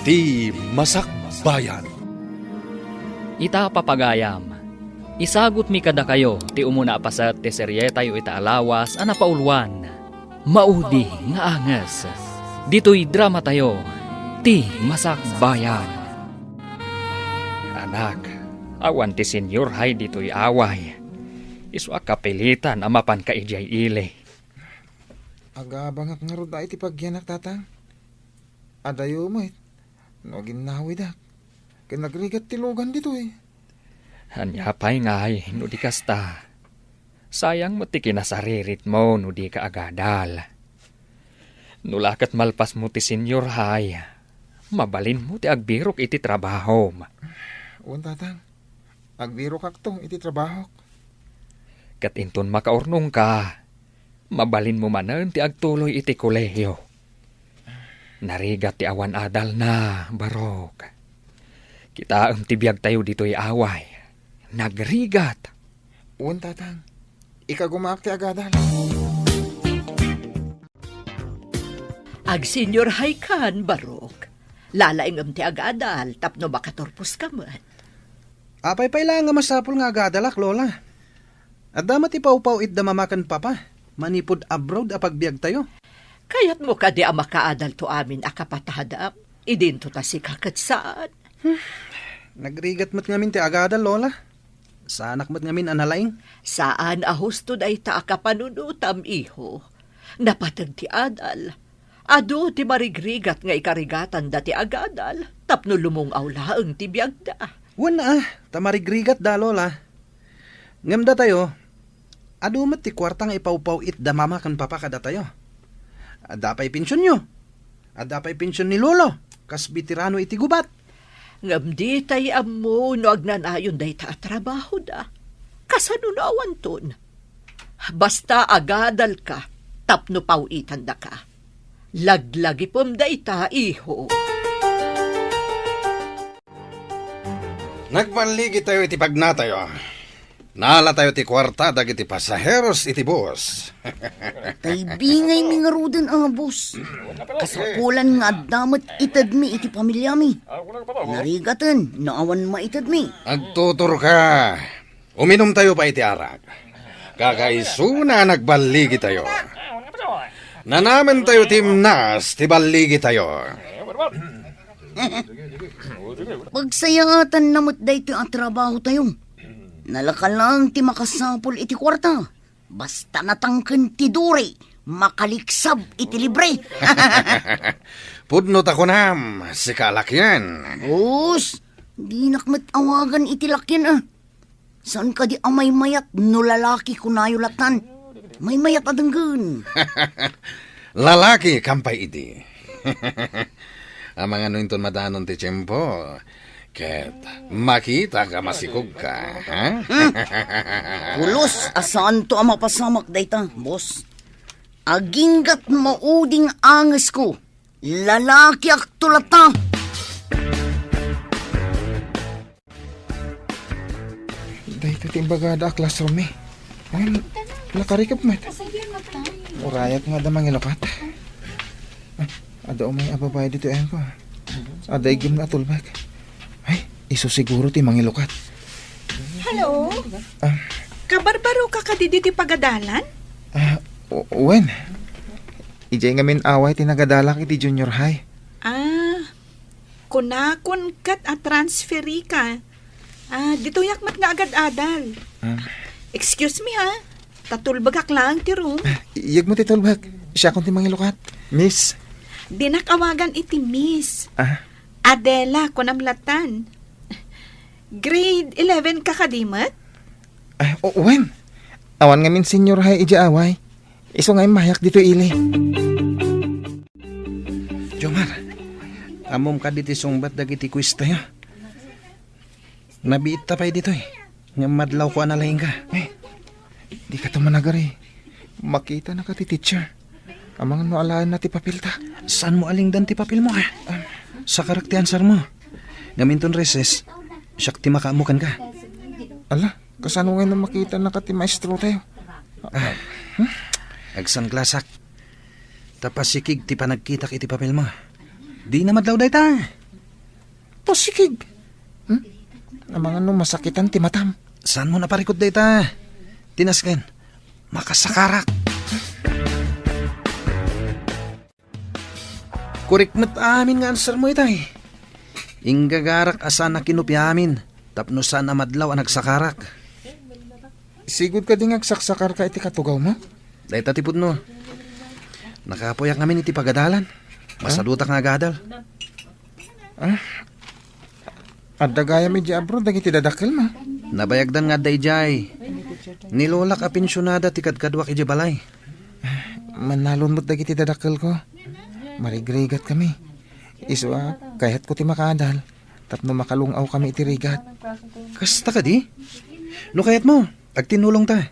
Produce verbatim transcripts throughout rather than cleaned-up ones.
Ti Masakbayan. Ita, papagayam, isagutmi kadakayo ti umuna a paset ti serietayo ita a lawas a napauluan, Maudi nga Anges. Ditoy dramatayo, Ti Masakbayan. Anak, awan ti Senyor Hay ditoy away. Isu a kapilitan a mapanka idiay ili. Agabangak ngarud a iti pagyanak, Tatang. Adayo met no aginnawidak ken nagrigat ti lugan ditoy. Ania pay ngay no di kasta? Sayang met ti kinasariritmo no dika agadal. No la ket malpasmo ti Senyor Hay, mabalinmo ti agbirok iti trabahom. Wen, Tatang. Agbirokakto iti trabahok. Ket inton makaurnongka, mabalinmo manen ti agtuloy iti kolehiyo. Narigat ti awan adalna, Barok. Kitaem ti biagtayo ditoy away. Nagrigat. Wen, Tatang. Ikagumaak ti agadal. Agsenyor Haykan, Barok. Lalaingem ti agadal tapno makaturposka met. Apay pay laeng a masapul nga agadalak, Lola? Adda met ipawpaw-it da Mama ken Papa manipud abroad a pagbiagtayo. Kayatmo kadi a makaadalto amin a kapatadam idinto ta sika ket saan? Hmm. Nagrigat met ngamin ti agadal, Lola. Saanak met ngamin a nalaing. Saan a husto dayta a kapanunotam, iho. Napateg ti adal. Adu ti marigrigat nga ikarigatanda ti agadal tapno lumung-aw laeng ti biagda. Wen a, ta marigrigatda, Lola. Ngem datayo, adu met ti kuarta nga ipawpaw-it da Mama ken Papa kadatayo. Adda pay pensionyo. Adda pay pension ni Lolo, kas beterano iti gubat. Ngem ditay ammo no agnanayon dayta a trabahoda. Kasano no awanton? Basta agadalka tapno paw-itandaka. Laglagipem dayta, iho. Nagballigitayo iti pagnatayo. Naalatayo ti kuarta dagiti pasaheros iti bus. Tay bingaymi ngaruden a bus. Kasapulan nga adda met itedmi iti pamilyami. Narigaten no awan maitedmi. Agtuturka. Uminumtayo pay iti arak. Kakaisuna a nagballigitayo. Nanamentayo ti imnas ti balligitayo. Pagsayaatanna met daytoy a trabahotayo. Nalaka laeng ti makasapul iti kuarta. Basta natangken ti duri, makaliksab iti libre. Pudno ta kunam, sika a lakian. Us, dinak met awagan iti lakian, a. Saan kadi a maymayat no lalaki kunayo latan? Maymayat a denggen. Lalaki, kampay idi. Amangan no inton madanon ti tiempo, ket makitak a masikogka, ha? Hmm. Pulos a saanto a mapasamak dayta, boss. Aginggat mauding angesko. Lalakiakto latta. Daytoy ti imbagada a classroom mi. Ay, nakarikep met. Urayat nga adda mangilukat. Ay, adda umay a babae ditoy ayanko. Adda iggem nga atulbek. Ay, isu siguro ti mangilukat. Hello? Ah. Kabarbaroka kadi ditoy pagadalan? Ah, o-, wen. Idiay ngamin away ti nagadalak iti junior high. Ah, kunakon ket a transferika. Ah, ditoyak met nga agad-adal. Ah. Excuse me, ha? Ta tulbegak laeng ti room. Ah, iyegmo ti tulbek. Siakon ti mangilukat. Miss. Dinak awagan iti miss. Ah. Adela, kunam latan. Grade eleven ka kadi met? Ah, o-, wen. Awan ngamin senior high idiay away. Isu nga immayak ditoy ili. Jomar, ammom kadi ti sungbat dagiti quiz tayo? Nabiitta pay ditoy. Ngem madlawko a nalaingka. Eh, dika to managari. Makitanaka ti teacher. Amangan no alaenna ti papelta. Saanmo a lingdan ti papelmo, a? Ah. Sakarek ti answermo. Ngem inton recess, siak ti makaammo kenka. Ala, kasano ngay no makitanaka ti maestrotayo? Ah. Hmm? Agsanglasak. Ta pasikig ti panagkitak iti papelmo. Dina madlaw dayta. Sikig. Hmm? Amangan no masakitan ti matam. Saanmo naparikut dayta? Tinasken. Makasakarak. Korek met amin nga answermo itay. Inggagarak a saan a kinupi amin tapno saan a madlaw a nagsakarak. Sigud kadi nga agsaksakarka iti katugawmo? Dayta ti pudno. Nakapuyak ngamin iti pagadalan. Masadutak nga agadal. Ah, adda gayam idiay abroad dagiti dadakkelmo? Nabayagdan nga adda idiay. Ni Lolak a pensionada ti kadkaduak idiay balay. Mannalon met dagiti dadakkelko. Marigrigat kami. Isu a, kayatko ti makaadal tapno makalung-aw kami iti rigat. Kasta kadi? No kayatmo, agtinnulongta.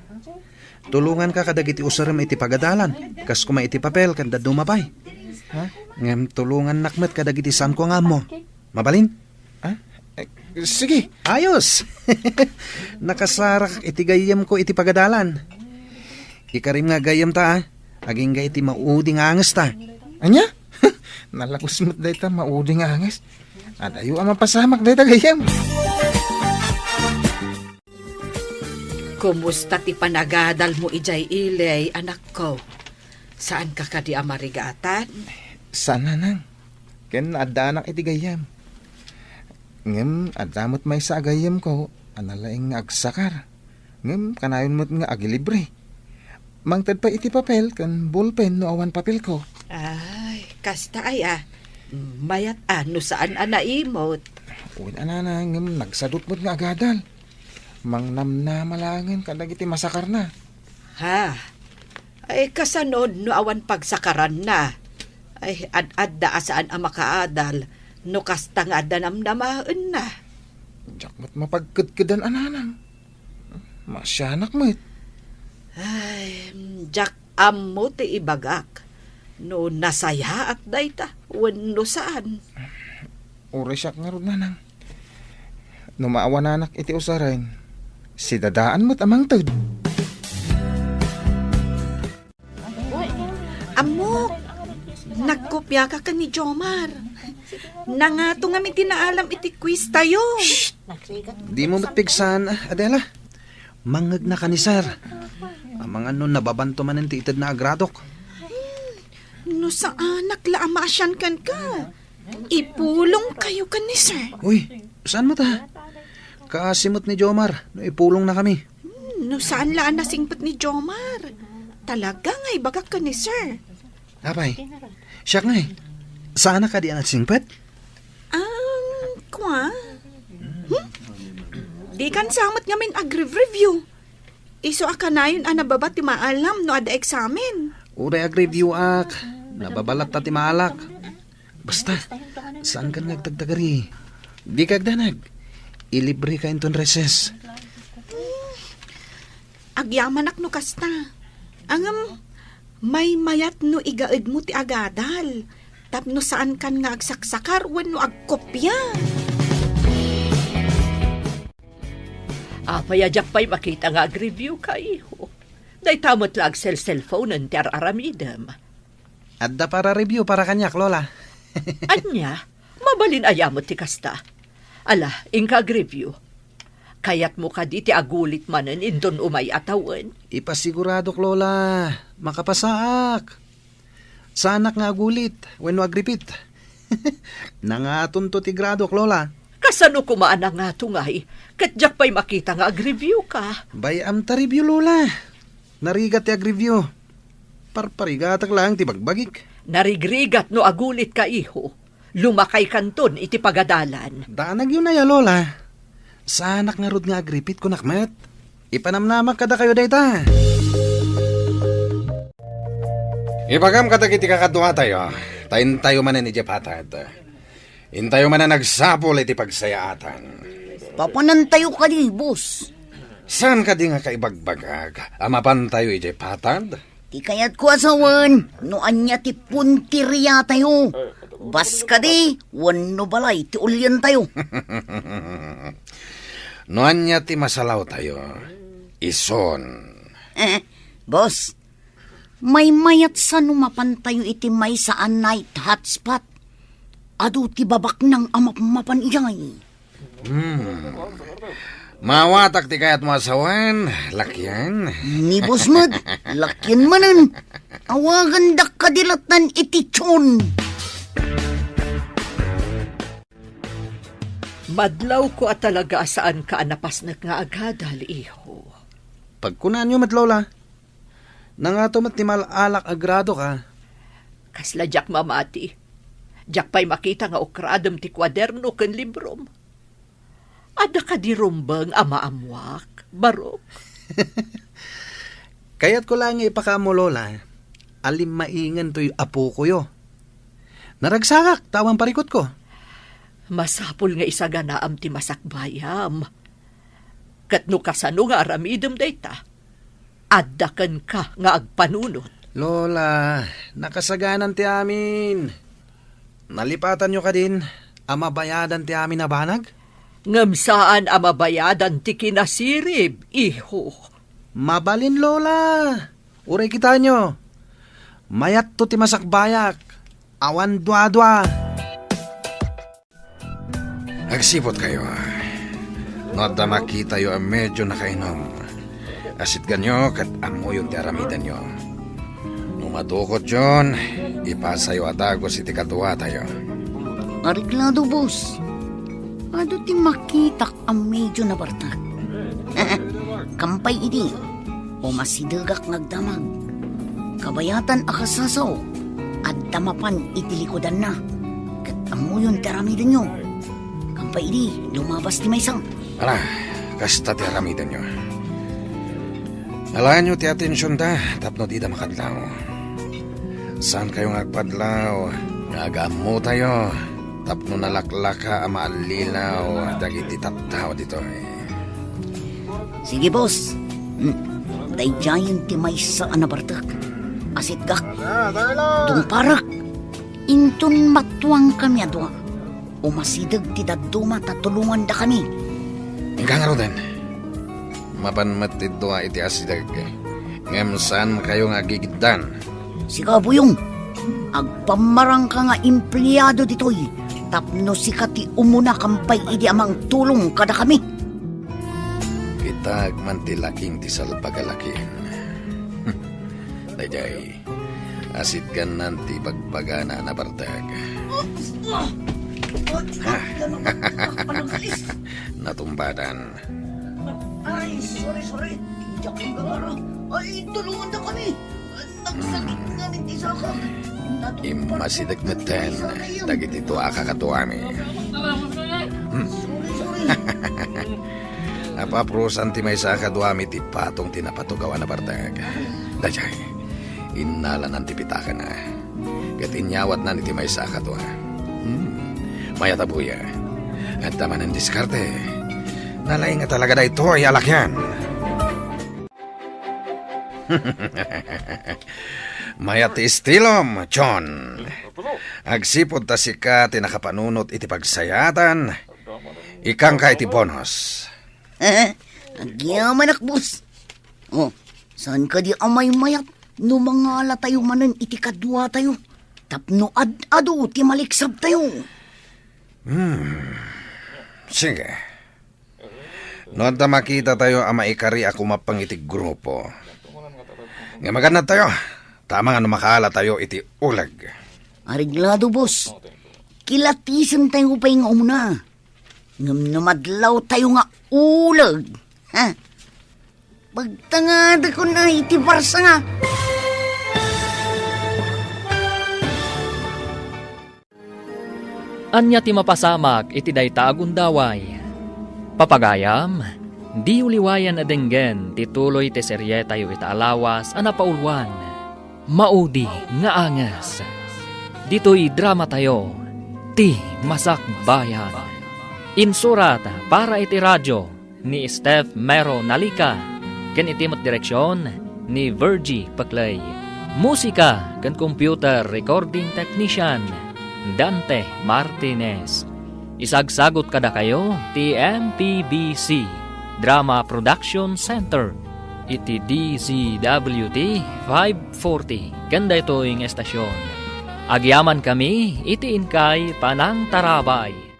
Tulonganka kadagiti usarem iti pagadalan, kas koma iti papel ken dadduma pay. Ha? Ngem tulongannak met kadagiti saanko nga ammo. Mabalin? Ha? Eh, sige. Ayos! Nakasarak iti gayyemko iti pagadalan. Ikarim nga gayyemta, a. Agingga iti maudi nga angesta. Ania? Nalagus met dayta maudi nga anges. Adayo a mapasamak dayta gayyem. Kumusta ti panagadalmo idiay ili, anakko? Saanka kadi a marigatan? Saan, nanang. Ken addaanak iti gayyem. Ngem adda met maysa a gayyemko a nalaing nga agsakar. Ngem kanayon met nga agilibre. Mangted pay iti papel ken bolpen no awan papelko. Ay, kasta aya. Mayat a no saan a naimot. Wen a, nanang, ngem nagsadut met nga agadal. Mangnamnama laengen kadagiti masakarna. Ha? Ay, kasano no awan pagsakaranna? Ay, ad-adda a saan a makaadal no kasta nga adda namnamaenna. Diak met mapagkedkedan a, nanang. Maasianak met. Ay, diak ammo ti ibagak no nasayaat dayta wenno saan. Uray siak ngarud, nanang. No maawananak iti usaren, sidadaan met a mangted. Ammok, nagkopiaka ken ni Jomar. Nangato ngamin ti naalam iti quiz tayo. Dimo met pigsaan, Adela. Mangngegna ka ni Sir. Amangan no nababanto manen ti itedna a gradok. No saanak la a maasian kenka, ipulong kayo ken ni Sir. Uy, saan met a? Kaasi met ni Jomar no ipulongna kami. Hmm, no saan la a nasingpet ni Jomar, talaga nga ibagak ken ni Sir. Apay, siak ngay. Saanak kadi a nagsingpet? Um, kua? Hmm? Dikan sa met ngamin agreview. Isu a kanayon a nababa ti maalam no adda eksamen. Uray agreview-ak, nababa latta ti maalak. Basta, saankan nga agtagtagari. Dika agdanag. Ilibreka inton recess. Agyamanak no kasta. Ngem, maymayat no igaedmo ti agadal tapno saankan nga agsaksakar wenno agkopia. Apay a diak pay makita nga agreview ka, iho? Dayta met la agselselphonen ti ar-aramidem. Adda para review para kaniak, Lola. Ania? Mabalin aya met ti kasta. Ala, inka agreview. Kayatmo kadi ti agulit manen inton umay a tawen? Ipasiguradok, Lola. Makapasaak. Saanak nga agulit wenno agripit. Nangatonto ti gradok, Lola. Kasano koma a nangato ngay, ket diak pay makita nga agreview ka? Bay-am ta review, Lola. Narigat ti agreview. Parparigatak laeng ti bagbagik. Narigrigat no agulit ka, iho. Lumakay kanton iti pagadalan. Danagyo na ya, Lola. Saanak ngarud nga agripit, kunak met. Ipanamnamak kadakayo dayta. Ibagam kadagiti kakaduatayo, ta intayo manen idiay patad. Intayo manen agsapul iti pagsayaatan. Papanantayo kadi, boss? Saan kadi nga kaibagbagak a mapantayo idiay patad? Ti kayatko a sawen, no ania ti punteriatayo. Bas kadi, wenno balay ti ulientayo. No ania ti masalawtayo, isun. Eh, boss, maymayat sa no mapantayo iti maysa a night hotspot. ad-adu ti babaknang a mapmapan idiay. Hmm. Maawatak ti kayatmo a sawen, lakian. Ni boss met, lakian manen. Awagandak kadi lattan iti Chon. Madlawko a talaga a saanka a napasnek nga agadal, iho. Pagkunaanyo met, Lola. Nangato met ti mal-alak a gradoka. Kasla diak mamati. Diak pay makita nga ukradem ti kuaderno ken librom. Adda kadi rumbeng a maammuak, Barok? Kayatko laeng nga ipakaammo, Lola, a limmaingen toy apokoyo. Naragsakak ta awan parikutko. Masapul nga isaganaam ti masakbayam. Ket no kasano nga aramidem dayta, adda kenka nga agpanunot. Lola, nakasaganan ti amin. Nalipatanyo kadin a mabayadan ti amin a banag? Ngem saan a mabayadan ti kinasirib, iho. Mabalin, Lola. Uray kitanyo. Mayatto ti masakbayak. Awan duadua. Agsiputkayo. No adda makitayo a medio nakainom, asitganyo ket ammoyon ti aramidenyo. No madukotyon, ipasayo a dagus iti kaduatayo. Areglado, boss. Adu ti makitak a medio nabartak. Kampay idi, umasidegak nga agdamag. Kabayatan a kasasaw, adda mapan iti likudanna. Ket ammoyon ti aramidenyo. Kampay idi, lumabas ti maysa. Ala, kasta ti aramidenyo. Alaenyo ti atensionda tapno dida makadlaw. Saankayo nga agpadlaw nga agammotayo tapno nalaklaka a maallilaw dagiti tattao ditoy. Sige, boss. Hmm. Daydiayen ti maysa a nabartek. Asitgak. Tungparek. Inton matuangkami a dua, umasideg ti dadduma ta tulongandakami. Inka ngaruden. Mapan met ti dua iti asideg, ngem saankayo nga agigiddan. Sika, Buyong, agpammarangka nga empleado ditoy tapno sika ti umuna kampay idi a mangtulong kadakami. Kitaek man ti laking ti salbag a lakin. Daydiay, asitgannan ti bagbagana a nabartek. Natumbadan. Ay, sorry, sorry. Diak magamara. Ay, tulongandakami. Nagsakit ngamin ti sakak. Immasideg metten dagiti dua a kakaduami. Hmm. Sorry, sorry. Napaprosan ti maysa a kaduami ti patong ti napatugaw a nabartek. Daydiay, innalanan ti pitakana. Ket inyawatnan iti maysa a kadua. Hmm. Mayat a buya. Adda manen diskarte. Nalaing a talaga daytoy a lakian. Mayat ti estilom, John. Agsipud ta sika ti nakapanunot iti pagsayaatan, ikkanka iti bonus. Agyamanak, boss. Oh, saan kadi a maymayat no mangalatayo manen iti kaduatayo tapno ad-adu ti maliksabtayo? Hmm. Sige. No adda makitatayo a maikari a kumappang iti grupo, nga magannadtayo, ta amangan no makaalatayo iti uleg. Areglado, boss. Kilatisentayo pay nga umuna. Ngem no madlawtayo nga uleg, ha? Pagtangadakon iti barsa nga. Ania ti mapasamak iti dayta a gundaway? Papagayam, diyo liwayan a denggen ti tuloy ti serietayo ita a lawas a napauluan, Maudi nga Anges. Ditoy dramatayo, Ti Masakbayan. Insurat para iti radio ni Steph Mero Nalica, ken iti met direksion ni Virgie Peclay. Musika ken computer recording technician, Dante Martinez. Isagsagut kadakayo ti M P B C Drama Production Center iti D Z W T five forty ken daytoy nga estasion. Agyamankami iti inkay panangtarabay.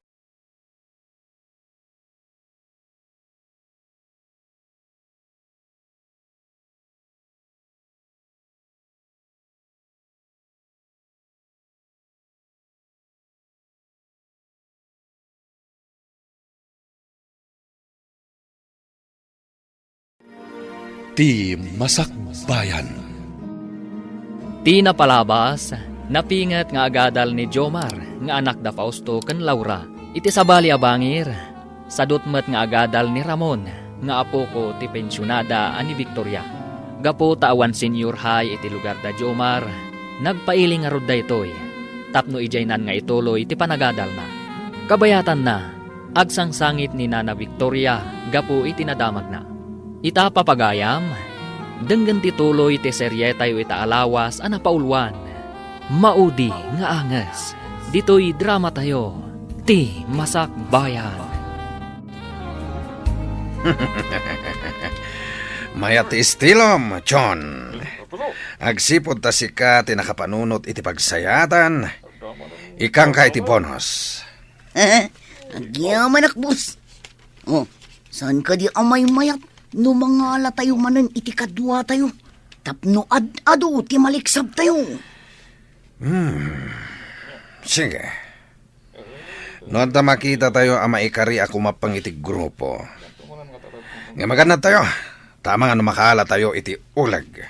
Ti Masakbayan. Ti napalabas, napinget nga agadal ni Jomar nga anak da Fausto ken Laura. Iti sabali a bangir, sadut met nga agadal ni Ramon nga apoko ti pensionada a ni Victoria. Gapu ta awan senior high iti lugar da Jomar, nagpailing ngarud daytoy tapno idiaynan nga ituloy ti panagadalna. Kabayatanna, agsangsangit ni Nana Victoria gapu iti nadamagna. Ita, papagayam, denggen ti tuloy ti serietayo ita a lawas a napauluan, Maudi nga Anges. Ditoy dramatayo, Ti Masakbayan. Mayat ti estilom, John. Agsipud ta sika ti nakapanunot iti pagsayaatan, ikkanka iti bonus. Agyamanak, boss. Oh, saan kadi a maymayat no mangalatayo manen iti kaduatayo tapno ad-adu ti maliksabtayo? Hmm. Sige. No adda makitatayo a maikari a kumappeng iti grupo, nga magannadtayo, ta amangan no makaalatayo iti uleg.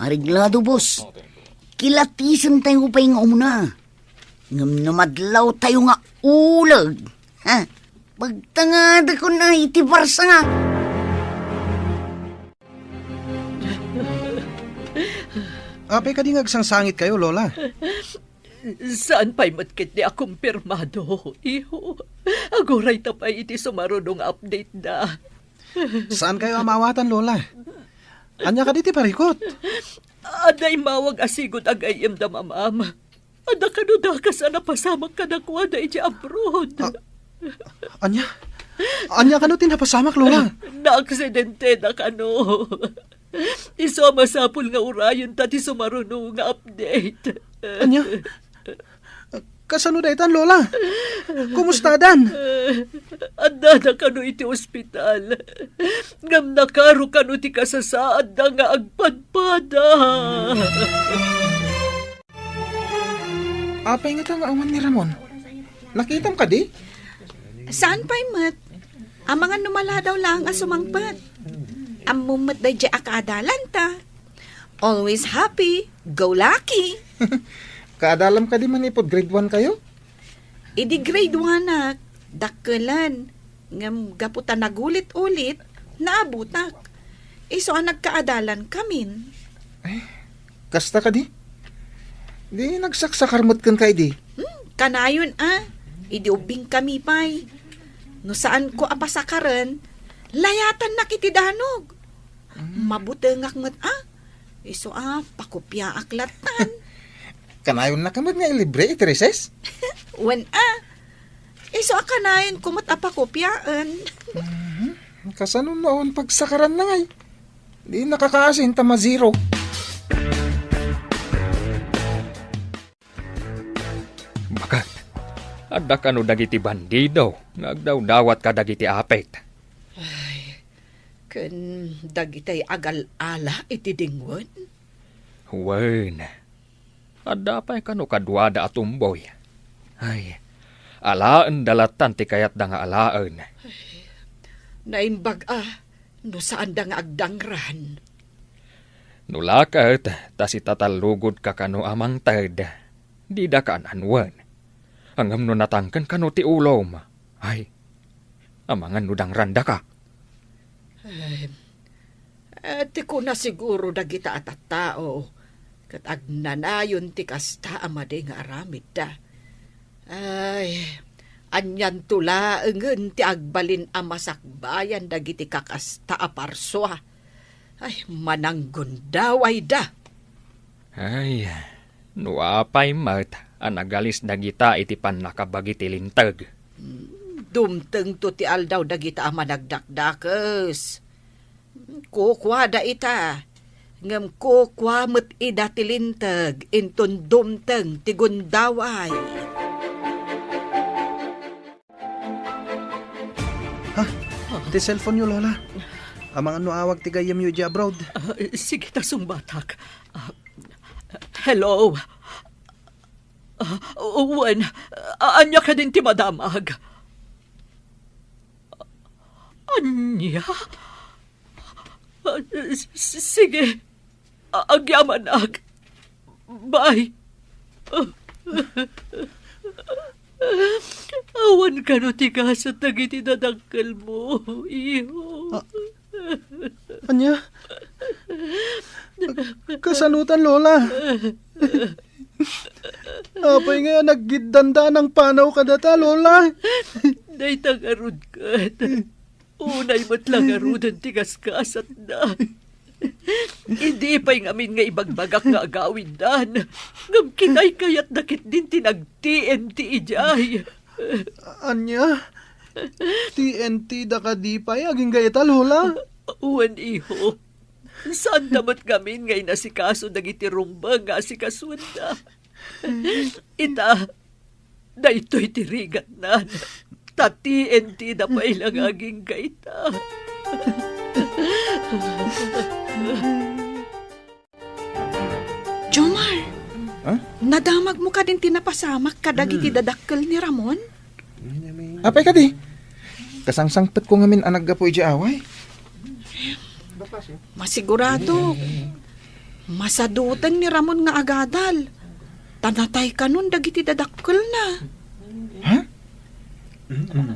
Areglado, boss. Kilatisentayo pay nga umuna. Ngem no madlawtayo nga uleg, ha? Pagtangadakon iti barsa. Apay kadi nga agsangsangitkayo, Lola? Saan pay met ketdi a kumpirmado, iho. Aguray ta pay iti sumaruno nga update da. Saankayo a maawatan, Lola? Ania kadi ti parikut? Adda immawag a sigud a gayyem da mamam. Adda kano dakas a napasamak kadakuada iti abroad. A-, ania? Ania kano ti napasamak, Lola? Naaksidente da kano. Isu a masapul nga urayenta ti sumaruno nga update. Ania? Kasano daytan, Lola? Kumustadan? Addada kano iti ospital. Ngem nakaro kano ti kasasaadda nga agpadpada. Apay ngata nga awan ni Ramon? Nakitam kadi? Saan pay met? Amangan no maladaw laeng a sumangpet. Ammom met daydiay a kaadalanta. Always happy, go lucky. Kaadalam kadi manipud grade one kayo? Idi grade one-ak, dakkelen. Ngem gapu ta nagulit-ulit, naabutak. Isu a nagkaadalankamin. Ay, kasta kadi? Di nagsaksakar met kenka idi? Hmm, kanayon a. Idi ubbingkami pay. No saanko a pasakaren, layatannak iti danog. Mabutengak met a. Isu a, pakopiaak lattan. Kanayonnaka met nga ilibre iti recess? Wen a. Isu a kanayonko met a pakopiaen. Mhm. Kasano no awan pagsakaranna ngay? Di nakakaasin ta ma-zero. Baket, adda kano dagiti bandido nga agdawdawat kadagiti apit? Ay, ken dagitay agal-ala iti dingwen? Wen, adda pay kano kaduada a tumboy. Ay, alaenda lattan ti kayatda nga alaen. Naimbag a, no saanda nga agdangran. No la ket ta sitatallugodka kano a mangted, didaka an-anuen. Ngem no natangken kano ti ulom, ay, amangan no dangrandaka. Ay, eh, ti kuna siguro dagita a tattao, ket agnanayon ti kasta a madi nga aramidda. Ay, anianto laengen ti agbalin a masakbayan dagiti kakasta a parsua. Ay, mananggundawayda. Ay, no apay met a nagalis dagita iti pannakabagi ti linteg. Hmm, dumtengto ti aldaw dagita a managdakdakes. Kukuada ita, Ngem kukua met ida ti linteg inton dumteng ti gundaway. Ha? Ti cellphone-yo, Lola. Amangan no awag ti gayyemyo idiay abroad. Ah, sige ta sungbatak. Ah, hello? Ah, wen, a-, ania kadin ti madamag? Ania? Ah, s-, s-, sige. A-, agyamanak. Bye. Awan kano ti gasat dagiti dadakkelmo, iho. Ah, ania? Kasanotan, Lola? Apay nga naggiddanda a nangpanaw kadata, Lola? Dayta ngarud ket. Unay met la ngaruden ti gasgasatda. Idi pay ngamin nga ibagbagak nga agawiddan, ngem kinaykayatda ketdin ti nag-T N T idiay. Ania? T N T da kadi pay agingga ita, Lola? Wen, iho. Saanda met ngamin nga inasikaso dagiti rumbeng nga asikasuenda. Ita, daytoy ti rigatnan. Ta T N T da pay la nga agingga ita. Jomar, Ha? Nadamagmo kadin ti napasamak kadagiti Hmm. dadakkel ni Ramon? Apay kadi? Kasangsangpetko ngamin a naggapu idiay away. Masigurado, masaduteng ni Ramon nga agadal. Ta natay kanon dagiti dadakkelna. Ha?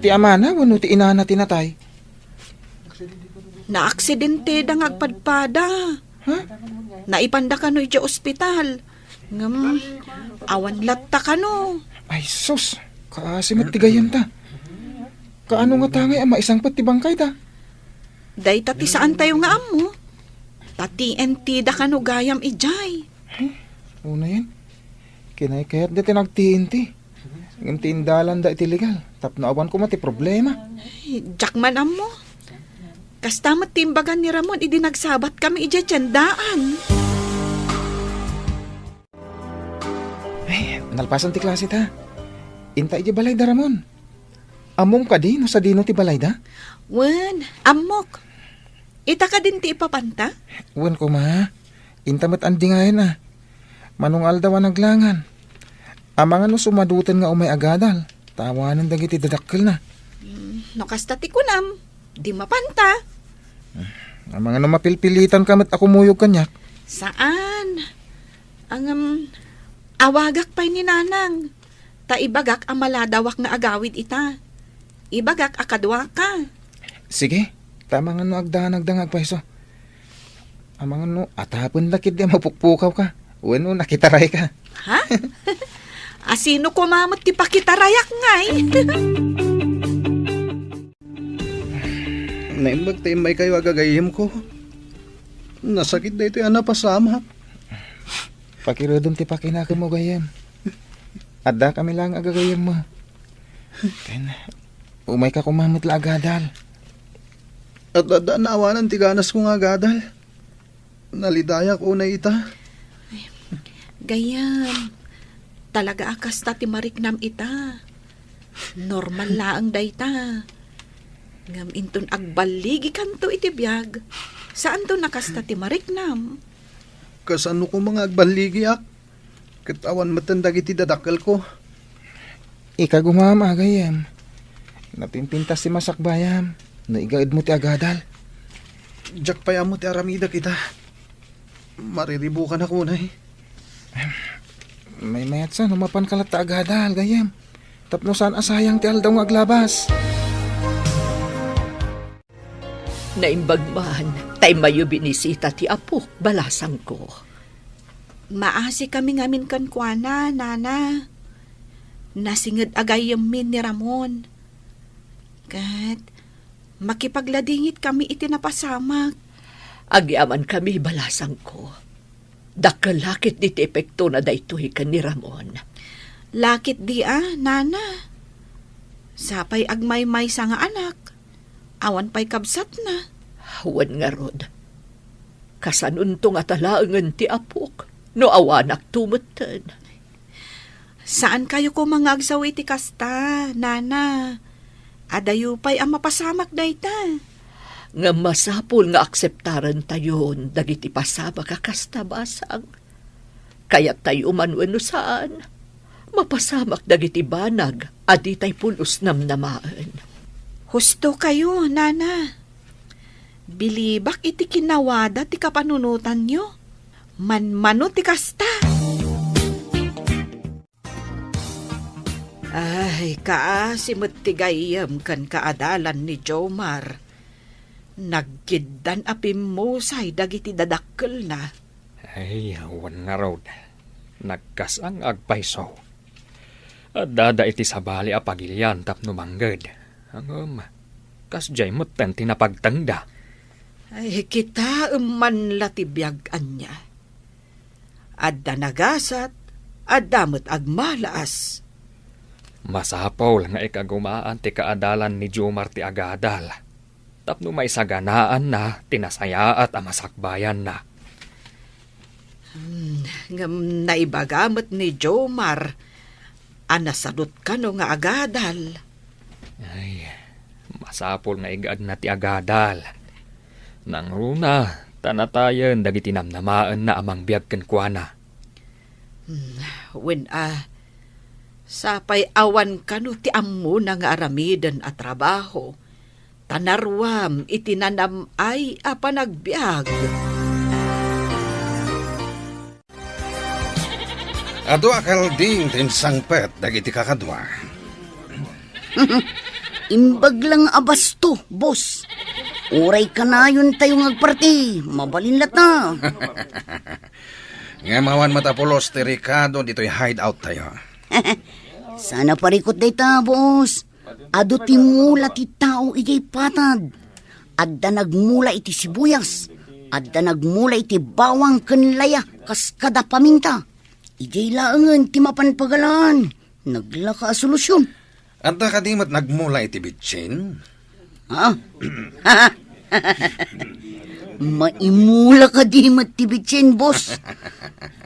Ti amana wenno ti inana ti natay? Naaksidenteda nga agpadpada. Ha? Naipanda kano idiay ospital. Ngem, awan latta kano. Ay, sus! Kaasi met ti gayyemta. Kaano ngata ngay a maisangpet ti bangkayda? Dayta ti saantayo nga ammo. Ta T N T da kano gayam idiay. Unayen, kinaykayatda ti nag-T N T. Ngem ti indalanda iti legal, tapno awan koma ti problema. Ay, diak man ammo. Kasta met ti imbagan ni Ramon idi nagsabatkami idiay tiendaan. Ay, nalpasan ti klase ta. Inta idiay balayda, Ramon. Ammom kadi no sadino ti balayda? Wen, ammok. Ita kadin ti ipapanta? Wen koma. Inta met andingayen a. Mano nga aldaw a naglangan. Amangan no sumaduten nga umay agadal, ta awanen dagiti dadakkelna. Mm, no kasta ti kunam, di mapanta. Amangan no mapilpilitanka met a kumuyog kaniak. Saan? Ngem, awagak pay ni Nanang. Ta ibagak a maladawak nga agawid ita. Ibagak a kaduaka. Sige, ta amangan no agdanagda nga agpayso. Amangan no atapenda ketdi a mapukpukawka wenno nakitarayka. Ha? Asino koma met ti pakitarayak ngay? Naimbag ta immaykayo a gagayyemko. Nasakit daytoy a napasamak. Pakiredem ti pakinakemmo, gayyem. Addakami laeng a gagayyemmo. Ken, umayka koma met la agadal. Adda, adda naawanan ti ganasko nga agadal. Nalidayak unay ita. Gayyem, talaga a kasta ti mariknam ita. Normal laeng dayta. Ngem inton agballigikanto iti biag, saanto a kasta ti mariknam. Kasano koma nga agballigiak? Ket awan metten dagiti dadakkelko. Ikagumam a gayyem. Napimpintas ti masakbayam no igaedmo ti agadal. Diak pay ammo ti aramidek ita. Mariribukanak unay. Maymayatsa no mapanka latta agadal, gayyem. Tapno saan a sayang ti aldaw nga aglabas. Naimbag man, ta immayo binisita ti apo, balasangko. Maasikami ngamin kenkuana, Nana. Nasinged a gayyemmi ni Ramon. Ket makipagladingitkami iti napasamak. Agyamankami, balasangko. Dakkel la ketdi ti epektona daytoy ken ni Ramon. La ketdi a, Nana. Sapay agmaymaysa nga anak. Awan pay kabsatna. Wen ngarud. Kasanonto ngata laengen ti apok, no awanakto metten? Saankayo koma nga agsaw iti kasta, nana. Adayo pay a mapasamak dayta. Ngem masapul nga akseptarentayon dagiti pasamak a kasta, basang. Kayattayo man wenno saan, mapasamak dagiti banag a ditay pulos namnamaen. Husto kayo, nana. Bilibak iti kinawada ti kapanunotanyo. Manmano ti kasta. Ay, kaasi met ti gayyem ken kaadalan ni Jomar. Nagkiddan a pimmusay dagiti dadakkelna. Ay, wen ngarud, nagkasang agpayso. Addada iti sabali a pagilian tapno mangged. Ngem, kasdiay metten ti napagtengda. Ay, kitaem man la ti biag ania. Adda nagasat, adda met agmalaas. Masapul nga ikagumaan ti kaadalan ni Jomar ti agadal. Tapno maisaganaanna ti nasayaat a masakbayanna. Hmm, ngem naibaga met ni Jomar a nasadut kano nga agadal. Ay, masapul nga igaadna ti agadal. Nangruna, ta natayen dagiti namnamaenna a mangbiag kenkuana. Hmm, wen a, sapay awan kano ti ammona nga aramiden a trabaho, ta naruam iti nanam-ay a panagbiag. Adu a kalding ti insangpet dagiti kakadua. Imbag lang a basto, boss. Uray kanayon tayo nga agparti, mabalin latta. Ngem awan met a pulos ti rekado ditoy hideout tayo. Sana parikot dayta, boss. Adu ti mula ti tao idiay patad. Adda nagmula iti sibuyas, adda nagmula iti bawang ken laya kas kada paminta. Idiay laengen ti mapan pagalaan. Naglaka a solusyon. Adda kadi met nagmula iti bitsin? Ha? Maimula kadi met ti bitsin, boss?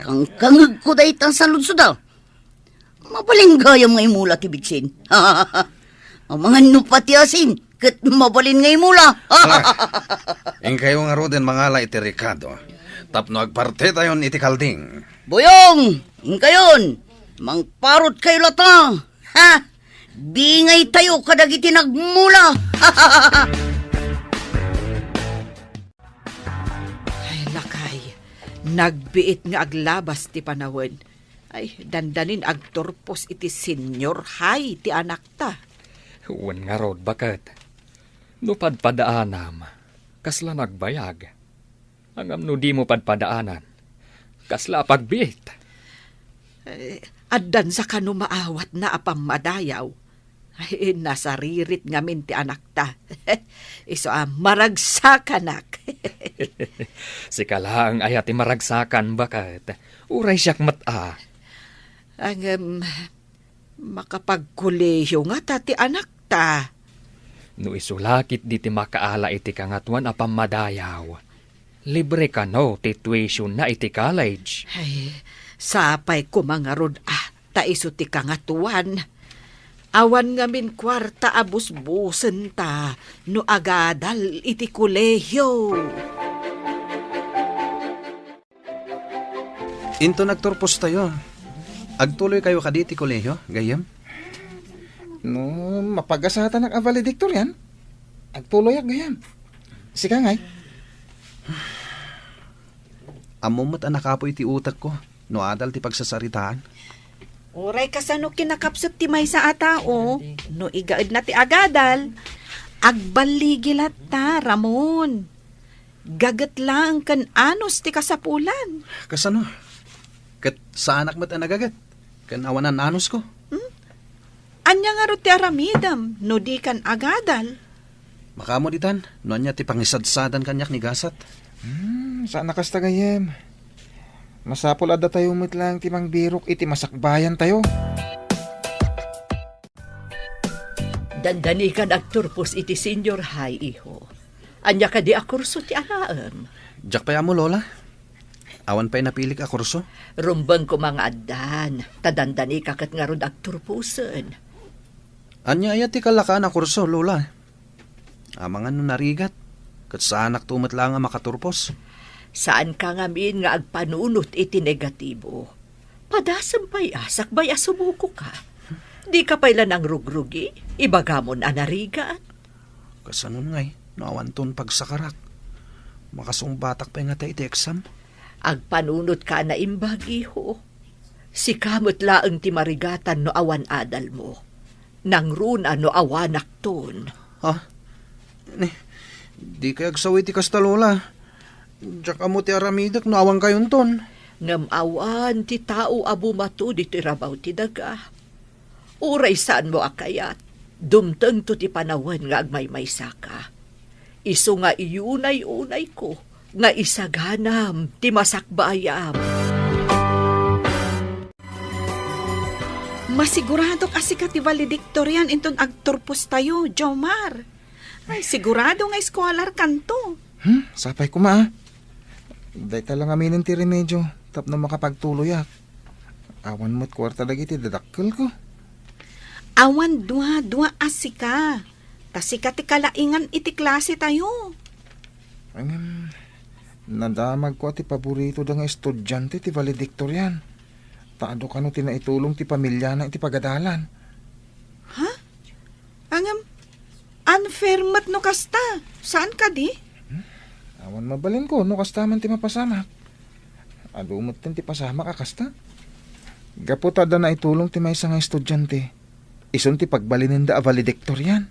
Kangkangegko dayta a saludsod a. Mabalin gayam nga imula ti bitsin. Amangan no pati asin, ket mabalin nga imula. Ala, inkayo ngaruden mangala iti rekado, tapno agpartitayon iti kalding. Boyong, inkayon, mangparot kayo latta. Ha? Dingay tayo kadagiti nagmula. Ay, lakay, nagbiit nga aglabas ti panawen. Ay, dandanin agturpos iti senior high ti anakta. Wen ngarud, baket. No padpadaanam, kasla nagbayag. Ngem no dimo padpadaanan, kasla a pagbiit. Eh, addansa kano maawatna a pammadayaw? Ay, nasaririt ngamin ti anakta. Isu a maragsakanak. Sika laeng aya ti maragsakan, baket. Uray siak met a. Ngem, makapagkolehiyo ngata ti anakta. No isu la ketdi ti makaala iti Kangatoan a pammadayaw, libre kano ti tuitionna iti college. Ay, sapay koma ngarud a ta isu ti Kangatoan. Awan ngamin kuarta a busbusenta no agadal iti kolehiyo. Inton agturpostayo, agtuloykayo kadi ti kolehiyo, gayyem? No mapagasatanak a valedictorian, agtuloyak, gayyem. Sika ngay? Ammom met a nakapuy ti utekko no adal ti pagsasaritaan. Uray kasano kinakapsut ti maysa a tao, no igaedna ti agadal, agballigi latta, Ramon. Gaget laeng ken anus ti kasapulan. Kasano? Ket saanak met a nagaget ken awanan anusko. Hmm? Ania ngarud ti aramidem no dikan agadal? Makaammo ditan no ania ti pangisadsadan kaniak ni gasat. Hmm, saan a kasta, gayyem. Masapul a datayo met laeng ti mangbirok iti masakbayantayo. Dandanikan agturpos iti senior high, iho. Ania kadi a kurso ti alaem? Diak pay ammo, Lola. Awan pay napilik a kurso. Rumbeng koma nga addan, ta dandanika ket ngarud agturposen. Ania aya ti kalakaan a kurso, Lola? Amangan no narigat, ket saanakto met laeng a makaturpos. Saanka ngamin nga agpanunot iti negatibo. Padasem pay a sakbay a sumukoka. Dika pay la nangrugrugi, ibagamon a narigat. Kasanon ngay, no awanton pagsakarak? Makasungbatak pay ngata iti exam? Agpanunotka a naimbag, iho. Sika met laeng ti marigatan no awan adalmo. Nangruna no awanakton. Ha? Ni, dikay agsaw iti kasta, Lola. Diak ammo ti aramidek no awankayonton. Ngem awan ti tao a bumato ditoy rabaw ti daga. Uray saanmo a kayat, dumtengto ti panawen nga agmaymaysaka. Isu nga iyunay-unayko nga isaganam ti masakbayam. Masiguradok a sika ti valedictorian inton agturpostayo, Jomar. Ay, sigurado nga eskualarkanto. Hmm, sapay koma, a. Dayta la ngaminen ti remedio tapno makapagtuloyak. Awan met kuarta dagiti dadakkelko. Awan dua-dua a sika. Ta sika ti kalaingan iti klasetayo. Ngem, nadamagko a ti paboritoda nga estudiante ti valedictorian. Ta adu kano ti naitulong ti pamiliana iti pagadalan. Ha? Ngem, unfair met no kasta. Saan kadi? Hmm? Awan mabalinko no kasta man ti mapasamak. Adu metten ti pasamak a kasta. Gapu ta adda naitulong ti maysa nga estudiante, isun ti pagbalinenda a valedictorian.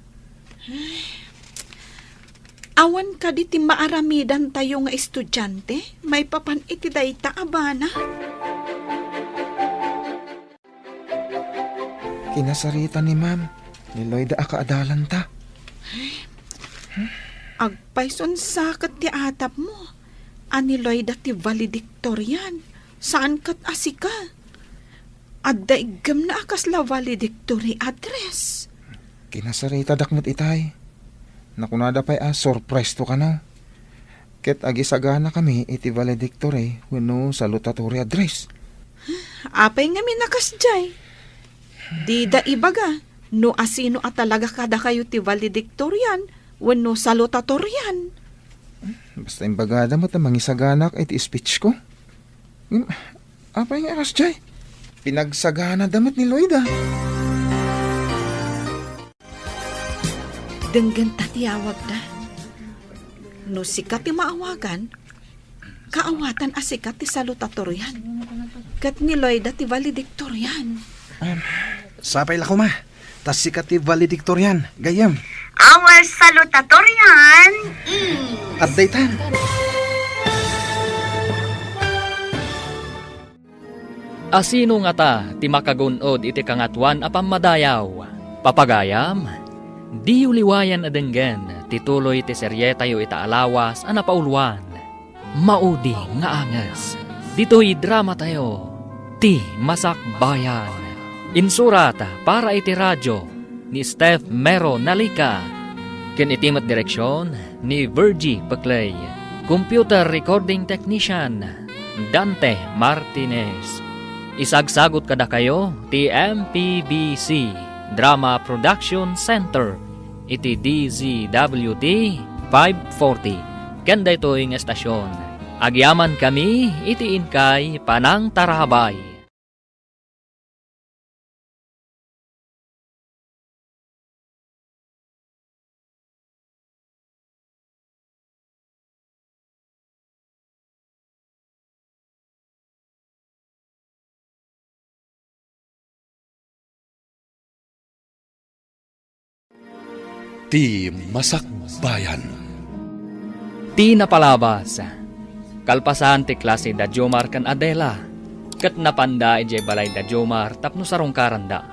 Awan kadi ti maaramidantayo nga estudiante maipapan iti dayta a banag? Kinasarita ni Ma'am, ni Loida a kaadalanta. Agpayson sa ket ti atapmo a ni Loida ti valedictorian, saan ket a sika. Adda iggemna a kasla valedictory address. Kinasaritadak met itay. Nakunada pay a surprise to kano. Ket agisaganakami iti valedictory wenno salutatory address. Apay ngamin a kasdiay? Dida ibaga no asino a talaga kadakayo ti valedictorian wenno salutatorian. Basta imbagada met a mangisaganak iti speech ko. Ngem, apay nga a kasdiay? Pinagsaganada met ni Loida. Denggenta ti awagda. No sika ti maawagan, kaawatan a sika ti salutatorian. Ket ni Loida ti valedictorian. Em, sapay la koma. Ta sika ti valedictorian, gayyem. Our salutatorian is... Adda itan. Asino ngata ti makagun-od iti Kangatoan a Pammadayaw? Papagayam, diyo liwayan a denggen ti tuloy ti serietayo ita a lawas a napauluan, Maudi nga Anges. Ditoy dramatayo, Ti Masakbayan. Insurat para iti radio ni Steph Mero Nalica, ken iti met direksion ni Virgie Peclay. Computer recording technician, Dante Martinez. Isagsagut kadakayo ti M P B C Drama Production Center iti D Z W T five forty. Ken daytoy nga estasion, agyamankami iti inkay panangtarabay. Ti Masakbayan. Ti napalabas, kalpasan ti klase da Jomar ken Adela, ket napanda idiay balay da Jomar tapno sarungkaranda.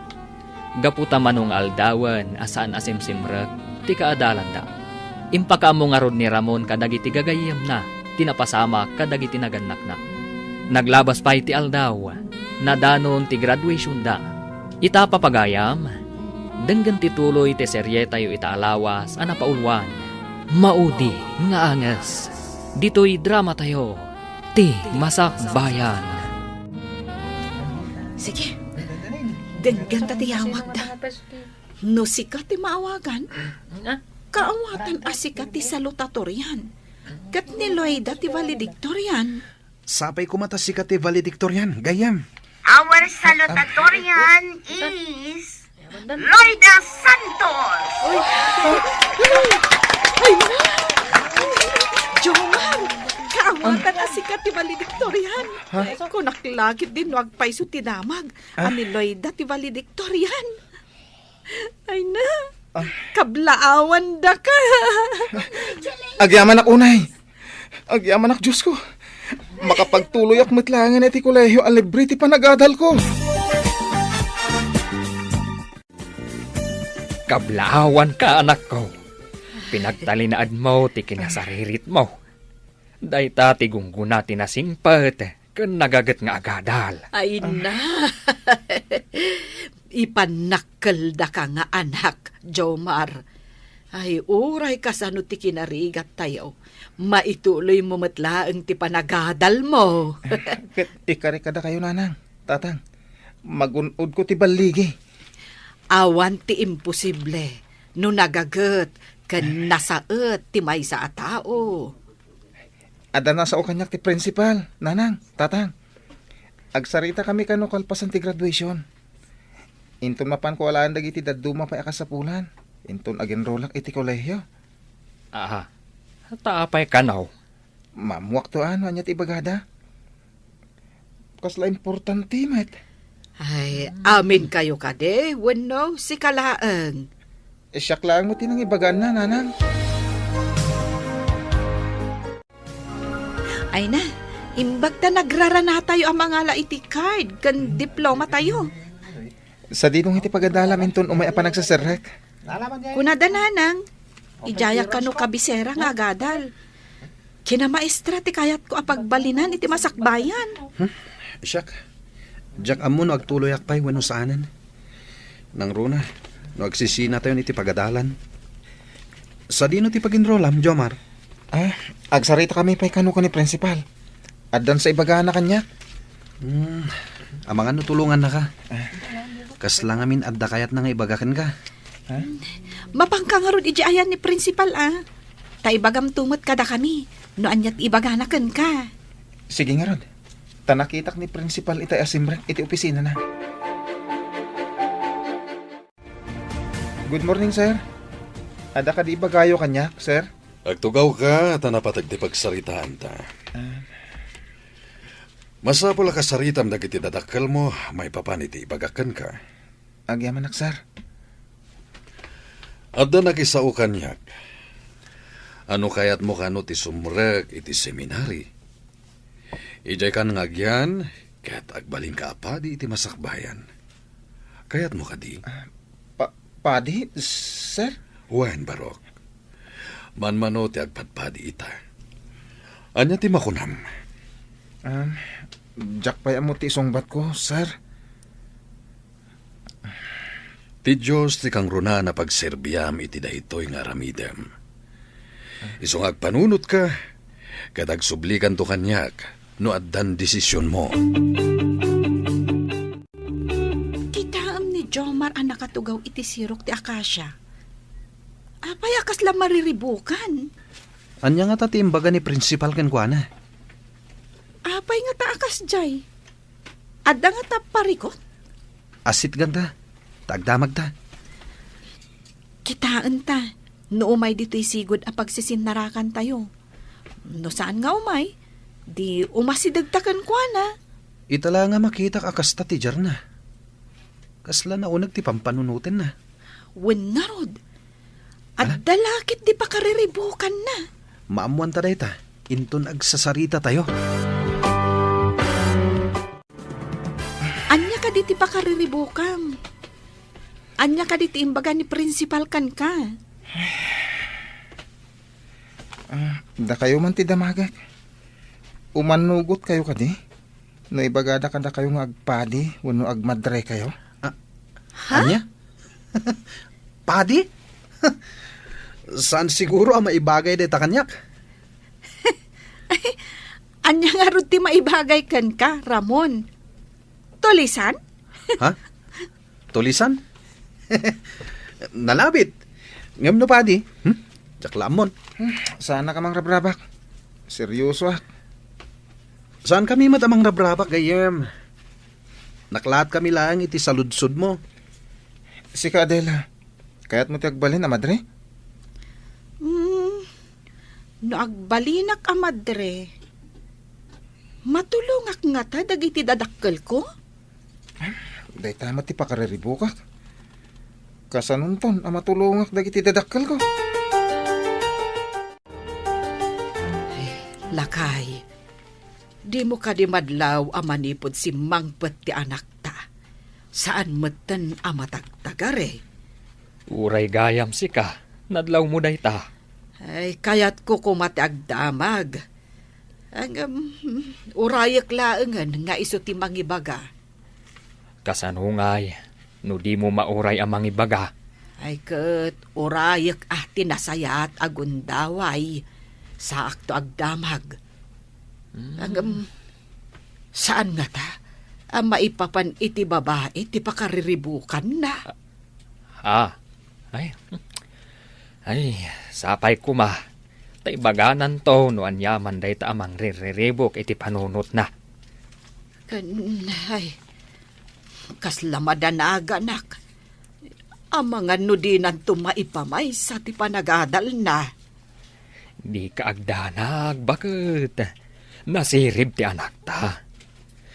Gapu ta mano nga aldawen a saan a simsimrek ti kaadalanda. Impakaammo ngarud ni Ramon kadagiti gagayyemna ti napasamak kadagiti nagannakna. Naglabas pay ti aldaw, nadanon ti graduationda. Ita, papagayam, denggen ti tuloy ti serietayo ita a lawas a napauluan. Maudi nga anges. Ditoy dramatayo, ti Masakbayan. Sige, dengganta ti awagda. No sika ti maawagan, kaawatan a sika ti salutatorian, ket ni Loida ti valedictorian. Sapay koma ta sika ti valedictorian, gayyem. Our salutatorian is Loida Santos. Ay, na! Jomar, kaawatan a sika ti valedictorian. Ha? Kunak la ketdin no agpayso ti damag a ni Loida ti valedictorian. Ay na, kablaawan daka. Agyamanak unay. Agyamanak, Diosko. Makapagtuloyak met laengen iti kolehio a libre ti panagadalko. Kablaawanka, anakko. Pinagtalinaedmo ti kinasariritmo. Dayta ti gunggona ti nasingpet ken nagaget nga agadal. Ay na. Ipannakkeldaka nga anak, Jomar. Ay, uray kasano ti kinarigattayo, maituloymo met laeng ti panagadalmo. Ket ikari kadakayo, nanang, tatang, magun-odko ti balligi. Awan ti imposible no nagaget ken nasaet ti maysa a tao. Adda nasao kaniak ti principal, nanang, tatang. Agsaritakami kano kalpasan ti graduation. Inton mapanko alaen dagiti dadduma pay a kasapulan, inton agenrolak iti kolehio. Aha. Ta apay kano? Maammoakto a no ania ti ibagada. Kasla importante met. Ay, aminkayo kadi wenno sika laeng? Eh, siak laeng met ti nangibagaanna, nanang. Ay na, imbag ta nagraranatayo a mangala iti card ken diplomatayo. Sadino nga iti pagadalam inton umay a panagseserrek? Kunada, nanang, idiayak kano kabisera nga agadal. Kinamaestra ti kayatko a pagbalinan iti masakbayan. Hmm? Siak, diak ammo no agtuloyak pay wenno saanen. Nangruna, no agsisinatayon iti pagadalan. Sadino ti paginrolam, Jomar? Ah, agsaritakami pay kano ken ni principal. Addan sa ibagana kaniak. Hmm, amangan no tulongannaka. Kasla ngamin adda kayatna nga ibaga kenka. Ha? Mapanka ngarud idiay ayan ni principal, a. Ta ibagamto met kadakami no ania ti ibagana kenka. Sige ngarud. Ta nakitak ni principal itay a simrek iti opisinana. Good morning, sir. Adda kadi ibagayo kaniak, sir? Agtugawka ta napateg ti pagsaritaanta. Ah. Masapul a kasaritam dagiti dadakkelmo maipapan iti ibagak kenka. Agyamanak, sir. Adda nakisao kaniak. Ano kayatmo kano ti sumrek iti seminari? Idiay kan nga agyan, ket agbalinka a padi iti masakbayan. Kayatmo kadi? Ah, pa-, padi, sir? Wen, Barok. Manmano ti agpadpadi ita. Ania ti makunam? Ah, diak pay ammo ti isungbatko, sir. Ti Dios ti kangrunaan a pagserbiam iti daytoy nga aramidem. Isu nga agpanunotka, ket agsublikanto kaniak no addan desisionmo. Kitaem ni Jomar a nakatugaw iti sirok ti akasia. Apay a kasla mariribukan? Ania ngata ti imbaga ni principal kenkuana? Apay ngata a kasdiay? Adda ngata parikut? Assitganda, ta agdamagta. Kitaenta, no umay ditoy sigud a pagsisinarakantayo. No saan nga umay, di umasidegta kenkuana. Ita la nga makitak a kasta ti diarna. Kasla nauneg ti pampanunotenna. Wen ngarud, adda la ket ti pakariribukanna. Maammoanta dayta, inton agsasaritatayo. Ania kadi ti pakariribukam? Ania kadi ti imbaga ni principal kenka? Ah, dakayo man ti damagek. Umannugotkayo kadi? No ibagada kadakayo nga agpadi wenno agmadrekayo? Ah, ha? Ania? Padi? Saan siguro a maibagay dayta kaniak? Ania ngarud ti maibagay kenka, Ramon? Tulisan? Ha? Tulisan? Nalabit. Ngem no padi, hmm? Diak la ammon. Saannak a mangrabrabak. Seryosoak. Saankami met a mangrabrabak, gayyem. Naklatkami laeng iti saludsodmo. Sika, Adela, kayatmo ti agbalin a madre? Hmm, no agbalinak a madre, matulongak ngata dagiti dadakkelko? Dayta met ti pakariribukak. Kasanonton a matulongak dagiti dadakkelko? Lakay, dimo kadi madlaw a manipud simmangpet ti anakta? Saan metten a matagtagari. Uray gayam sika, nadlawmo dayta. Ay, kayatko koma ti agdamag. Ngem, urayek laengen nga isu ti mangibaga. Kasano ngay no dimo mauray a mangibaga? Ay ket, urayek a ti nasayaat a gundaway. Saakto agdamag. Hmm. Ngem, saan ngata a maipapan iti babai ti pakariribukanna? Ah, ay, ay, sapay koma ta ibagananto no aniaman dayta a mangrirriribuk iti panunotna. Ken, ay, kasla madanaganak. Amangan no dinanto maipamaysa ti panagadalna. Dika agdanag, baket. Nasirib ti anakta.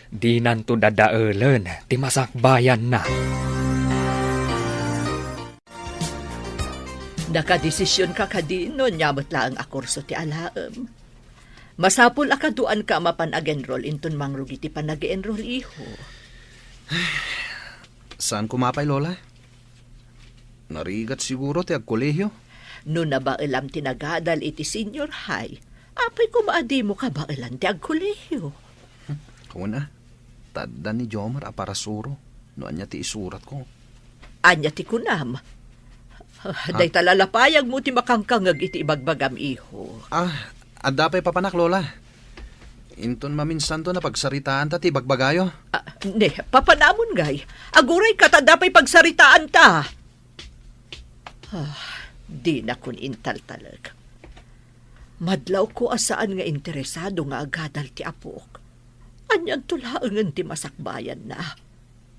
Dinanto dadaelen ti masakbayanna. Nakadesisionka kadi no ania met laeng a kurso ti alaem? Masapul a kaduanka a mapan ag-enroll inton mangrugi ti panag-enroll, iho. Saan koma pay, Lola? Narigat siguro ti agkolehio. No nabaelam ti nagadal iti senior high, apay koma a dimo kabaelan ti agkolehio? Hmm, kuna, ta adda ni Jomar a parasuro no ania ti isuratko. Ania ti kunam? Ha? Dayta lalapayagmo ti makangkangeg iti ibagbagam, iho. Ah, adda pay papanak, Lola. Inton maminsanto napagsaritaanta ti ibagbagayo. Ah, ne, papanamon ngay. Agurayka ta adda pay pagsaritaanta. Ah, dinakon intaltalek. Madlawko a saan nga interesado nga agadal ti apok. Anianto laengen ti masakbayanna?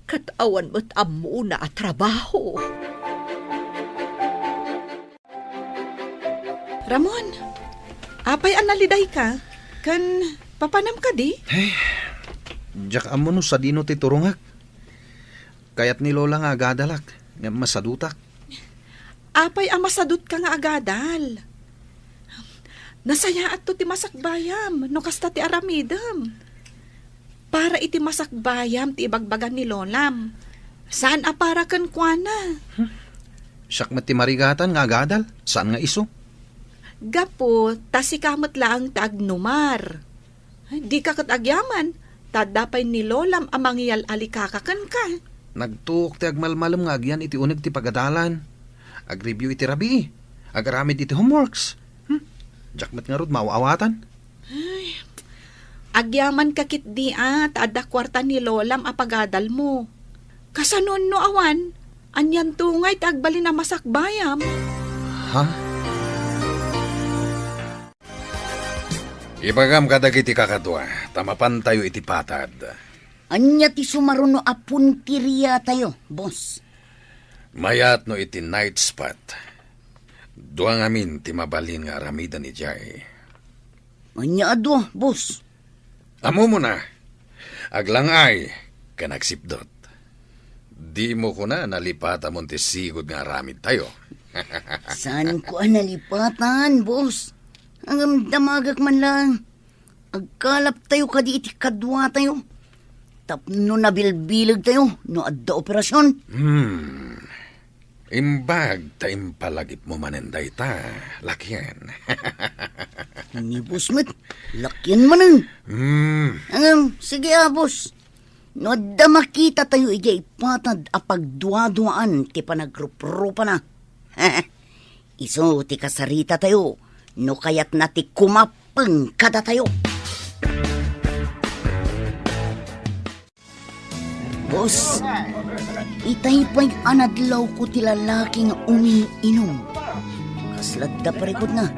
Ket awan met ammona a trabaho. Ramon, apay a nalidayka? Ken papanam kadi? Ay, diak ammo no sadino ti turongak. Kayat ni Lola nga agadalak, ngem masadutak. Apay a masadutka nga agadal? Nasayaatto ti masakbayam no kasta ti aramidem. Para iti masakbayam ti ibagbaga ni Lolam. Saan a para kenkuana. Hmm. Siak met ti marigatan nga agadal, saan nga isu. Gapu ta sika met laeng ti agnumar. Ay, dika ket agyaman, ta adda pay ni Lolam a mangyal-alikaka kenka. Nagtuok ti agmalmalem nga agyan iti uneg ti pagadalan. Agreview iti rabii. Agaramid iti homeworks. Hmm? Diak met ngarud maaw-awatan. Ay, agyamanka ketdi a, ta adda kuarta ni Lolam a pagadalmo. Kasanon no awan, anianto ngay ti agbalin a masakbayam? Ha? Ibagam kadagiti kakadua, ta mapantayo iti patad. Ania ti sumaruno a punteriatayo, boss? Mayat no iti night spot. Dua ngamin ti mabalin nga aramiden idiay. Ania a dua, boss? Ammomon a, aglang-ay ken agsipdut. Dimo kuna nalipatamon ti sigud nga aramidtayo. Saanko a nalipatan, boss. Ngem damagek man laeng. Agkalaptayo kadi iti kaduatayo. Tapno nabilbilegtayo no adda operasion. Hmm. Imbag ta impalagipmo manen dayta, lakien. Ni boss met, lakien manen. Hmm. Ngem, sige a, boss. No adda makitatayo idiay ipatad a pagduaduaan ti panagruprupana, Isu ti kasaritatayo no kayatna ti kumappeng kadatayo. Boss, itay pay a nadlawko ti lalaki nga umiinum. Kasla adda parikutna,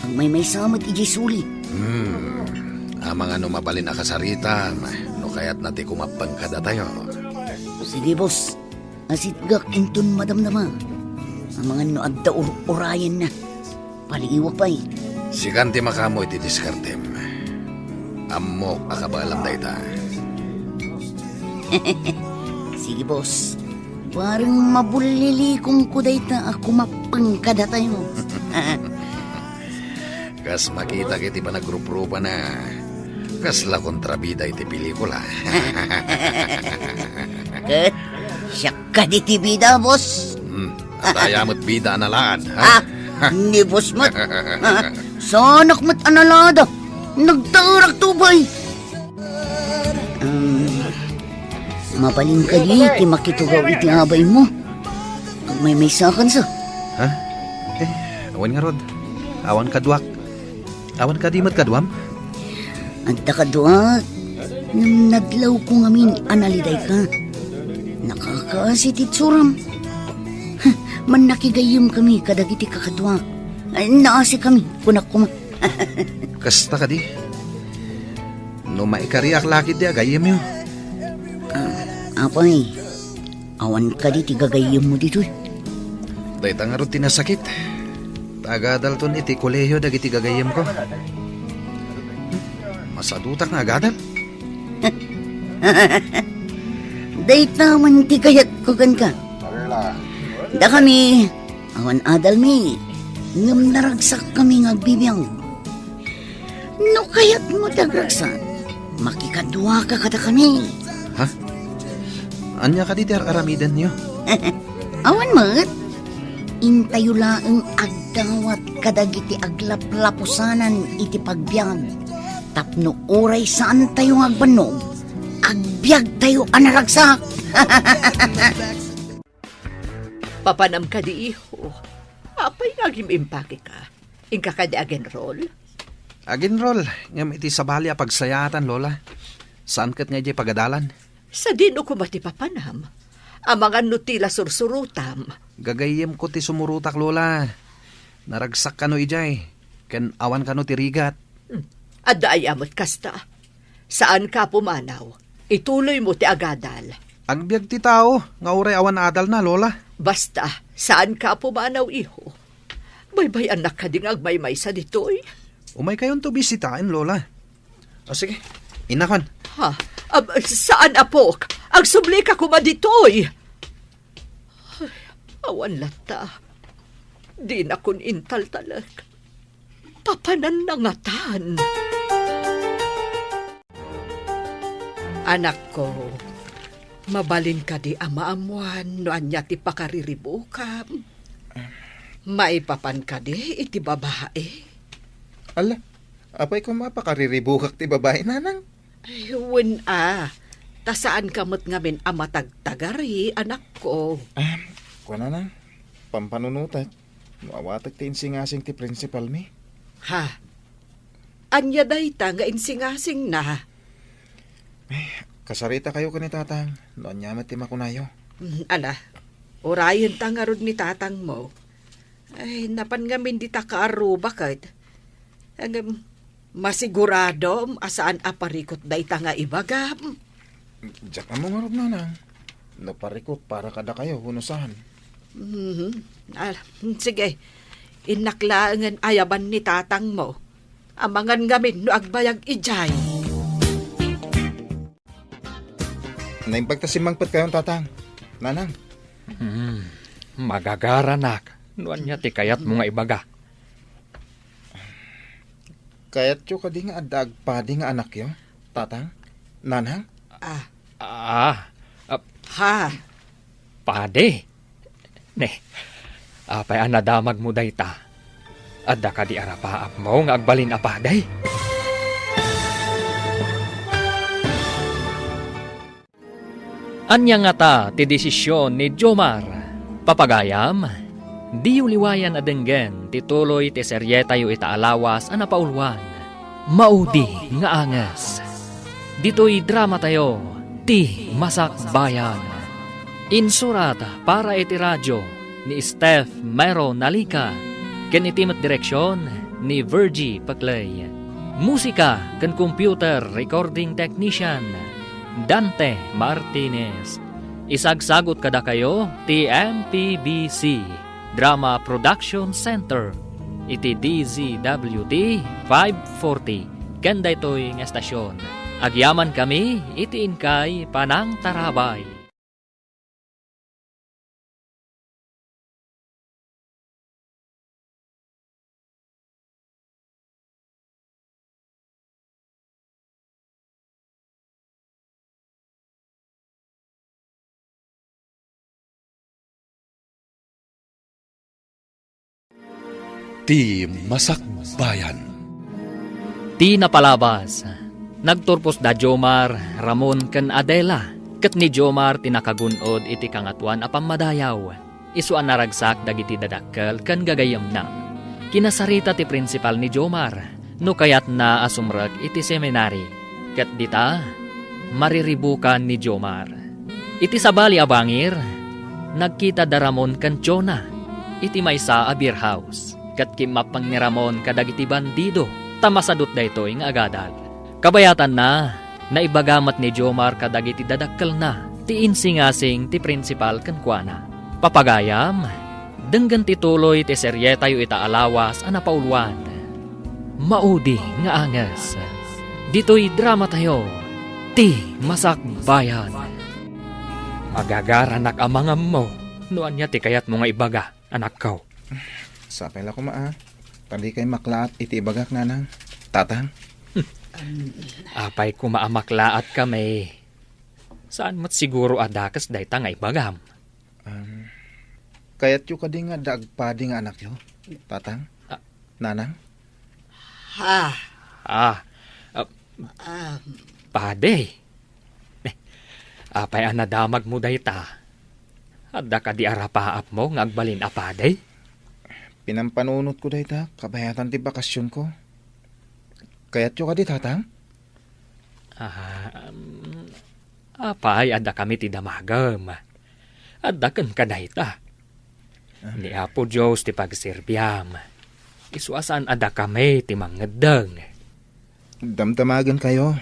agmaymaysa met idiay suli. Hmm, amangan no mabalin a kasaritam, no kayatna ti kumappeng kadatayo. Sige, boss. Asitgak inton madamdama. Amangan no adda ur-urayenna. Paliiwak pay. Sikan ti makaammo iti diskartem. Ammok a kabaelam dayta. Sige, boss. Bareng mabullilikonko dayta a kumappeng kadatayo. Kas makitak iti panagruprupana, kasla kontrabida iti pelikula. Ket siak kadi ti bida, boss. Hmm, adda aya met bida a nalaad, ha? Ah, ni boss met. Saanak met a nalaada. Nagtaerak to pay. Um, mabalin kadi ti makitugaw iti abaymo? Agmaymaysakansa. Ha? Eh, awan ngarud. Awan kaduak. Awan kadi met kaduam? Adda kaduak. Ngem nadlawko ngamin a nalidayka. Nakakaasi ti itsuram. Mannakigayyemkami kadagiti kakaduak. Ay, naasikami, kunak koma. Kasta kadi? No maikariak la ketdi a gayyemyo. Ah, apay, awan kadi ti gagayyemmo ditoy? Dayta ngarud ti nasakit. Ta agadalton iti kolehio dagiti gagayyemko. Masadutak nga agadal. Dayta man ti kayatko kenka. Dakami, awan adalmi, ngem naragsakkami nga agbibiag. No kayatmo ti agragsak, makikaduaka kadakami. Ha? Ania kadi ti ar-aramidenyo? Awan met. Intayo laeng agdawat kadagiti aglaplapusanan iti pagbiag. Tapno uray saantayo nga agbannog, agbiagtayo a naragsak. Papanam kadi, iho? Apay nga agim-impake ka? Inka kadi agenrol? Agenrol, ngem iti sabali a pagsayaatan, Lola. Saan ket nga idiay pagadalan. Sadino koma ti papanam? Amangan no ti la sursurotam. Gagayyemko ti sumurotak, Lola. Naragsak kano idiay, ken awan kano ti rigat. Hmm. Adda aya met kasta. Saanka a pumanaw. Ituloymo ti agadal. Agbiag ti tao nga uray awan adalna, Lola. Basta, saanka a pumanaw, iho. Baybay-annak kadi nga agmaymaysa ditoy? Umaykayonto bisitaen, Lola. O sige, innakon. Ha? Ab, saan, apok. Agsublika koma ditoy. Ay, awan latta. Dinakon intaltalek. Papananna ngatan. Anakko, mabalin kadi a maammuan no ania ti pakariribukam? Maipapan kadi iti babai? Ala, apay koma pakariribukak ti babai, nanang? Ay, wen a. Ta saanka met ngamin a matagtagari, anakko. Ah, kuana na, pampanunotek no awatek ti insingasing ti prinsipalmi. Ha? Ania dayta nga insingasingna? Ay, kasaritakayo ken ni Tatang no ania met ti makunayo. Mm, ala, urayenta ngarud ni Tatangmo. Ay, napan ngamin dita kaaruba ket. Ngem, masiguradom a saan a parikut dayta nga ibagam? Diak ammo ngarud, nanang, no parikut para kadakayo wenno saan. Mhm. Ah, sige. Innak laengen ayaban ni tatangmo. Amangan ngamin no agbayag idiay. Naimbag ta simmangpetkayon, Tatang. Nanang. Hmm, magagaranak no ania ti kayatmo nga ibaga. Kayatyo kadi nga adda agpadi nga anakyo, Tatang? Nanang? Ah. Ah, ah, Ha? Padi? Ne, apay a nadamagmo dayta? Adda kadi arapaapmo nga agbalin a padi? Ania ngata ti desisyon ni Jomar? Papagayam, Diyo liwayan a denggen ti tuloy ti serietayo ita a lawas a napauluan, Maudi nga Anges. Ditoy dramatayo, Ti Masakbayan. Insurat para iti radio ni Steph Mero Nalica, ken iti met direksion ni Virgie Paclay. Musika ken computer recording technician, Dante Martinez. Isagsagut kadakayo ti M P B C Drama Production Center iti D Z W T five forty ken daytoy nga estasion. Agyamankami iti inkay panangtarabay. Ti Masakbayan. Ti napalabas, nagturpos da Jomar, Ramon, ken Adela, ket ni Jomar ti nakagun-od iti Kangatoan a Pammadayaw. Isu a naragsak dagiti dadakkel ken gagayyemna. Kinasarita ti prinsipal ni Jomar no kayatna a sumrek iti seminari, ket dita, mariribukan ni Jomar. Iti sabali a bangir, nagkita da Ramon ken Chona iti maysa a beer house, ket kimmappeng ni Ramon kadagiti bandido ta masadut daytoy nga agadal. Kabayatanna, naibaga met ni Jomar kadagiti dadakkelna ti insingasing ti prinsipal kenkuana. Papagayam, denggen ti tuloy ti serietayo ita a lawas a napauluan, Maudi nga Anges. Ditoy dramatayo, Ti Masakbayan. Agagaranak a mangammo no ania ti kayatmo nga ibaga, anakko. Sapay la koma a, ta dikay maklaat iti ibagak, nanang, tatang. Apay koma a maklaatkami? Saan met siguro a dakes dayta nga ibagam. Um, kayatyo kadi nga adda agpadi nga anakyo, tatang? Ah. Nanang? Ha? Ah, ah, Um, padi? Eh, apay a nadamagmo dayta? Adda kadi a rapaapmo nga agbalin a padi? Pinampanunotko dayta kabayatan ti bakasionko. Kayatyo kadi, tatang? Ah, um, apay, addakami ti damagem. Adda kenka dayta. Ah. Ni Apo Dios ti pagserbiam. Isu a saan a dakami ti mangngeddeng. Damdamagenkayo.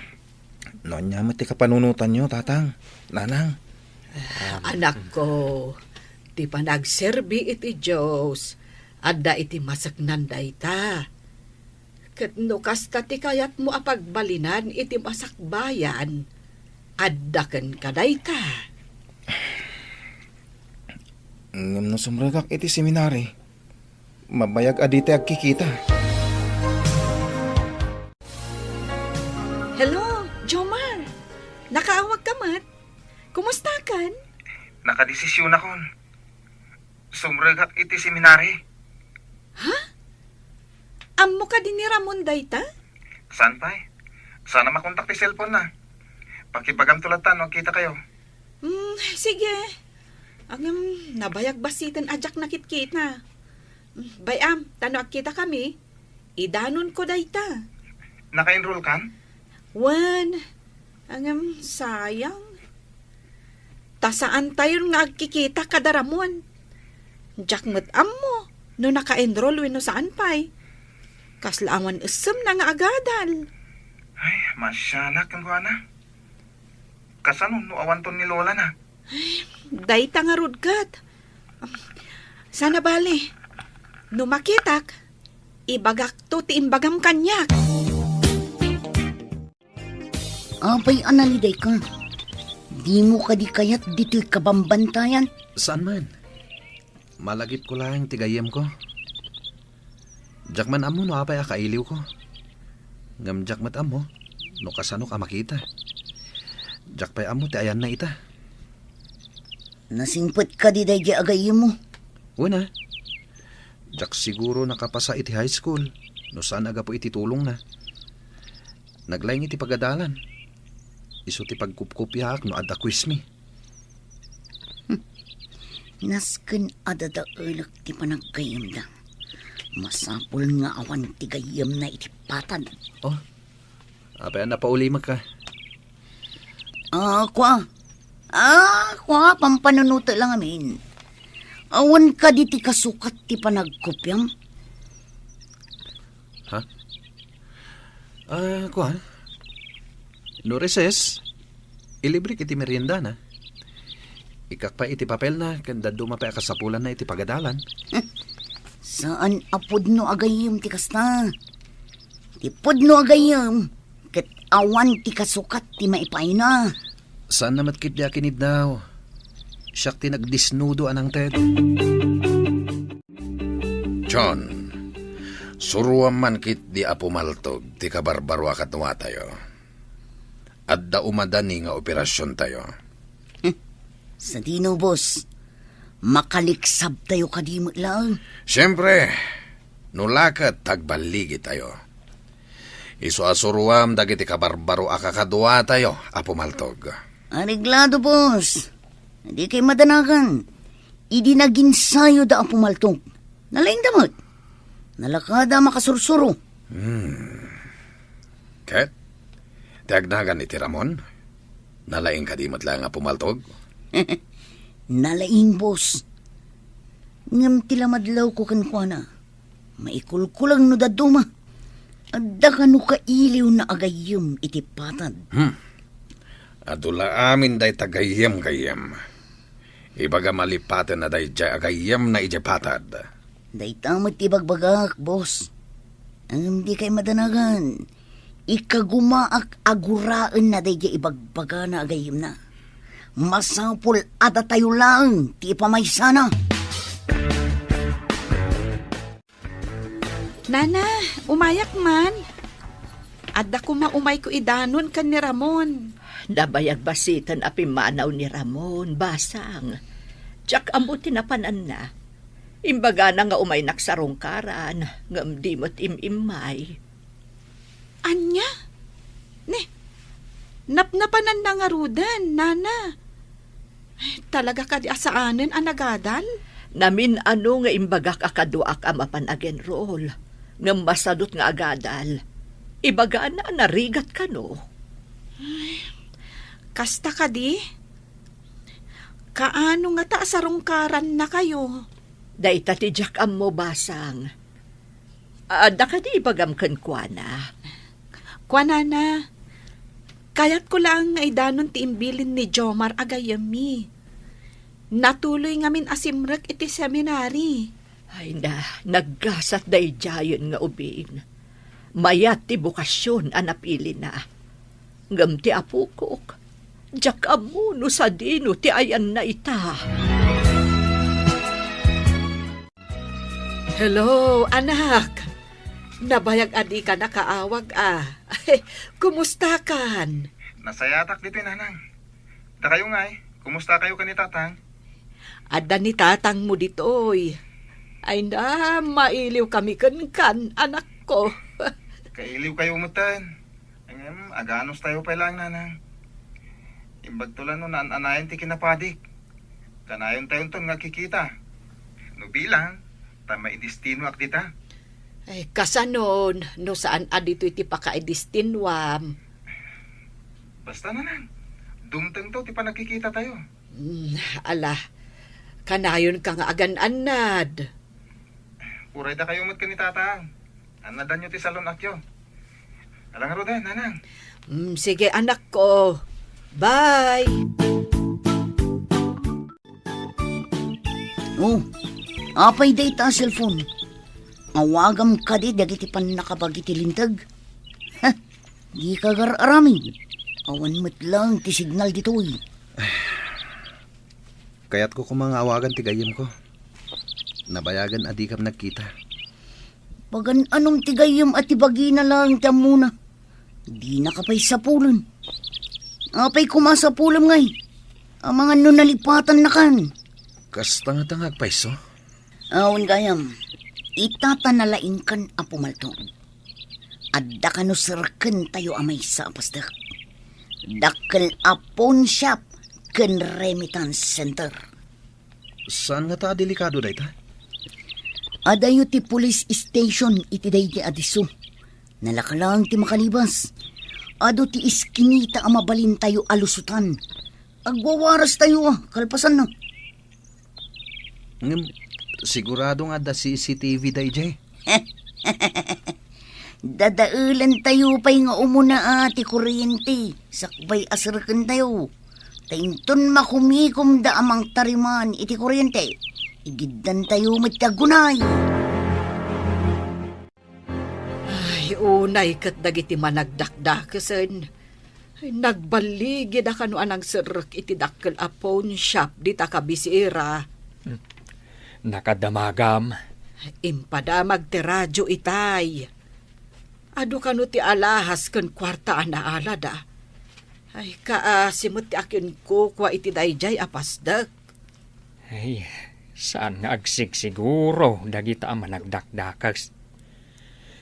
No ania met ti kapanunotanyo, tatang, nanang? Anakko, ti panagserbi iti Dios, adda iti maseknan dayta. Ket no kasta ti kayatmo a pagbalinan iti masakbayan, adda kenka dayta. Ngem no sumrekak iti seminari, mabayag a ditay agkikita. Hello, Jomar! Nakaawagka met? Kumustakan? Nakadesisionakon. Sumrekak iti seminari. Ha? Ammo kadi ni Ramon dayta? Saan pay? Saan a makontak ti cellphone na. Pakibagamto latta no agkitakayo. Hmm, sige. Ngem, nabayag bassiten a diak nakitkita. Hmm, bay-am, ta no agkitakami, idanonko dayta. Naka-enroll kan? Wen. Ngem, sayang. Ta saantayon nga agkikita kada Ramon. Diak met ammo no naka-enroll wenno saan pay. Kasla awan essemna nga agadal. Ay, masianak kenkuana. Kasano no awanton ni Lola na? Ay, dayta ngarud ket. Sana bale, no makitak, ibagakto ti imbagam kaniak. Apay a nalidayka? Dimo kadi kayat ditoy kabambantayan? Saan man. Malagipko laeng ti gayyemko. Diak man ammo no apay a kailiwko. Ngem diak met ammo no kasanok a makita. Diak pay ammo ti ayanna ita. Nasingpet kadi daydiay a gayyemmo? Wen a. Diak siguro nakapasa iti high school no saan a gapu iti tulongna. Naglaing iti pagadalan. Isu ti pagkupkopiaak no adda quizmi. Nasken a dadaelek ti panaggayyemda. Masapul nga awan ti gayyemna iti patad. Oh, apay a napaulimek ka? Ah, kua. Ah, kua, pampanunutek lang amin. Awan kadi ti kasukat ti panagkopiam? Ha? Ah, kuan? No recess, ilibrek iti meriendana. Ikkak pay iti papelna ken dadduma pay a kasapulanna iti pagadalan. Saan a pudno a gayyem ti kasta. Ti pudno a gayyem, ket awan ti kasukat ti maipaayna. Saanna met ketdi a kiniddaw. Siak ti nagdisnudo a nangted. John, suroam man ketdi a pumaltog ti kabarbaro a kaduatayo. Adda umadani nga operasiontayo. Hmm. Sadino, boss? Makaliksabtayo kadi met laeng? Siempre, no la ket agballigitayo. Isu a suroam dagiti kabarbaro a kakaduatayo a pumaltog. Areglado, boss. Dikay madanagan. Idi naginsayoda a pumaltog, nalaingda met. Nalakada a makasursuro. Hmm. Ket, ti agnagan iti Ramon? Nalaing kadi met laeng a pumaltog? Nalaing, boss. Ngem ti lamadlawko kenkuana, maikulkuleng no dadduma. Adda kano kailiwna a gayyem iti patad. Hmm. Adu la amin dayta gayyem-gayyem. Ibagam a lipatenna daydiay a gayyemna idiay patad. Dayta met ti ibagbagak, boss. Ngem dikay madanagan. Ikagumaak a guraenna daydiay ibagbagana a gayyemna. Masapul a datayo laeng ti ipamaysana. Nana, umayak man. Adda koma umayko idanon ken ni Ramon. Nabayag basiten a pimmanaw ni Ramon, basang. Diak ammo ti napananna. Imbagana nga umaynak sarungkaran, ngem di met im-immay. Ania? Ne, napnapananna ngaruden, nana. Talaga kadi a saanen a nagadal? Namin-ano nga imbagak a kaduak a mapan agenrol, ngem masadut nga agadal. Ibagana a narigat kano. Ay, kasta kadi? Kaano ngata a sarungkarannakayo? Dayta ti diak ammo, basang. Adda kadi ibagam kenkuana? Kuanana, kayatko laeng nga idanon ti imbilin ni Jomar a gayyemmi. Natuloy ngamin a simrek iti seminary. Ay na, naggasat daydiayen nga ubing. Mayat ti bokasion a napilina. Ngem ti apokok, diak ammo no sadino ti ayanna ita. Hello, anak. Nabayag a dika nakaawag a. Kumustakan? Nasayatak ditoy, nanang. Dakayo ngay, kumustakayo ken ni tatang? Adda ni tatangmo ditoy. Ay na, mailiw kami kenkan, anakko. Kailiw kayo metten. Ngem, aganos tayo pay laeng, nanang. Imbagto la no naan-anayon ti kinapadik. Kanayon tayonton nga agkikita. No bilang, ta maidistinoak dita. Ay, kasanon, no saan a ditoy ti pakaidistinoam? Basta, nanang, dumtengto ti panagkikita tayo. Hmm, ala, kanayon ka nga agan-annad. Uray dakayo met ken ni tatang. Annadanyo ti salun-atyo. Ala ngaruden, nanang. Hmm, sige, anakko. Bye. Oh, apay dayta a cellphone? Awagam kadi dagiti pannakabagi ti linteg? Ha, dika gar-aramid. Awan met laeng ti signal ditoy. Kayatko koma nga awagan ti gayyemko. Nabayagen a dikam nagkita. Pagan-anom ti gayyem a ti bagina laeng ti ammona? Dinaka pay sapulen. Apay koma sapulem ngay? Amangan no nalipatannakan. Kasta ngata nga agpayso? Awan gayam. Ita ta nalaingkan a pumaltog. Adda kano serkentayo a maysa a pastek. Dakkel a pawn shop ken remittance center. Saan ngata a delikado dayta? Adayo ti police station iti daydi a disso. Nalaka laeng ti makalibas. Adu ti iskinita a mabalintayo a lusotan. Agwawarastayo a kalpasanna. Ngem, sigurado nga adda C C T V daydiay? Dadaelentayo pay nga umuna a ti kuryente sakbay a serrekentayo. Ta inton makumikomda a mangtariman iti kuryente, igiddantayo met ti aggunay. Ay, unay ket dagiti managdakdakesen. Ay, nagballigida kano a nangserrek iti dakkel a pawn shop dita kabisera. Hmm. Nakadamagam. Impadamag ti radio itay. Adu kano ti alahas ken kuarta a naalada. Ay, kaasi met ti akinkukua iti daydiay a pasdek. Ay, saan nga agsigsiguro dagita a managdakdakes.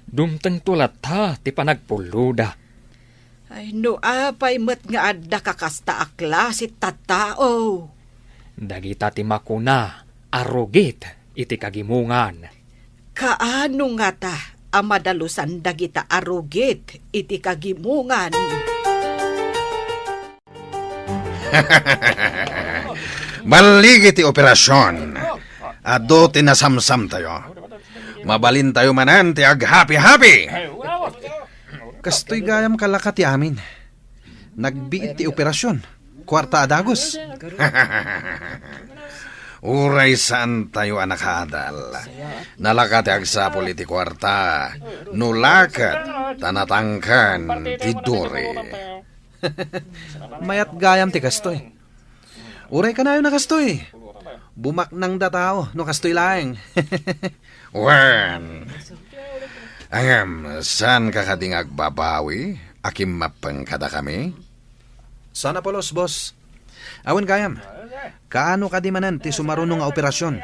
Dumtengto latta ti panagpulloda. Ay, no apay met nga adda kakasta a klase tattao. Dagita ti makuna a rugit iti kagimongan. Kaano ngata a madalusan dagita a rugit iti kagimongan? Ballig iti operasion. Adu ti nasamsamtayo. Mabalintayo manen ti aghapi-hapi. Kastoy gayam kalaka ti amin. Nagbiit ti operasion. Kuarta a dagus. Uray saantayo a nakaadal. Nalaka ti agsapul iti kuarta. No la ket, ta natangken ti duri. Mayat gayam ti kastoy. Uray kanayon a kastoy. Bumaknangda tao no kastoy laeng. Wen. Ngem, saanka kadi nga agbabawi a kimmappeng kadakami? Saan a pulos, boss. Awan gayam. Kaano kadi manen ti sumaruno nga operasion?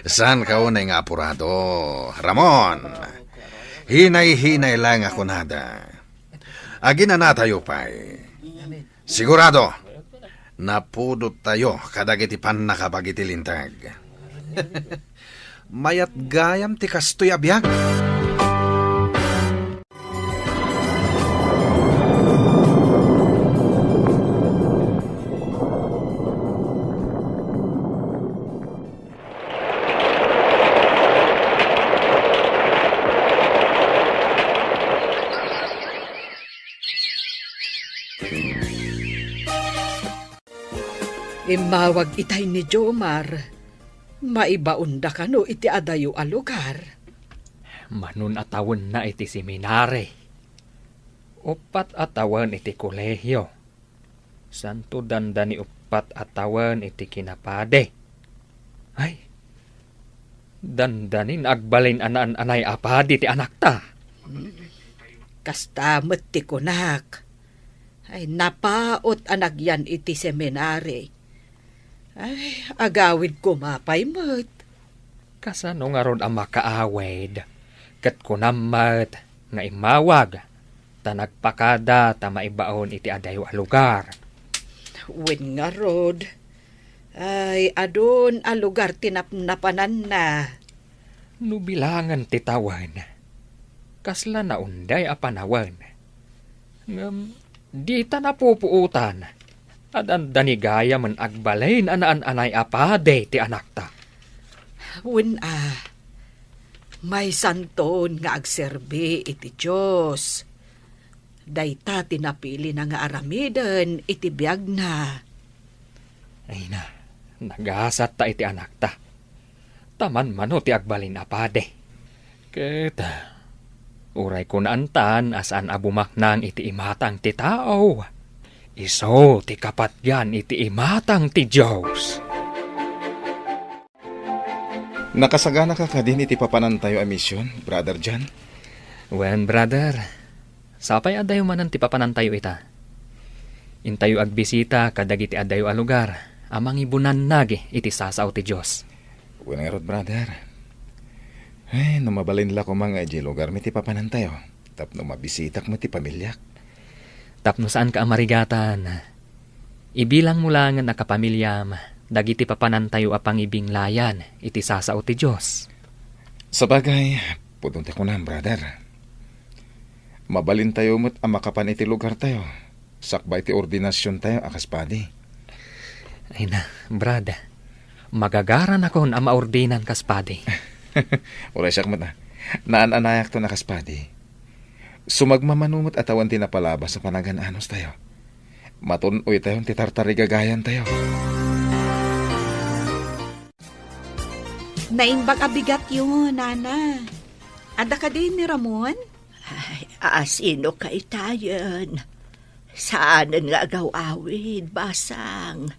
Saanka unay nga apurado, Ramon? Hinay-hinay laeng a kunada. Aginanatayo pay. Sigurado, napudottayo kadagiti pannakabag iti linteg. Mayat gayam ti kastoy a biag. Immawag itay ni Jomar. Maibaonda kano iti adayo a lugar? Manon a tawenna iti seminari. Uppat a tawen iti kolehio. Santo dandani uppat a tawen iti kinapadi. Ay, dandanin agbalin a naan-anay a padi ti anakta. Hmm. Kasta met ti kunak. Ay, napaut a nagyan iti seminari. Ay, agawid koma pay met. Kasano ngarud a makaawid? Ket kunam met nga immawag, ta nagpakada ta maibaon iti adayo a lugar. Wen ngarud, ay, adun a lugar ti napnapananna. No bilangen ti tawen, kasla naunday a panawen. Ngem dita napupuotan a dandani gayamen agbalin a naan-anay a padi ti anakta. Wen a, maysanton nga agserbi iti Dios. Dayta ti napilina nga aramiden iti biagna. Ay na, nagasatta iti anakta. Ta manmano ti agbalin a padi. Ket, uray kunaantan a saan a bumaknang iti imatang ti tao, isu ti kapatgan iti imatang ti Dios. Nakasaganaka kadin iti papanantayo a mision, Brother John? Wen, brother. Sapay a dayo manen ti papanantayo ita. Intayo agbisita kadagiti adayo a lugar a mangibunannag iti sasao ti Dios. Wen ngarud, brother. Ay, no mabalin la koma nga idiay lugarmi ti papanantayo, tapno mabisitak met ti pamiliak. Tapno saanka a marigatan, Ibilangmo laengen a kapamiliam dagiti papanantayo a pangibinglayan iti sasao ti Dios. Sabagay, pudno ti kunam, brother. Mabalintayo met a makapan iti lugartayo, sakbay ti ordinasiontayo a kas padi. Ay na, brad, magagaranakon a maordinan kas padi. Uray siak met, a. Naan-anayakton a kas padi. Sumagmamano met a tawen ti napalabas a panagan-anostayo. Matun-oytayon ti tartarigagayantayo. Naimbag a bigatyo, Nana. Adda kadi ni Ramon? Ay, a, sino kaytayen? Saanen nga agaw-awid, Basang.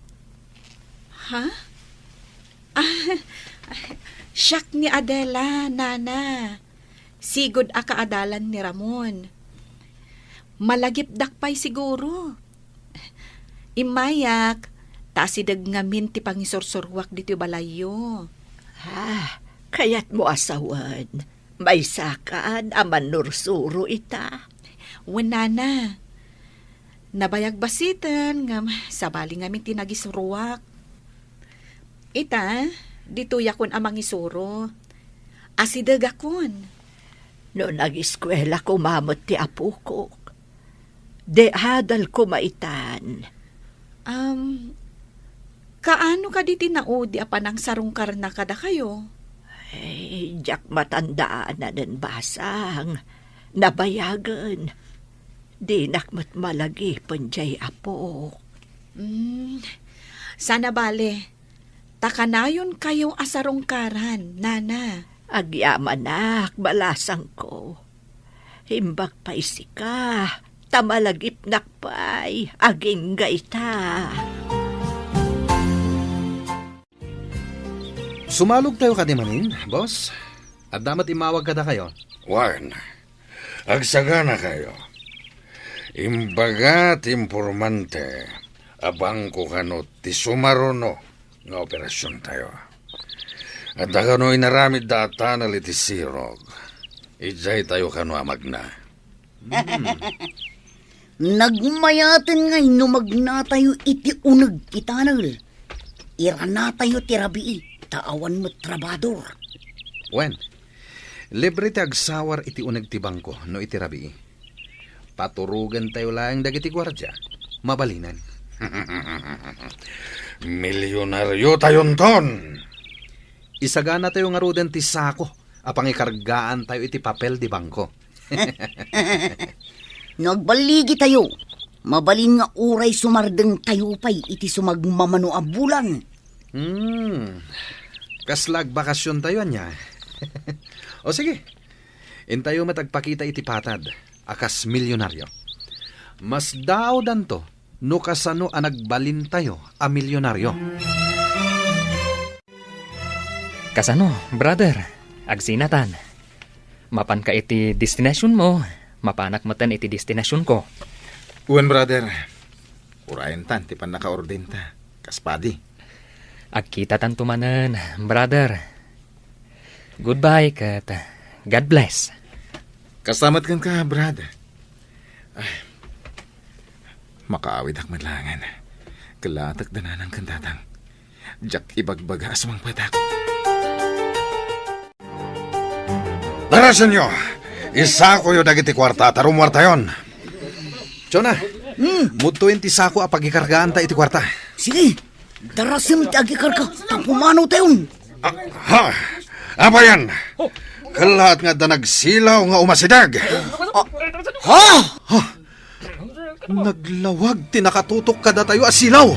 Ha? Ah, siak ni Adela, Nana. Sigud a kaadalan ni Ramon. Malagipdak pay siguro. Immayak, ta asideg ngamin ti pangisursuruak ditoy balayyo. Ah, kayatmo a sawen, maysakan a mannursuro ita? Wen, Nana. Nabayag basiten, ngem sabali ngamin ti nagisuruak. Ita, ditoyakon a mangisuro. Asidegakon. No nagiskuela koma met ti apokok, di adal koma itan. Am, kaano kadi ti naudi a panangsarungkarna kadakayo? Ay, diak matandaanen, Basang. Nabayagen. Dinak met malagipen diay apok. Mm, sana bale, ta kanayonkayo a sarungkaran, Nana. Agyamanak, balasangko. Imbag pay sika, ta malagipnak pay, agingga ita. Sumalogtayo kadi manen, boss? Adda met immawag kadakayo? Wen, agsaganakayo. Imbaga ti impormante a bangko kano ti sumaruno nga operasiontayo. Adda kano inaramidda a tunnel iti sirog. Idiaytayo kano a magna. Hmm. Nagmayaten ngay no magnatayo iti uneg ti tunnel. Iranatayo ti rabii, ta awan met trabador. Wen, libre ti agsawar iti uneg ti bangko no iti rabii. Paturogentayo laeng dagiti guardia. Mabalinen. Milionariotayonton! Isaganatayo ngaruden ti sako a pangikargaantayo iti papel di bangko. No agballigitayo, mabalin nga uray sumardengtayo pay iti sumagmamano a bulan. Hmm. Kasla agbakasiontayo, ania? O sige, intayo met agpakita iti patad a kas milionario. Masdaawdanto no kasano a nagbalintayo a milionario. Kasano, brother? Agsinatan. Mapanka iti destinasionmo, mapanak metten iti destinasionko. Wen, brother. Urayentan ti pannakaordinta, kas padi. Agkitatanto manen, brother. Goodbye ket God bless. Kasta met kenka, Brad. Ay, makaawidak met laengen. Kellatek dananang ken tatang. Diak ibagbaga a sumangpetak. Darasenyo! Isakoyo dagiti kuarta ta rummuartayon. Jonah, hmm, mudtoyen ti sako a pagikargaanta iti kuarta. Sige, darasem ti agikarga, ta pumanotayon. Ah, ha? Apayan? Kellaat nga adda nagsilaw nga umasideg. Ah, ha? Ha? Naglawag ti nakatutok kadatayo a silaw.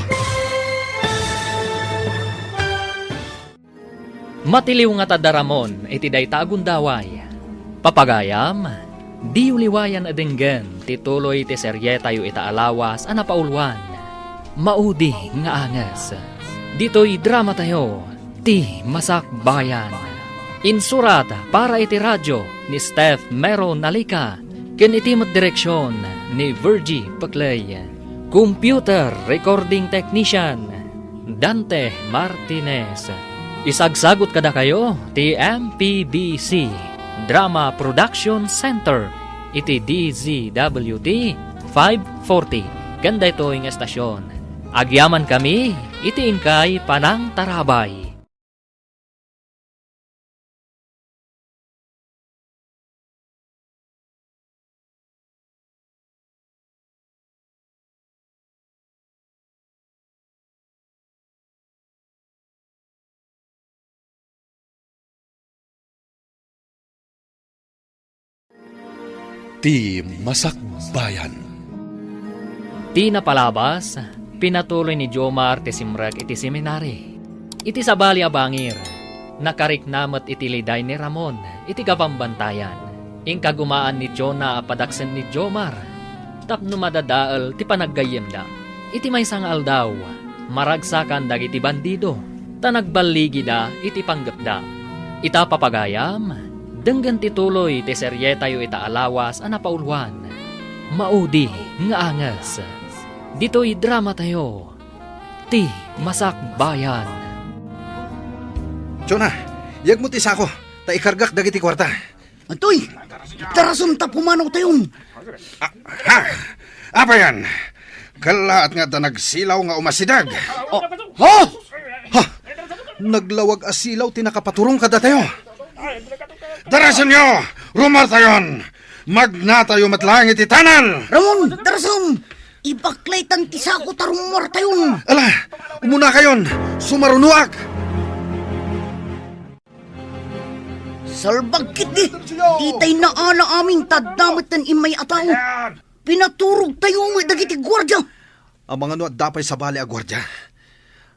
Matiliw ngata da Ramon iti dayta a gundaway. Papagayam, diyo liwayan a denggen ti tuloy ti serietayo ita a lawas a napauluan, Maudi nga Anges. Ditoy dramatayo, Ti Masakbayan. Insurat para iti radio ni Steph Meron Alica ken iti met direksion ni Virgie Peclay. Computer recording technician, Dante Martinez. Isagsagut kadakayo ti M P B C Drama Production Center iti D Z W T five forty ken daytoy nga estasion. Agyamankami iti inkay panangtarabay. Ti Masakbayan. Ti napalabas, pinatuloy ni Jomar ti simrek iti seminari. Iti sabali a bangir, nakarikna met iti liday ni Ramon iti kabambantayan. Inkagumaan ni Jonah a padaksen ni Jomar tapno madadael ti panaggayyemda. Iti maysa nga aldaw, maragsakan dagiti bandido, ta nagballigida iti panggepda. Ita, papagayam, denggen ti tuloy ti serietayo ita a lawas a napauluan, Maudi nga Anges. Ditoy dramatayo, Ti Masakbayan. Jonah, yegmo ti sako, ta ikargak dagiti kuarta. Antoy, darasem ta pumanawtayon. Ah, ha? Apayan? Kellaat nga adda nagsilaw nga umasideg. Oh, ha? Ha? Naglawag a silaw ti nakapaturong kadatayo. Darasenyo! Rumartayon! Magnatayo met laeng iti tunnel! Ramon, darasem! Ibaklaytan ti sako ta rumuartayon. Ala, umunakayon! Sumarunoak! Salbag ketdi! Ditay naala amin ta adda metten immay a tao. Pinaturogtayo met dagiti guardia. Amangan no adda pay sabali a guardia.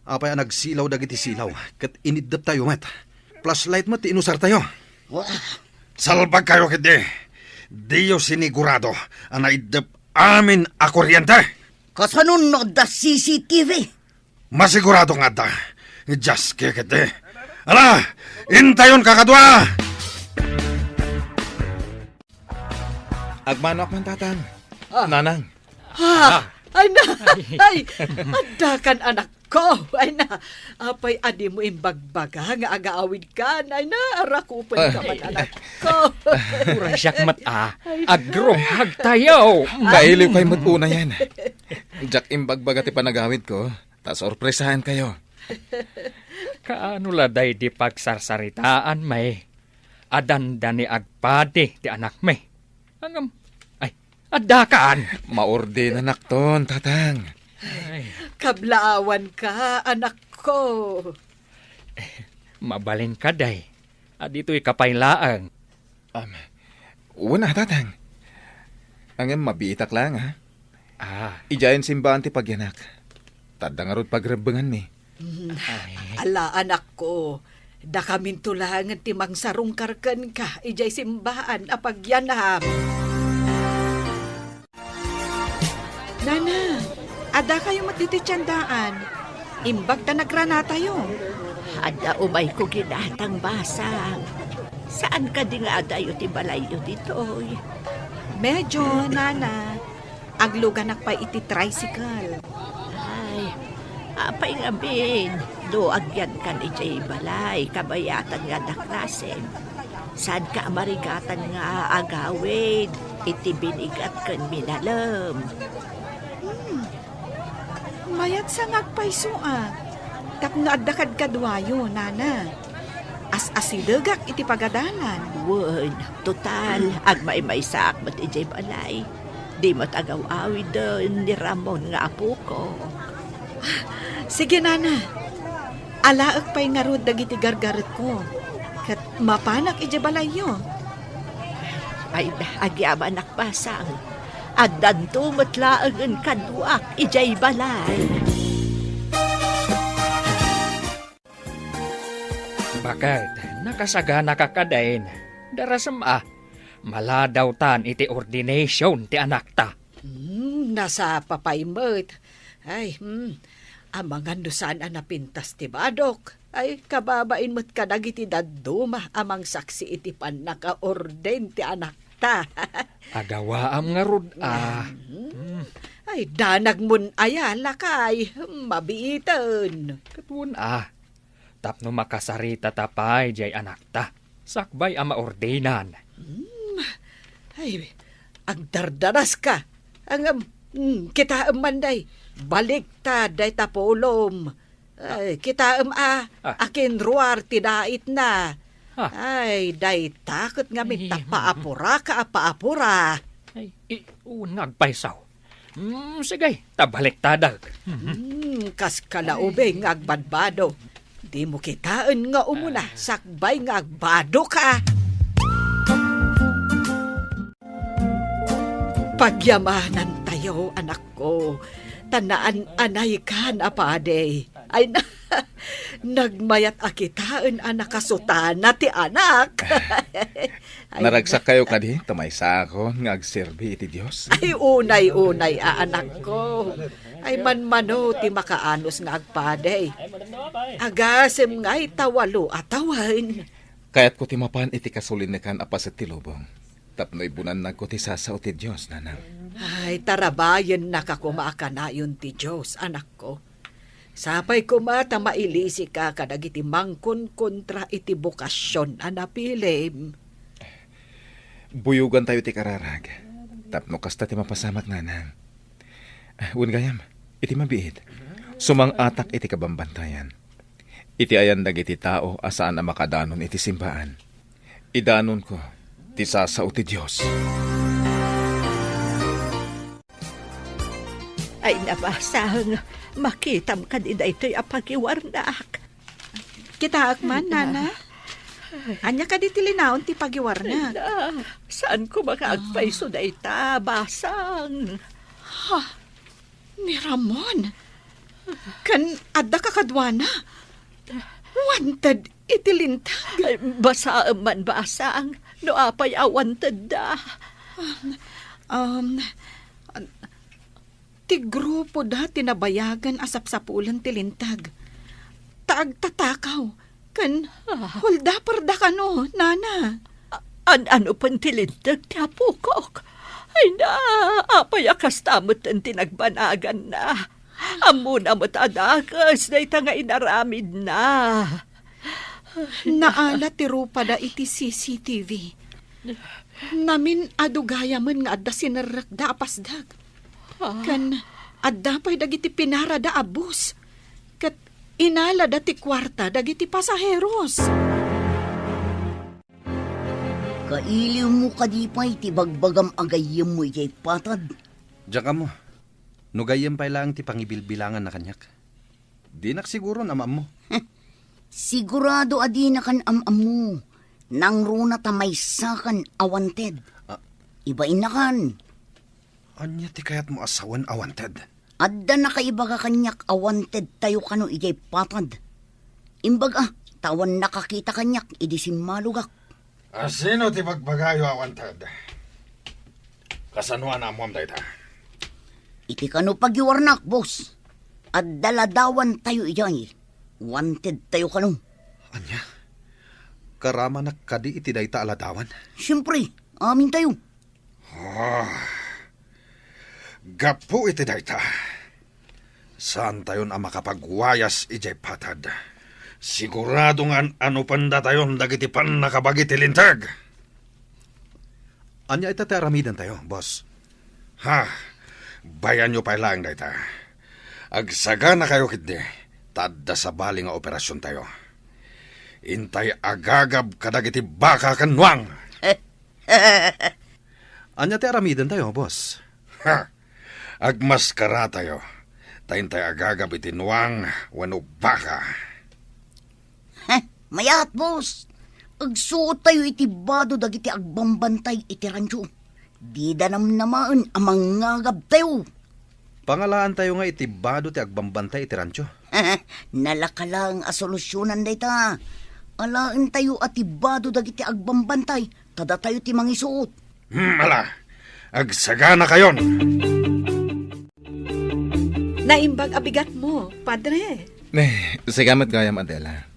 Apay a nagsilaw dagiti silaw, ket iniddeptayo met. Flashlight met ti inusartayo. Wah. Salbagkayo ketdi. Diyo sinigurado a naiddep amin a kuryente. Kasano no adda C C T V? Masigurado nga adda. Just kikit, eh. Ala, intayon, kakadua! Agmanoak man, Tatang. Ah. Nanang. Ah, ay na, ay, adda kan, anak ko. Ay na, apay a dimo imbagbaga nga agawid kan? Ay na, arakupen ka man, anak ko. Uray siak met a, ay, agrunghag tayo. Kailiw kay met unayen. Diak imbagbaga ti panagawid ko, ta sorpresaen kayo. Kaano la daydi pagsarsaritaan, may? Adanda ni agpadi ti anakmi. Ngem, ay, adda kan? Maordenanakton, Tatang. Ay. Kablaawan ka, anak ko. Mabalin ka, day. A ditoy ka pay laeng. Am, wen a, Tatang. Ngem mabiitak laeng, ha? Ah. Idiayen simbaan ti pagyanak. Ta adda ngarud pagrebbenganmi. Mm. Ay. Ala, anak ko, dakaminto laengen ti mangsarungkar kenka idiay simbaan a pagyanak. Nana, adda kayo met ditoy tiendaan. Imbag ta nagranatayo. Adda umayko ginatang basang. Saan kadi nga adayo ti balayyo ditoy? Medyo, Nana. Agluganak pay iti tricycle. Ay, apay ngamin, no agyankan idiay balay, kabayatan nga adda klasem. Saanka a marigatan nga agawid iti binigat ken minalem. Hmm. Mayat sa nga agpayso a, tapno adda kadkaduayo, Nana. As-asidegak iti pagadalan. Wen, total, agmaymaysaak met idiay balay. Di met agaw-awiden ni Ramon nga apoko. Sige, Nana. Alaek pay ngarud dagiti gargaretko, ket mapanak idiay balayyo. Ay, agyamanak, basang. Addanto met laengen kaduak idiay balay. Baket, nakasaganaka kadin. Darasem a, maladawtan iti ordination ti anakta. Hmm, nasapa pay met. Ay, hmm, amangan no saan a napintas ti badok. Ay, kababain met kadagiti dadduma a mangsaksi iti pannakaorden ti anakta. Agawaam ngarud a. Hmm. Hmm. Ay, danagmon aya, lakay. Mabiiten. Ket wen a. Tapno makasaritata pay diay anakta, sakbay a maordinan. Hmm. Ay, agdardaraska. Ngem, hmm, kitaem man, day. Baliktad dayta pulom. Ay, kitaem a, Ah. akinruar ti daitna. Ah. Ay, dayta ket ngamin ta Ay. paapura ka a paapura. Ay, i-, unag payso. Hmm, sige, ta baliktadek. Hmm, kas kalaubing nga agbadbado. Dimo kitaen nga umuna, Ah. sakbay nga agbado ka. Pagyamanantayo, anakko, ta naan-anaykan a padi. Ay, na, nagmayat a kitaen a nakasutana ti anak. Ay, Naragsakkayo kadi, ta maysaakon nga agserbi iti Dios? Ay, unay-unay a anakko. Ay, manmano ti makaanus nga agpadi. Agasem ngay ta walo a tawen. Kayatko ti mapan iti kasulinekan a paset ti lubong. Tapno ibunannakko ti sasao ti Dios, nanang. Ay, tarabayennaka koma a kanayon ti Dios, anakko. Sapay koma ta mailisika kadagiti mangkonkontra iti bokasion a napilim. Buyogantayo ti kararag. Tapno kasta ti mapasamak, nanang. Wen gayam, iti mabiit, sumang-atak iti kabambantayan. Iti ayan dagiti tao a saan a makadanon iti simbaan, idanonko ti sasao ti Dios. Ay, nabasang, makitam kadi daytoy a pagiwarnak. Kitaak man, Nana. Ania kadi ti linaon ti pagiwarnak? Ay, na, saan ko makaagpayso dayta, basang? Ha? Ni Ramon? Ken adda kakaduana? Wanted iti lintag? Ay, basaem man, basang, no apay a wanted da. Um, um, ti grupo da ti nabayagan a sapsapulen ti lintag. Ta agtatakaw, ken Ah. holdaper da kano, nana. A-, an-ano pen ti linteg ti apokok? Ay na, apay a kasta met ti nagbanaganna? Ammona met a dakes dayta nga inaramidna. Naala ti rupada iti C C T V. Namin-adu gayamen nga adda sinerrekda a pasdek. Ah. Ken adda pay dagiti pinarada a bus. Ket inalada ti kuarta dagiti pasaheros. Kailiwmo kadi pay ti bagbagam a gayyemmo idiay patad? Diak ammo. No gayyem pay laeng ti pangibilbilanganna kaniak. Dinak siguron a maammo. Sigurado a dinakan am-ammo. Nangruna ta maysakan a wanted. Ah. Ibainnakan. Ania ti kayatmo a sawen a wanted? Adda nakaibaga kaniak a wanted tayo kano idiay patad. Imbag a, ta awan nakakita kaniak idi simmalogak. A sino ti bagbagayo a wanted? Kasano a naammoam dayta? Iti kano pagiwarnak, boss. Adda ladawan tayo idiay. Wanted tayo kano. Ania? Karamanak kadi iti dayta a ladawan? Siempre, amin tayo. Ah, gapu iti dayta, saantayon a makapagwayas idiay patad. Sigurado nga an-anupendatayon dagiti pannakabagi ti linteg. Ania ita ti aramidentayo, boss? Ha, bayanyo pay laeng dayta. Agsaganakayo ketdi, ta adda sabali nga operasiontayo. Intay agagab kadagiti baka ken nuang. Ania ti aramidentayo, boss? Ha! Agmaskaratayo, ta intay agagab iti nuang wenno baka. Heh, mayat, boss. Agsuottayo iti bado dagiti agbambantay iti rancho. Dida namnamaen a mangngagabtayo. Pangalaantayo nga iti bado ti agbambantay iti rancho. Nalaka laeng a solusionan dayta. Alaentayo a ti bado dagiti agbambantay, ta datayo ti mangisuot. Hmm, ala, agsaganakayon. Naimbag a bigatmo, Padre. Ne, sika met gayam, Adela.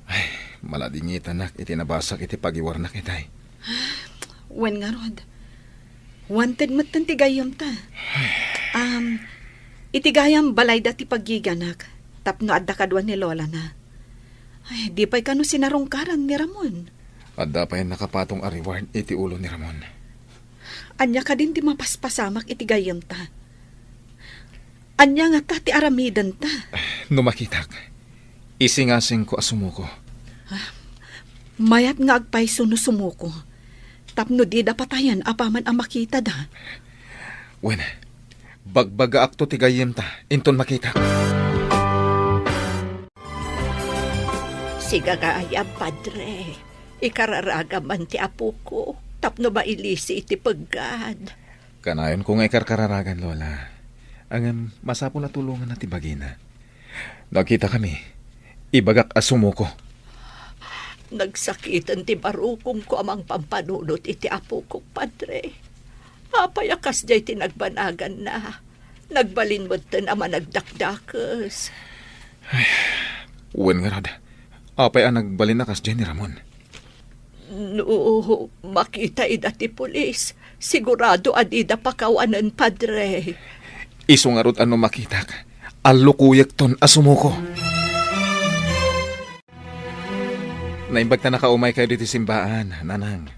Ay, maladingitanak iti nabasak iti pagiwarnak itay. Wen ngarud, wanted metten ti gayyemta. Um, iti gayam balayda ti paggiganak tapno adda kadua ni lolana. Ay, di pay kano sinarungkaran ni Ramon. Adda pay nakapatong a reward iti ulo ni Ramon. Ania kadin ti mapaspasamak iti gayyemta? Ania ngata ti aramidenta? No makitak, isingasingko a sumuko. Mayat nga agpayso no sumuko, tapno dida patayen apaman a makitada. Wen, bagbagaakto ti gayyemta inton makitak. Sigagayam, Padre. Ikararagam man ti apoko tapno mailisi iti peggad. Kanayonko nga ikarkararagan, Lola. Ngem masapul a tulonganna ti bagina. No agkitakami, ibagak a sumuko. Nagsakiten ti barukongko a mangpampanunot iti apokok, Padre. Apay a kasdiay ti nagbanaganna? Nagbalin metten a managdakdakes. Ay, wen ngarud, apay a nagbalin a kasdiay ni Ramon? No makita ida ti pulis, sigurado a dida pakawanen, Padre. Isu ngarud a no makitak, allukoyekton a sumuko. Naimbag ta nakaumaykayo ditoy simbaan, Nanang.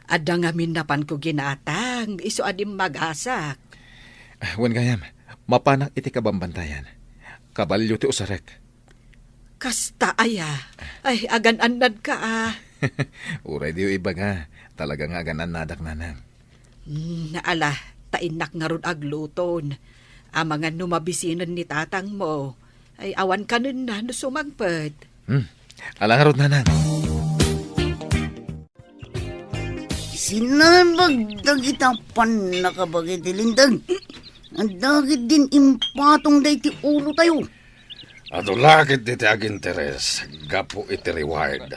Adda ngamin napanko ginatang, isu a dimmagasak. Ah, wen gayam, mapanak iti kabambantayan. Kabalio ti usarek. Kasta aya? Ay, agan-annadka, a. Uray diyo ibaga, talaga nga agan-annadak, Nanang. Hmm, ala, ta innak ngarud agluton. Amangan no mabisinen ni tatangmo. Ay, awan kanenna no sumangpet. Hmm, ala ngarud, Nanang. Sinalbag dagita pannakabaga iti linteg. Dagiti impatong daydi ulotayo. Adu la ketdi ti aginteres gapu iti reward.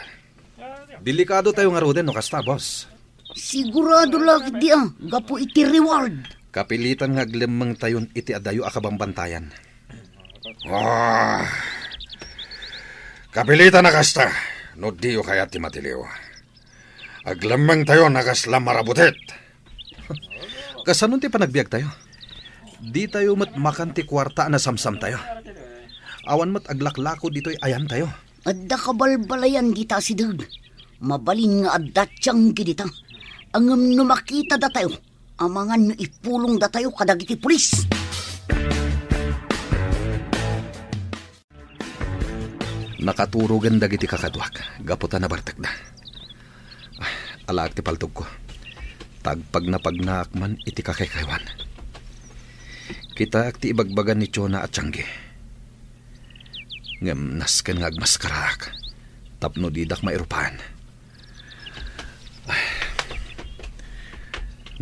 Delikadotayo ngaruden no kasta, boss. Sigurado la ketdi a gapu iti reward. Kapilitan nga aglemmengtayon iti adayo a kabambantayan. Ah, kapilitan a kasta no diyo kayat ti matiliw. Aglemmengtayon a kasla marabutit. Kasano ti panagbiagtayo? Ditayo met makan ti kuarta a nasamsamtayo. Awan met aglaklako ditoy ayantayo. Adda kabalbalayan dita asideg. Mabalin nga adda tianggi dita. Ngem no makitada tayo, amangan no ipulongda tayo kadagiti pulis. Nakaturogen dagiti kakaduak gapu ta nabartekda. Ah, alaek ti paltogko. Tagpagnapagnaak man iti kakaykaywan. Kitaek ti ibagbaga ni Chona a tianggi. Ngem nasken nga agmaskaraak tapno didak mairupaen.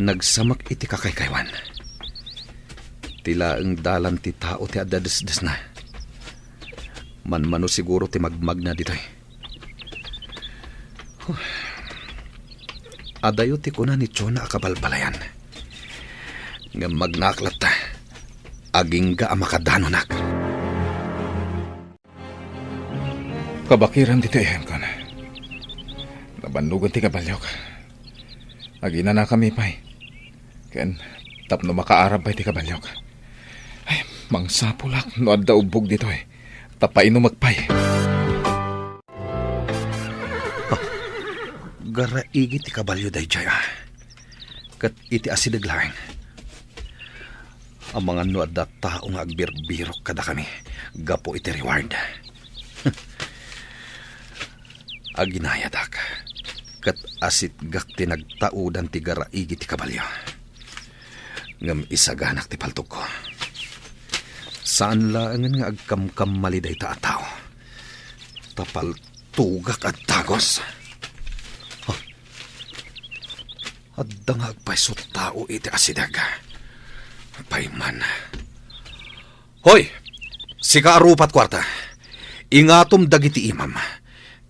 Nagsamak iti kakaykaywan. Ti laeng dalan ti tao ti adda desdesna. Manmano siguro ti magmagna ditoy. Huh. Adayo ti kuna ni Chona a kabalbalayan. Ngem magnaak latta, agingga a makadanonak. Kabakiran ditoy ayamkan. Nabannogan ti kabaliok. Aginanakami pay. Ken tapno makaarab pay ti kabaliok. Ay, mangsapulak no adda ubbog ditoy. Ta painumek pay. Ah, garaigi ti kabalio daydiay, ah. Ket iti asideg laeng. Amangan no adda tao nga agbirbirok kadakami gapu iti reward. Aginayadak, ket asitgak ti nagtaudan ti garaigi ti kabalio. Ngem isaganak ti paltogko. Saan laengen nga agkamkammali dayta a tao. Ta paltogak a dagus. Huh. Adda nga agpayso tao iti asideg. Payman. Hoy! Sika a rupat kuarta. Ingatom dagiti imam.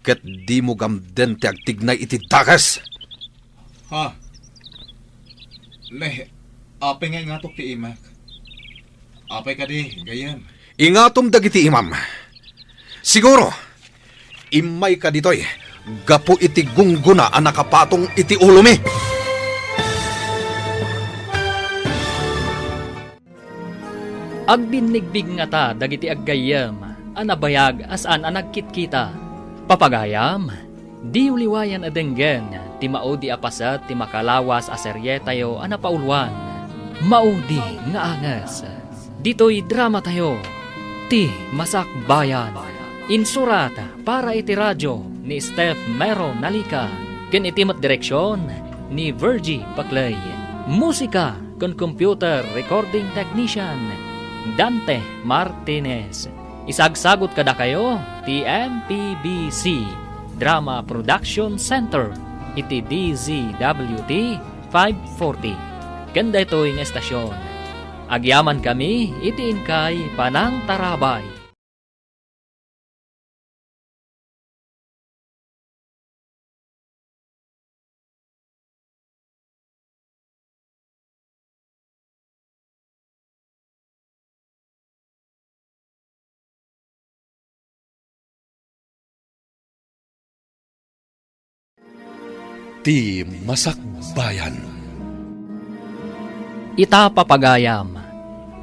Ket dimo gamden ti agtignay iti dakes. Ha? Ne, apay nga ingatok ti imak? Apay kadi, gayyem? Ingatom dagiti imam. Siguro, immayka ditoy gapu iti gunggona a nakapatong iti ulomi. Agbinnigbignata dagiti aggayyem a nabayag a saan a nagkitkita. Papagayam, diyo liwayan a denggen ti maudi a paset ti makalawas a serietayo a napauluan, Maudi nga Anges. Ditoy dramatayo, Ti Masakbayan. Insurat para iti radio ni Steph Mero Nalica, ken iti met direksion ni Virgie Paclay. Musika ken computer recording technician, Dante Martinez. Isagsagut kadakayo ti M P B C Drama Production Center iti D Z W T five forty. Ken daytoy nga estasion, agyamankami iti inkay panangtarabay. Ti Masakbayan. Ita, papagayam,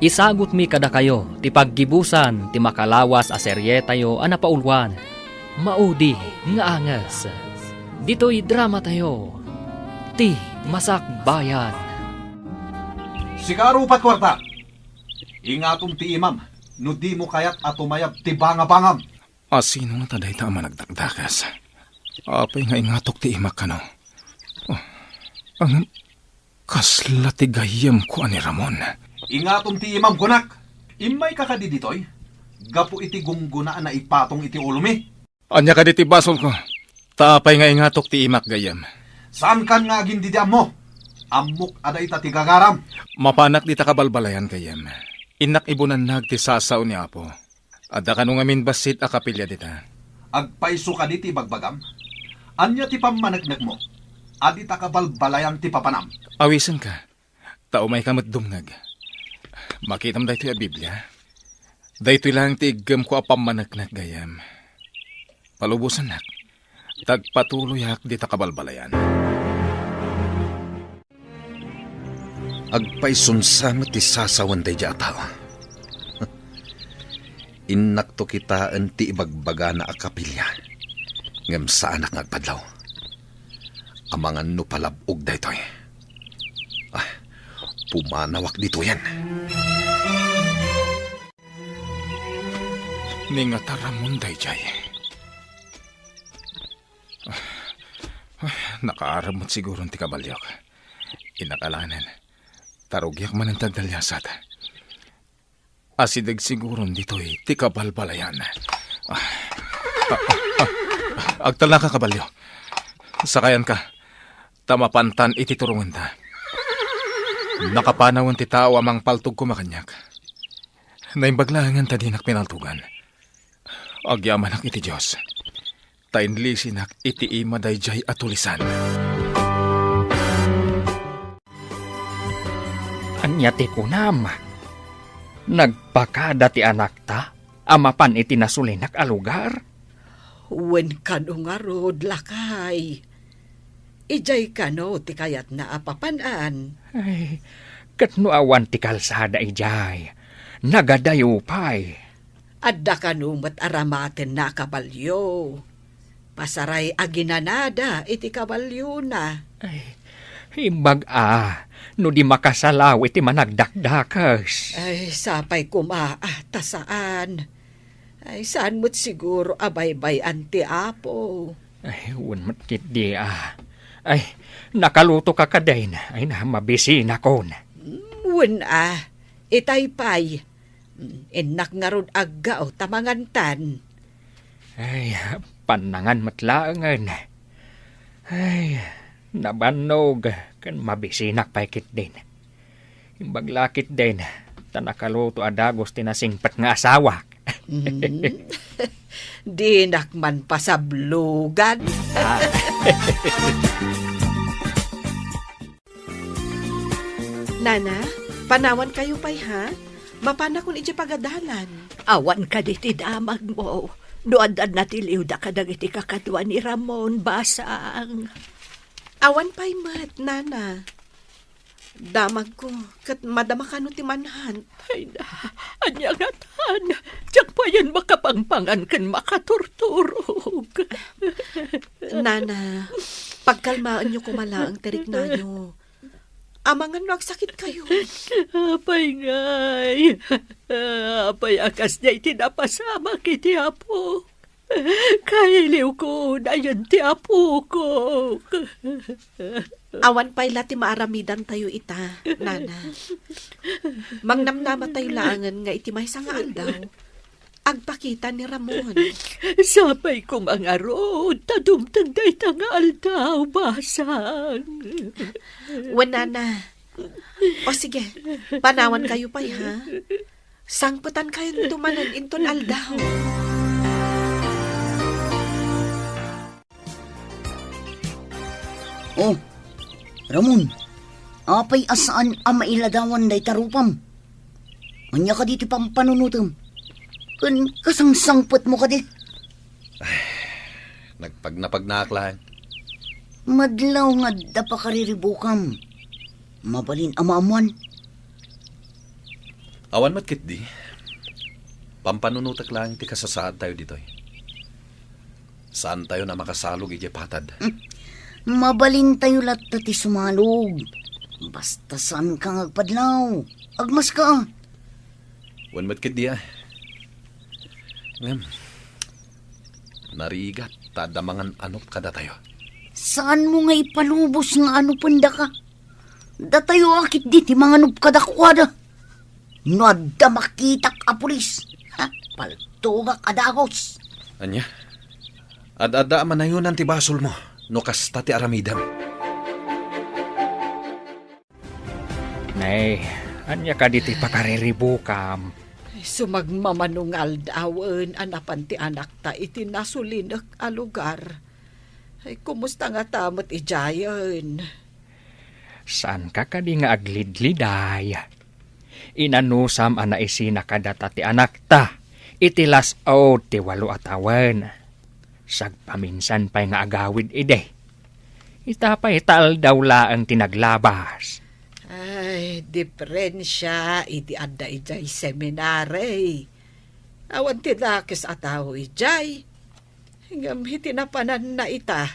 isagutmi kadakayo ti paggibusan ti makalawas a serietayo a napauluan, Maudi nga Anges. Ditoy dramatayo, Ti Masakbayan. Sika, rupat kuarta. Ingatom ti imam no dimo kayat a tumayab ti bangabangam. A sino ngata dayta a managdakdakes? Apay nga ingatok ti imak kano? Oh, ngem kasla ti gayyemko a ni Ramon. Ingatom ti imam, kunak. Immayka kadi ditoy? Gapu iti gunggona a naipatong iti ulomi. Ania kadi ti basolko? Ta apay nga ingatok ti imak, gayyem? Saankan nga agindidiammo? Ammok a dayta ti gagaram. Mapanak dita kabalbalayan, gayyem. Innak ibunannag ti sasao ni Apo. Adda kano ngamin bassit a kapilya dita. Agpayso kadi ti ibagbagam? Ania ti pammaneknekmo? Adda dita kabalbalayan ti papanam. Awisenka, ta umayka met dumngeg. Makitam daytoy a Biblia. Daytoy laeng ti iggemko a pammaneknek, gayyem. Palubosannak, ta agpatuloyak dita kabalbalayan. Agpayson sa met ti sasawen daydiay a tao. Innakto kitaen ti ibagbagana a kapilya, ngem saanak nga agpadlaw. Amangan no palab-og daytoy. Ah, pumanawak ditoyen. Ni ngata Ramon daydiay. Ah, ah, nakaarem met siguron ti kabaliok. Inakalanen, ta rugiak manen ti agdaliasat. Asideg siguron ditoy ti kabalbalayan. Ah, ah, ah, ah, agtalnaka, kabalio. Sakayanka, ta mapantan iti turongenta. Nakapanawen ti tao a mangpaltog koma kaniak. Naimbag laengen ta dinak pinaltogan. Agyamanak iti Dios, ta inlisinak iti ima daydiay a tulisan. Ania ti kunam? Nagpakada ti anakta a mapan iti nasulinak a lugar? Wen kano ngarud, lakay. Idiay kano ti kayatna a papan-an? Ay, ket no awan ti kalsada idiay, nagadayo pay. Adda kano met aramatenna a kabalio. Pasaray aginanada iti kabaliona. Ay, imbag a, no di makasalaw iti managdakdakes. Ay, sapay koma, ah, ta saan. Ay, saan met siguro a baybay-an ti Apo. Ay, wen met ketdi, ah. Ay, nakaluto ka kadin. Ay, na, mabisinakon. Mm, wen, ah. Itay pay. Mm, innak ngarud aggao ta mangantan. Ay, pannangan met laengen. Ay, nabannog ken mabisinak pay ketdin. Imbag la ketdin, ta nakaluto a dagus ti nasingpet nga asawak. Mm. Dinak man pasablogan. Ah. Nana, panawankayo pay, ha? Mapanakon idiay pagadalan. Awan kadi ti damagmo no adda natiliwda kadagiti kakadua ni Ramon, basang. Awan pay met, Nana. Damagko, ket madama kano ti manhunt. Ay na, ania ngatan? Diak payen makapangpangan ken makaturturog. Nana, pagkalmaenyo koma laeng ti riknayo. Amangan no agsakitkayo. Apay ngay? Apay a kasdiay ti napasamak iti Apo? Kailiwko unayen ti apok. Awan pay la ti maaramidantayo ita, nana. Mangnamnamatayo laengen nga iti maysa nga aldaw, agpakita ni Ramon. Sapay koma ngarud ta dumteng dayta nga aldaw, basang. Wen, nana. O sige, panawankayo pay, ha? Sangpetankayon manen inton aldaw. Oh, Ramon, apay a saan a mailadawan dayta rupam? Ania kadi ti pampanunotem? Ken kasangsangpetmo kadi? Nagpagnapagnaak laeng. Madlaw nga adda pakariribukam. Mabalin a maammuan. Awan met ketdi. Pampanunotek laeng ti kasasaadtayo ditoy. Saantayo a makasalog idiay patad. Hmm. Mabalintayo latta ti sumalog. Basta saanka nga agpadlaw. Agmaska. Wen met ketdi, a. Ngem, narigat ta adda mangan-anop kadatayo. Saanmo nga ipalubos nga anupendaka? Datayo a ketdi ti manganup kadakuada. No adda makitak a pulis, ha, paltogak a dagus. Ania? Ad-adda a manayonan ti basolmo no kasta ti aramidem. Nay, ania kadi ti pakariribukam? Sumagmamano nga aldawen a napan ti anakta iti nasulinek a lugar. Ay, kumusta ngata met idiayen? Saanka kadi nga aglidliday? Inanusam a naisina kadata ti anakta iti las-ud ti walo a tawen. Sagpaminsan pay nga agawid idi. Ita pay ta aldaw laeng ti naglabas. Ay, diferensia idi adda idiay seminary. Awan ti dakes a tao idiay. Ngem iti napananna ita,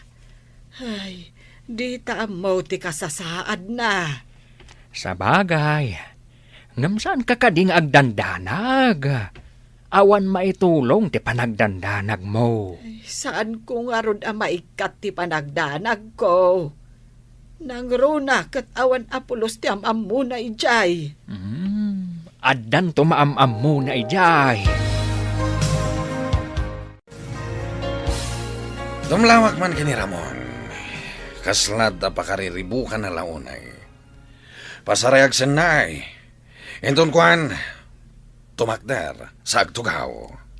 ay, dita ammo ti kasasaadna. Sabagay, ngem saanka kadi nga agdandanag? Awan maitulong ti panagdandanagmo. Ay, saanko ngarud a maikkat ti panagdanagko. Nangruna ket awan a pulos ti am-ammona idiay. Hmm, addanto maam-ammona idiay. Dumlawak man ken ni Ramon. Kasla adda pakariribukana la unay. Pasarayag sennay. Inton kuan, tumakder sa agtugaw.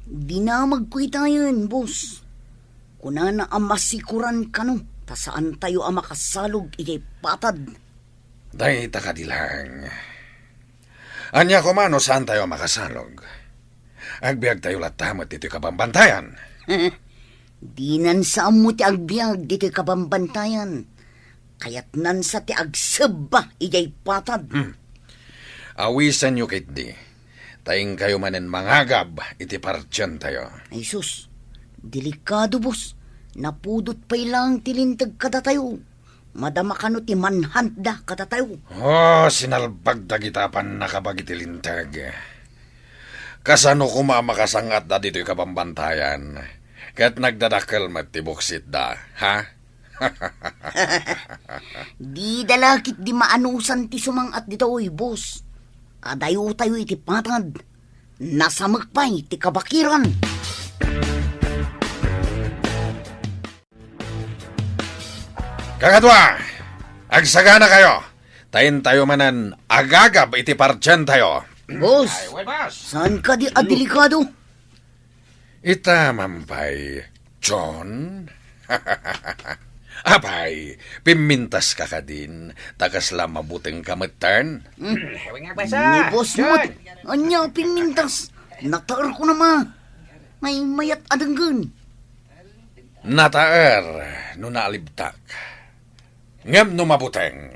Dinamagko itayen, boss. Kunana a masikuran kano ta saantayo a makasalog idiay patad. Dayta kadi laeng. Ania koma no saantayo a makasalog? Agbiagtayo latta met ditoy kabambantayan. Dinan sa ammo ti agbiag ditoy kabambantayan. Kayatnan sa ti agsebba idiay patad. Hmm. Awisenyo ketdi, ta inkayo manen mangagab iti partientayo. Ay sus, delikado, boss. Napudot pay laeng ti linteg kadatayo. Madama kano ti manhuntda kadatayo. Oh, sinalbag dagita a pannakabag iti linteg. Kasano koma a makasangatda ditoy kabambantayan? Ket nagdadakkel met ti buksitda, ha? Dida la ketdi maanusan ti sumang-at ditoy, boss. Adayotayo iti patad. Nasamek pay ti kabakiran. Kakadua, agsaganakayo, ta intayo manen agagab iti partientayo. Boss, saan kadi a delikado? Ita man pay, John. Apay, pimmintaska kadin, ta kasla mabutengka metten? Hmm. Ni boss met, ania a pimmintas? Nataerko na ma. Maymayat a denggen. Nataer no naalibtak. Ngem no mabuteng,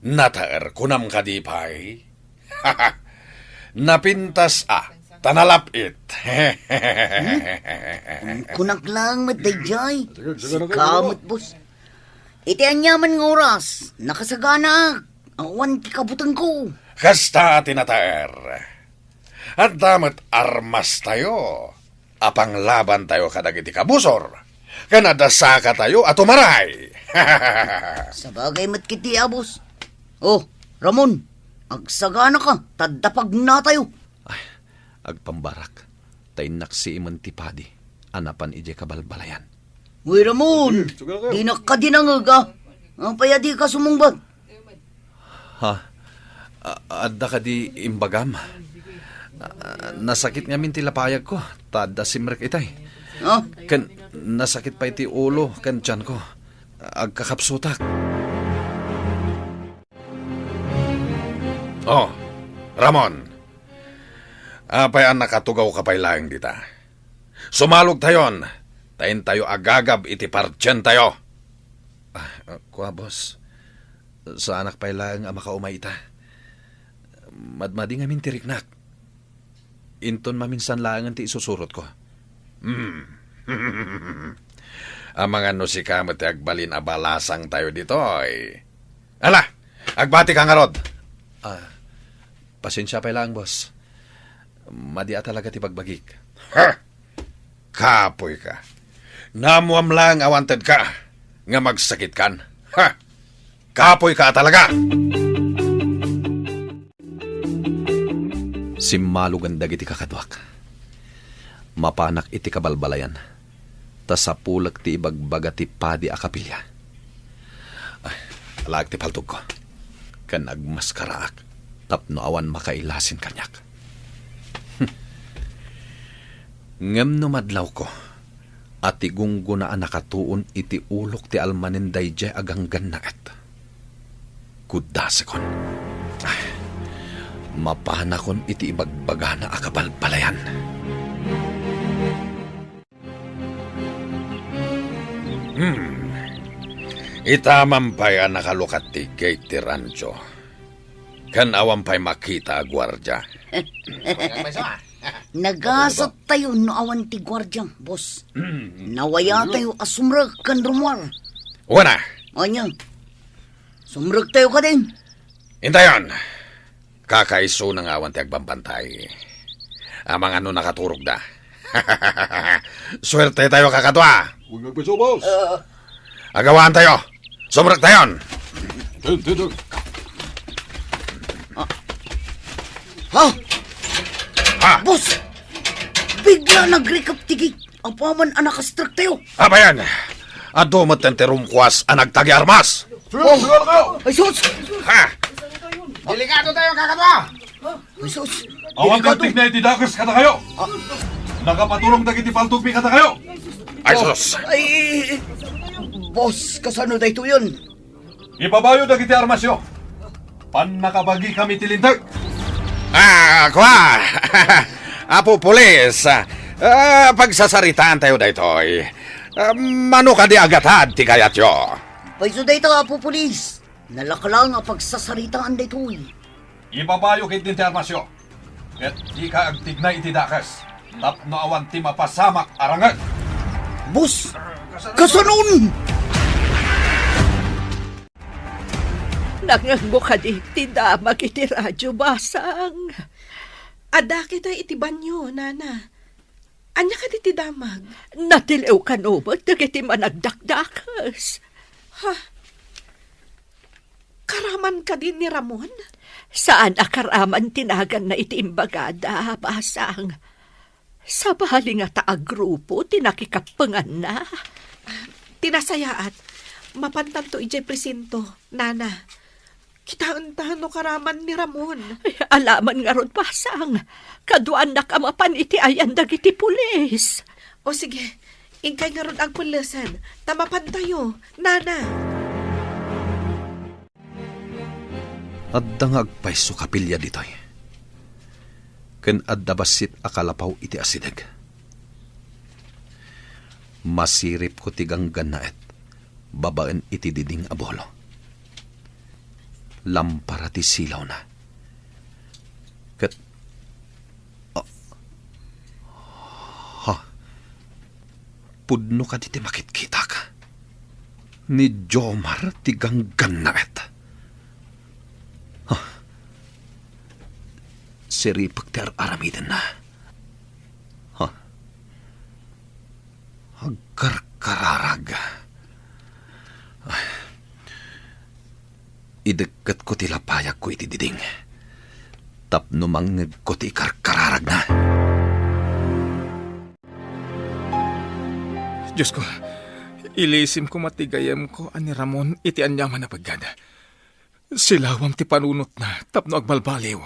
nataer kunam kadi pay? Napintas a, ta nalap-it. Hmm? Kunak lang met dayjay. Sika met, boss. Iti aniaman nga oras, nakasaganaak. Awan ti kabutengko. Kasta ti nataer. Adda met armastayo a panglabantayo kadagiti kabusor, ken adda sakatayo a tumaray. Sabagay met ketdi, a boss. O, Ramon, agsaganaka, ta adda pagnatayo. Ay, agpambarak, ta innaksiimen ti padi a napan idiay kabalbalayan. Uy, Ramon, dinak kadi nangngeg, a. Apay a dika sumungbat? Ha? A-, adda kadi imbagam? A, nasakit ngamin ti lapayagko, ta adda simrek itay. Ha? Ken nasakit pay ti ulo ken tianko. Agkakapsutak. O, Ramon, apay a nakatugawka pay laeng dita? Sumalogtayon, ta intayo agagab iti partientayo. A, kua, boss. Saanak pay laeng a makaumay ita. Madmadi ngamin ti riknak. Inton maminsan laengen ti isusurotko. Hmm. Amangan no sika met ti agbalin a balasangtayo ditoy. Ala, agbatika ngarud. A, pasensia pay laeng, boss. Madi a talaga ti bagbagik. Ha! Kapoyka. Naammoam laeng a wantedka nga magsakitkan. Ha! Kapoyka a talaga! Simmalogen dagiti kakaduak. Mapanak iti kabalbalayan, ta sapulek ti ibagbaga ti padi a kapilya. Ay, alaek ti paltogko, ken agmaskaraak tapno awan makailasin kaniak. Ngem no madlawko a ti gunggona a nakatuon iti ulok ti almanen daydiay a ganggannaet, kuddasekon. Ay, mapanakon iti ibagbagana a kabalbalayan. Hmm. Ita man pay a nakalukat ti gate ti rancho. Ken awan pay makita a guardia. Nagasattayo no awan ti guardia, boss. Hmm. Nawayatayo a sumrek ken rummuar. Wen a. Ania? Sumrektayo kadin. Intayon. Kakaisuna nga awan ti agbambantay. Amangan no nakaturogda. Suertetayo, kakadua. Uy, agpayso, boss. Agawaantayo. Sumrektayon. Ten, ten, ten. Ha? Ha? Boss! Bigla nagrikep ti gate. Apaman a nakastrektayo. Abayan, adu met ti rumkuas a nagtagi armas. Suyo, suyo, suyo. Ay, sus! Ha? Delikado tayo, kakadua. Ay, sus! Awan delikado. Ti tigna iti dakes kadakayo. Ah. Nakapaturong dagiti paltogmi kadakayo. Ay, sus! Ay, boss, kasano daytoyen? Ibabayo dagiti armasyo. Pannakabagikami ti linteg. Ah, kua! Apo Pulis, ah, pagsasaritaantayo daytoy. Ah, mano kadi a gatad ti kayatyo? Payso dayta, Apo Pulis. Nalaka lang a pagsasaritaan daytoy. Ibabayo ketdin ti armasyo, ket dika agtignay iti dakes, tapno awan ti mapasamak a rangeg. Boss, kasanon? Nangngegmo kadi ti damag iti radio, basang? Adda ketdi iti banio, nana. Ania kadi ti damag? Natiliw kano met dagiti managdakdakes. Ha? Karaman kadi ni Ramon? Saan a karaman ti naganna iti imbagada, basang. Sabali ngata a grupo ti nakikappenganna. Ti nasayaat, mapantanto idiay presinto, nana. Kitaenta no karaman ni Ramon. Ay, alaman ngarud, basang. Kaduanak a mapan iti ayan dagiti pulis. O sige, inkay ngarud agpellesen, ta mapantayo, nana. Adda nga agpayso kapilya ditoy. Ken adda bassit a kalapaw iti asideg. Masiripko ti ganggannaet babaen iti diding a bulo. Lampara ti silawna. Ket, ah, ha? Pudno kadi ti makitkitak? Ni Jomar ti ganggannaet. siripek ti ar-aramidenna. Ha? Agkarkararag. Ay. Idekketko ti lapayagko iti diding tapno mangngegko ti ikarkararagna. Diosko, ilisim koma ti gayyemko a ni Ramon iti aniaman a pagad. Silawam ti panunotna tapno agbalbaliw.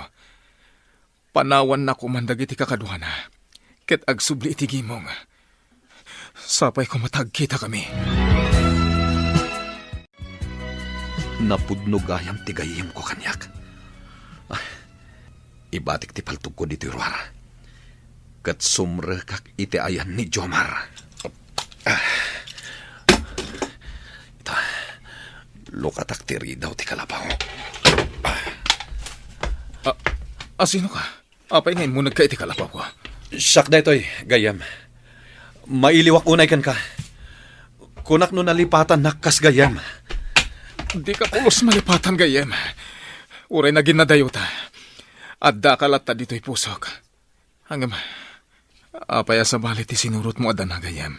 Panawanna koman dagiti kakaduana, ket agsubli iti gimong. Sapay koma ta agkitakami. Napudno gayam ti gayyemko kaniak. Ah, ibatik ti paltogko ditoy ruar. Ket sumrekak iti ayan ni Jomar. Ah. Ita, lukatak ti ridaw ti kalapaw. Ah, asino ka? Apay nga immunegka iti kalapawko? Siak daytoy, gayyem. Mailiwak unay kenka. Kunak no nalipatannak kas gayyem. Dika pulos malipatan, gayyem. Uray naginnadayota, addaka latta ditoy pusok. Ngem, apay a sabali ti sinurotmo a dana, gayyem?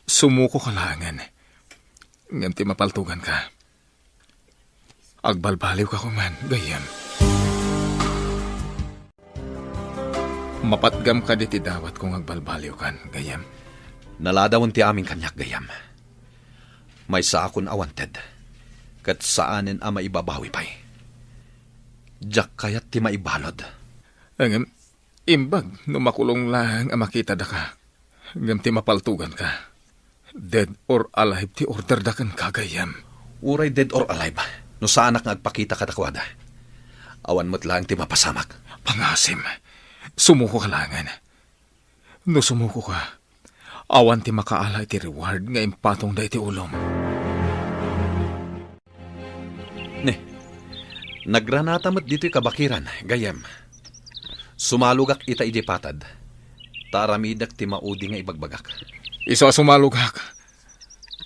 Sumukoka laengen, ngem ti mapaltoganka. Agbalbaliwka koman, gayyem. Mapatgam kadi ti dawatko nga agbalbaliwkan, gayyem? Naladawen ti amin kaniak, gayyem. Maysaakon a wanted, ket saanen a maibabawi pay. Diak kayat ti maibalud. Ngem, imbag no makulong laeng a makitadaka, ngem ti mapaltoganka. Dead or alive ti orderda kenka, gayyem. Uray dead or alive, no saanak nga agpakita kadakuada, awan met laeng ti mapasamak. Pangasim, sumukoka laengen. No sumukoka, awan ti makaala iti reward nga impatongda iti ulom. Ne, nagranata met ditoy kabakiran, gayyem. Sumalogak ita idiay patad, ta aramidek ti maudi nga ibagbagak. Isu a sumalogak,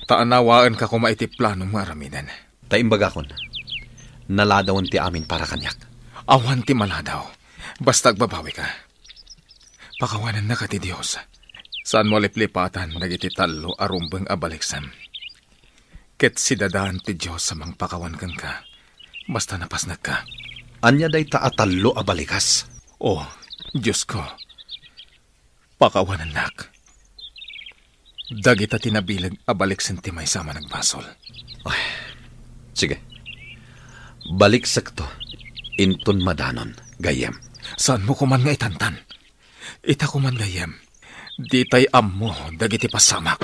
ta anawaenka koma iti planom nga aramiden. Ta imbagakon, naladawen ti amin para kaniak. Awan ti maladaw, basta agbabawika. Pakawanennaka ti Dios. Saanmo a liplipatan dagiti tallo a rumbeng a baliksem. Ket sidadaan ti Dios a mangpakawan kenka, basta napasnekka. Ania dayta a tallo a balikas? O, Diosko, pakawanennak. Dagita ti nabileg a baliksen ti maysa a managbasol. Ay, sige. Baliksekto inton madanon, gayyem. Saanmo koman nga itantan? Ita koman, gayyem, ditay ammo dagiti pasamak.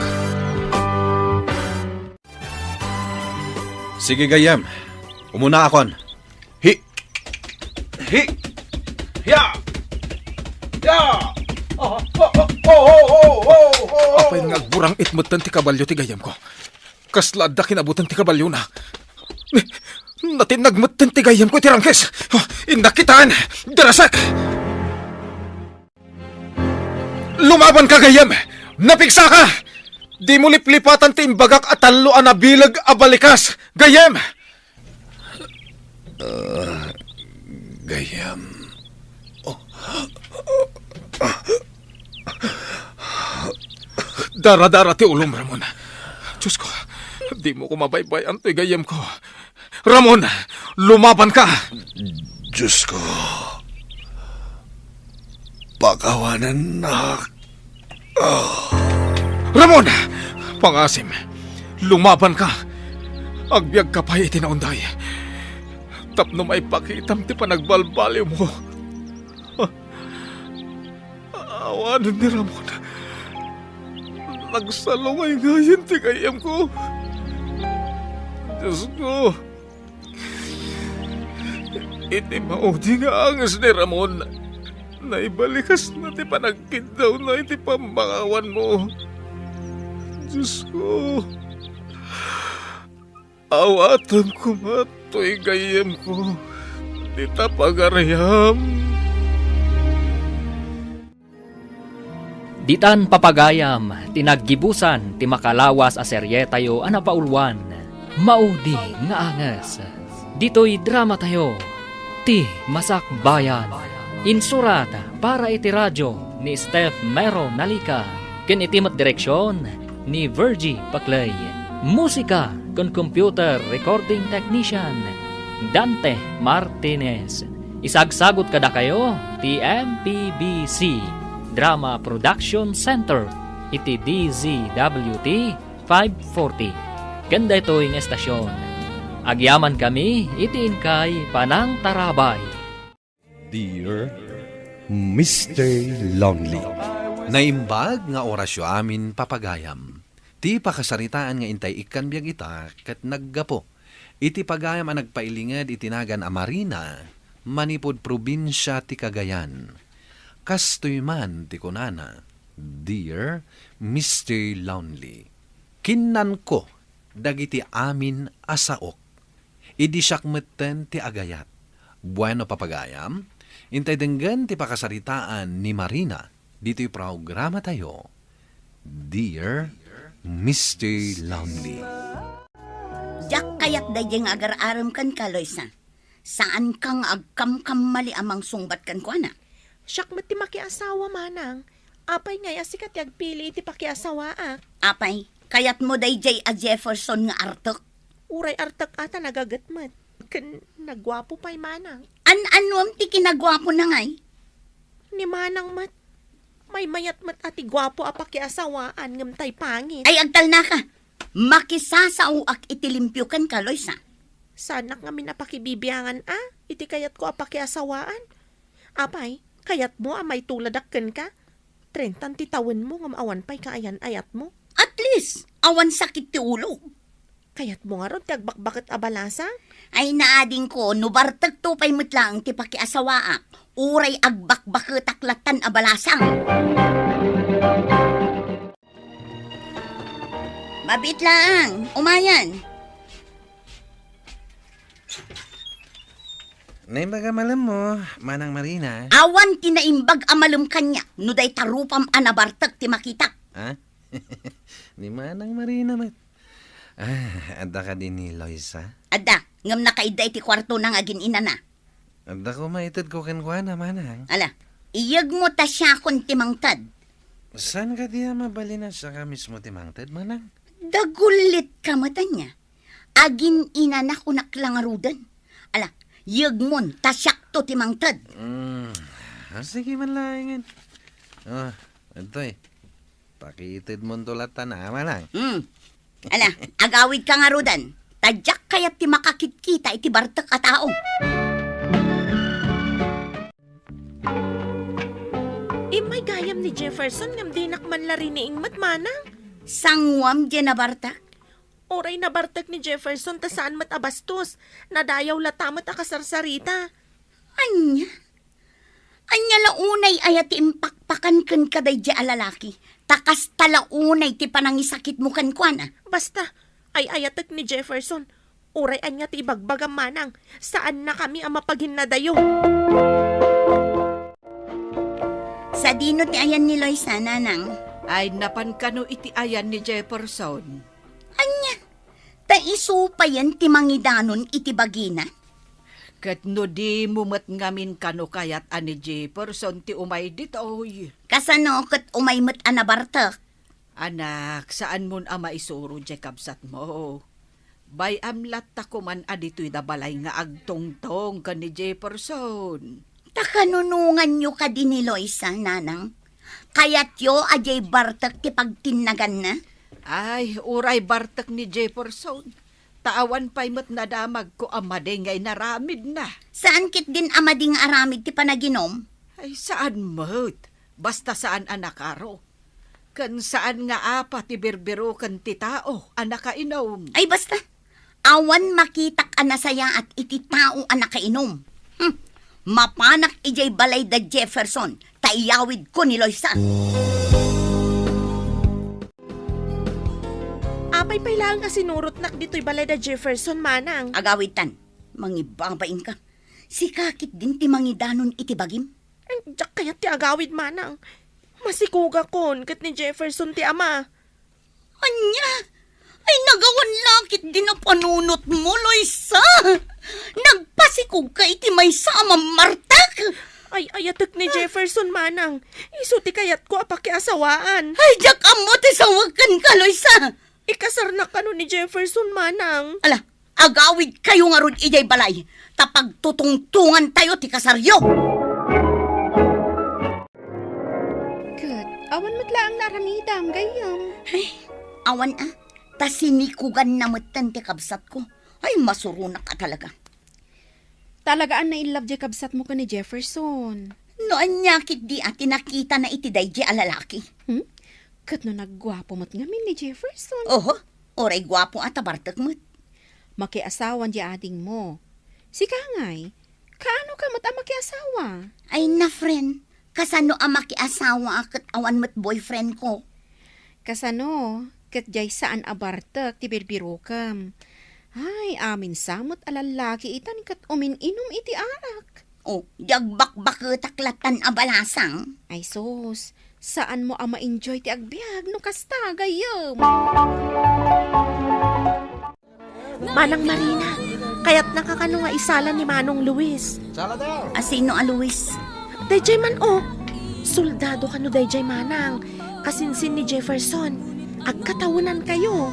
Sige, gayyem. Umunaakon. Hi! Hi! Ya! Ya! Apay nga agburang-it metten ti kabalio ti gayyemko? Kasla adda kinabutan ti kabaliona. Natinnag metten ti gayyemko iti rangkes. Innak kitaen. Dirasek! Lumabanka, gayyem! Napigsaka! Dimo liplipatan ti imbagak a tallo a nabileg a balikas, gayyem! Ah, gayyem. Daradara ti ulom, Ramon. Diosko, dimo ko mabaybay-an toy gayyemko. Ramon, lumabanka! Diosko, pakawanennak. Ah. Ramon! Pangasim, lumabanka! Agbiagka pay iti naunday tapno maipakitam ti panagbalbaliwmo. Awanen ni Ramon. Nagsalungay ngayen ti gayyemko. Diosko, iti maudi nga anges ni Ramon, naibalikasna ti panagkiddawna iti pammakawanmo. Diosko, awatem koma toy gayyemko, dita pagariam. Ditan papagayam ti naggibusan ti makalawas a serietayo a napauluan, Maudi nga Anges. Ditoy dramatayo, Ti Masakbayan. Insurat para iti radyo ni Steph Mero Nalica, ken iti met direksion ni Virgie Paclay. Musika ken computer recording technician, Dante Martinez. Isagsagut kadakayo ti M P B C Drama Production Center iti D Z W T five forty. Ken daytoy nga estasion, agyamankami iti inkay panangtarabay. Dear Mister Lonely. Naimbag nga orasyo amin, papagayam. Ti pakasaritaan nga intay ikkan biag ita ket naggapu iti pagayam a nagpailinged iti nagan a Marina manipud probinsia ti Cagayan. Kastoy man ti kunana, Dear Mister Lonely, kinnanko dagiti amin a saok. Idi siak metten ti agayat. Bueno, papagayam, intay denggen ti pakasaritaan ni Marina ditoy programatayo, Dear Mister Lonely. Diak kayat daydiay nga agar-arem kenka, Loisa. Saanka nga agkamkammali a mangsungbat kenkuana. Siak met ti makiasawa, manang. Apay ngay a sika ti agpili iti pakiasawaak? Apay, kayatmo daydiay a Jefferson nga artek? Uray artek a ta nagaget met. Ken nagguapo pay, manang. An-anuam ti kinaguapona ngay? Ni manang met. Maymayat met a ti guapo a pakiasawaan ngem tay pangit. Ay, agtalnaka! Makisasaoak iti limpio kenka, Loisa. Saanak ngamin a pakibibiangan a iti kayatko a pakiasawaan. Apay, kayatmo a maituladak kenka? Trentan ti tawenmo ngem awan pay kaayan-ayatmo. At least, awan sakit ti ulo. Kayatmo ngarud ti agbakbaket a balasang? Ay, naadingko, no bartekto pay met laeng ti pakiasawaak, uray agbakbaketak lattan a balasang. Mabiit laeng, umayan. Naimbag a malemmo, Manang Marina. Awan ti naimbag a malem kaniak no dayta rupam a nabartek ti makitak. Ha? Ni Manang Marina met. Ah, adda kadi ni Loisa? Adda, ngem nakaidda iti kuartona nga agin-inana. Adda koma itedko kenkuana, Manang. Ala, iyegmo ta siakon ti mangted. Saan kadi a mabalin a siaka mismo ti mangted, Manang? Dagullitka met ania. Agin-inana kunak la ngaruden. Ala, yegmon ta siakto ti mangted. Mm, ah, sige man laengen. Ah, adtoy. Pakitedmonto latta, Manang. Hmm. Ala, agawidka ngaruden. Ta diak kayat ti makakitkita iti bartek a tao. Immay gayam ni Jefferson ngem dinak man la riniing met, Manang. Sanguam diay nabartek? Uray nabartek ni Jefferson ta saan met a bastos, nadayaw latta met a kasarsarita. Ania? Ania la unay aya ti impakpakan kenka daydiay a lalaki? Ta kasta la unay ti panangisakitmo kenkuana. Basta, ay-ayatek ni Jefferson. Uray ania ti ibagbagam, Manang, saannakami a mapaginnadayo. Sadino ti ayan ni Loisa, Nanang? Ay, napan kano iti ayan ni Jefferson? Ania? Ta isu payen ti mangidanon iti bagina? Ket no dimo met ngamin kano kayat a ni Jefferson ti umay ditoy? Kasano ket umay met a nabartek? Anak, saanmon a maisuro diay kabsatmo. Bay-am latta koman a ditoy da balay nga agtongtong ken ni Jefferson. Ta kanunonganyo kadi ni Loisa, Nanang? Kayatyo a diay bartek ti pagtinnaganna? Ay, uray bartek ni Jefferson. Ta awan pay met nadamagko a madi nga inaramidna. Saan ketdin a madi nga aramid ti panaginum? Ay, saan met. Basta saan a nakaro. Ken saan nga apa ti birbiroken ti tao a nakainum. Ay, basta. Awan makitak a nasayaat iti tao a nakainum. Hmm. Mapanak idiay balay da Jefferson, ta iyawidko ni Loisa. Apay pay laeng a sinurotnak ditoy balay da Jefferson, Manang? Agawidtan, mangibabainka. Sika ketdin ti mangidanon iti bagim. Diak kayat ti agawid, Manang. Masikugakon ket ni Jefferson ti ama. Ania? Ay, nagawan la ketdin a panunotmo, Luisa! Nagpasikogka iti maysa a mammartek! Ay, ayatek ni Jefferson, manang. Isu ti kayatko a pakiasawaan. Ay, diak ammo ti sawek kenka, Luisa! Ikasarnak kano ni Jefferson, manang? Ala, agawidkayo ngarud idiay balay, ta pagtutungtongantayo ti kasaryo. Ket, awan met laeng naaramidam, gayyem. Ay, awan a. Ta sinikuganna metten ti kabsatko. Ay, masuronak a talaga. Talaga a nailab diay kabsatmo ken ni Jefferson. No ania ketdi a ti nakitana iti daydi a lalaki? Hmm? Ket no nagguapo met ngamin ni Jefferson? Oho, uray guapo a tabartek met. Makiasawan diay adingmo. Sika ngay, kaano ka met a makiasawa? Ay na, friend, kasano a makiasawa a ket awan met boyfriend ko? Kasano, ket diay saan a bartek ti birbirokem. Ay, amin sa met a lallaki itan ket umin-inum iti arak. Oh, di agbakbaketak latan a balasang? Ay sus, saanmo a ma-enjoy ti agbiag no kasta, gayyem. Manang Marina, kayatnaka kano nga isala ni Manong Luis? Asino a Luis? Daydiay man, oh. Soldado kano daydiay, manang. Kasinsin ni Jefferson. Agkatawenankayo.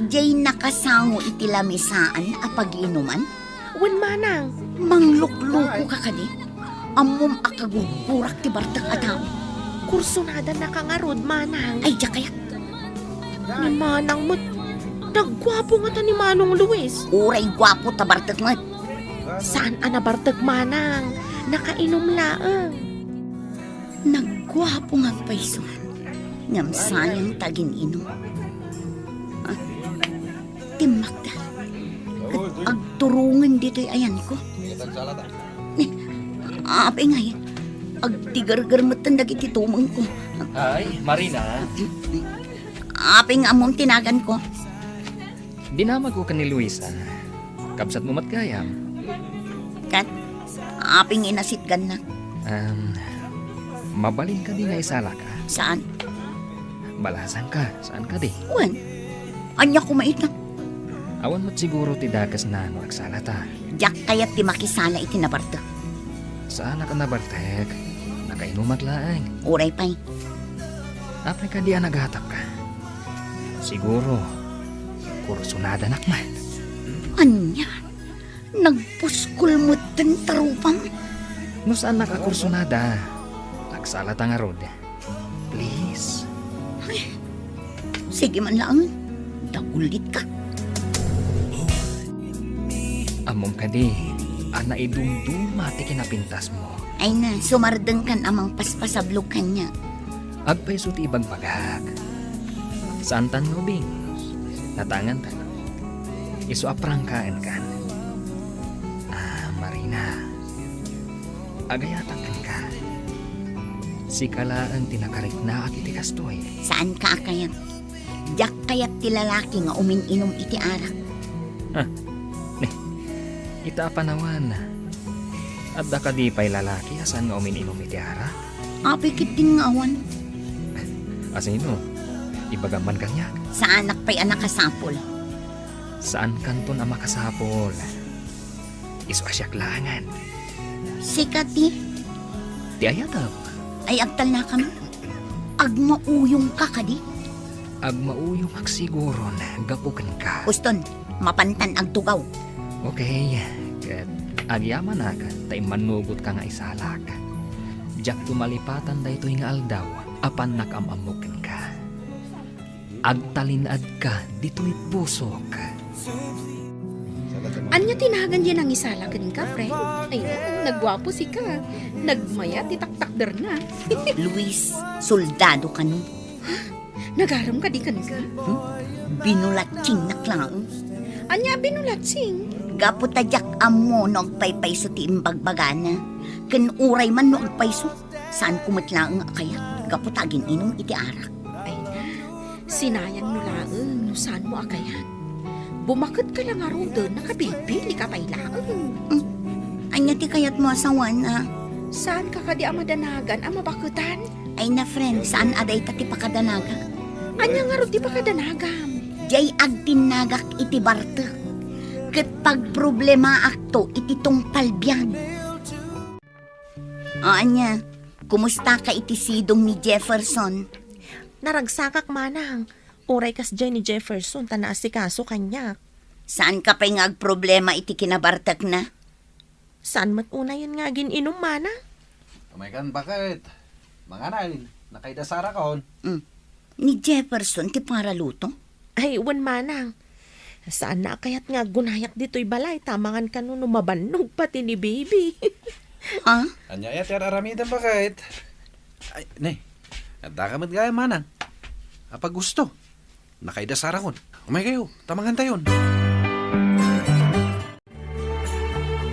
Diay nakasango iti lamisaan a pagiinuman? Wen, manang. Manglukluko ka kadi? Ammom a kagurgurak ti bartek a tao. Kursonadanaka ngarud, manang. Ay, diak kayat. Ni manang met, nagguapo ngata ni Manong Luis. Uray guapo ta bartek met. Saan a nabartek, manang. Nakainum laeng. Nagguapo nga agpayso. Ngem sayang ta agin-inum. Ah, timmakda. Ket agturongen ditoy ayanko. Ni, apay ngay, agtigerger metten dagiti tumengko. Ay, Marina. Apay nga ammom ti naganko? Dinamagko ken ni Luisa. Kabsatmo met gayam. Ket, apay nga inasitgannak? Em, mabalin kadi nga isalaka? Saan? Balasangka, saan kadi? Wen. Ania koma ita? Awan met siguro ti dakesna no agsalata. Diak kayat ti makisala iti nabartek. Saanak a nabartek. Nakainumak laeng. Uray pay. Apay kadi a nagatapka? Siguro, kursonadanak met. Ania? Nagpuskol metten ta rupam? No saannak a kursonada, agsalata ngarud. Please. Ay, sige man laeng. Dagulitka. Ammom kadi a naidumduma ti kinapintasmo? Ay na, sumardengkan a mangpaspasablog kaniak. Agpayso ti ibagbagak. Saantan nga ubing. Natangantan. Isu a prangkaenkan. Ah, Marina. Agayatak kenka. Sika laeng ti nakariknaak iti kastoy. Saanka a kayat? Diak kayat ti lalaki nga umin-inum iti arak. Ha? Ni, ita a panawen, adda kadi pay lalaki a saan nga umin-inum iti arak? Apay ketdin nga awan. Asino? Ibagam man kaniak. Saanak pay a nakasapul. Saankanton a makasapul. Isu a siak laengen. Sika ti? Ti ayatem. Ay, agtalnakam. Agmauyongka kadi? Agmauyongak siguron gapu kenka. Uston, mapantan agtugaw. Okay, ket agyamanak ta immannugotka nga isalak. Diakto malipatan daytoy nga aldaw a pannak am-ammok kenka. Agtalin-adka ditoy pusok. Ania ti nagan diay nangisala kenka, friend? Ay, nagguapo sika. Nagmayat ti taktakderna. Luis, soldado kano. Nagaram kadi kenka? Hmm? Binulatsingnak laeng. Ania a binulatsing? Gapu ta diak ammo no agpaypayso ti imbagbagana. Ken uray man no agpayso, saanko met laeng a kayat gapu ta agin-inum iti arak. Ay na, sinayangmo laeng no saanmo a kayat. Bumaketka la ngaruden, nakabilbilika pay laeng. Hmm. Ania ti kayatmo a sawana? Saanka kadi a madanagan a mabaketan? Ay na, friend, saan a dayta ti pakadanagak. Ania ngarud ti pakadanagam? Diay agtinnagak iti bartek, ket pagproblemaakto iti tungpal biag. O ania, kumustaka iti sidong ni Jefferson? Naragsakak, manang. Uray kasdiay ni Jefferson ta naasikaso kaniak. Saanka pay nga agproblema iti kinabartekna? Saan met unayen nga agin-inum, manang? Umaykan, baket. Mangan, nakaidasara kon. Mm. Ni Jefferson ti paraluto? Ay, wen, manang. Saanna a kayat nga aggunayak ditoy balay, ta mangan kano no mabannog pati ni baby. Ha? Ania aya ti ar-aramidem, baket? Ay, ne. Addaka met gayam, manang. Apay gusto? Nakaidasara kon. Umaykayo, ta mangantayon.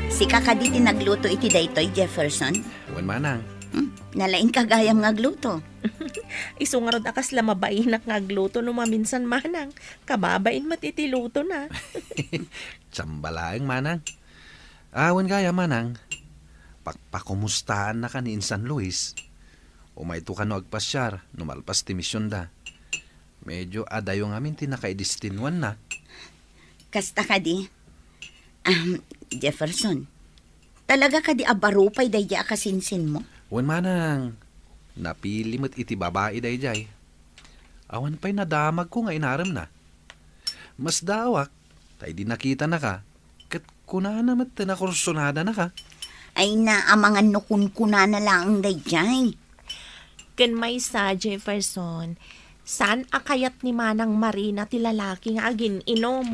Sika kadi ti nagluto iti daytoy, Jefferson? Wen, manang. Hmm, nalaingka gayam nga agluto. Isu ngarud a kasla mabainak nga agluto no maminsan, manang. Kababain met iti lutona. Samba laeng, manang. Ah, wen gayam, manang. Pakpakumustaannaka ni insan Luis. Umayto kano agpasiar no malpas ti misionda. Medyo adayo ngamin ti nakaidestinuanna. Kasta kadi? Ahem, Jefferson, talaga kadi a baro pay daydiay a kasinsinmo? Wen, manang, napili met iti babai daydiay. Awan pay nadamagko nga inaremna. Masdaawak, ta idi nakitanaka, ket kunana met ti nakursonadanaka. Ay, naamangan no kunkunana laeng daydiay. Ken maysa, Jefferson, saan a kayat ni Manang Marina ti lalaki nga agin-inum.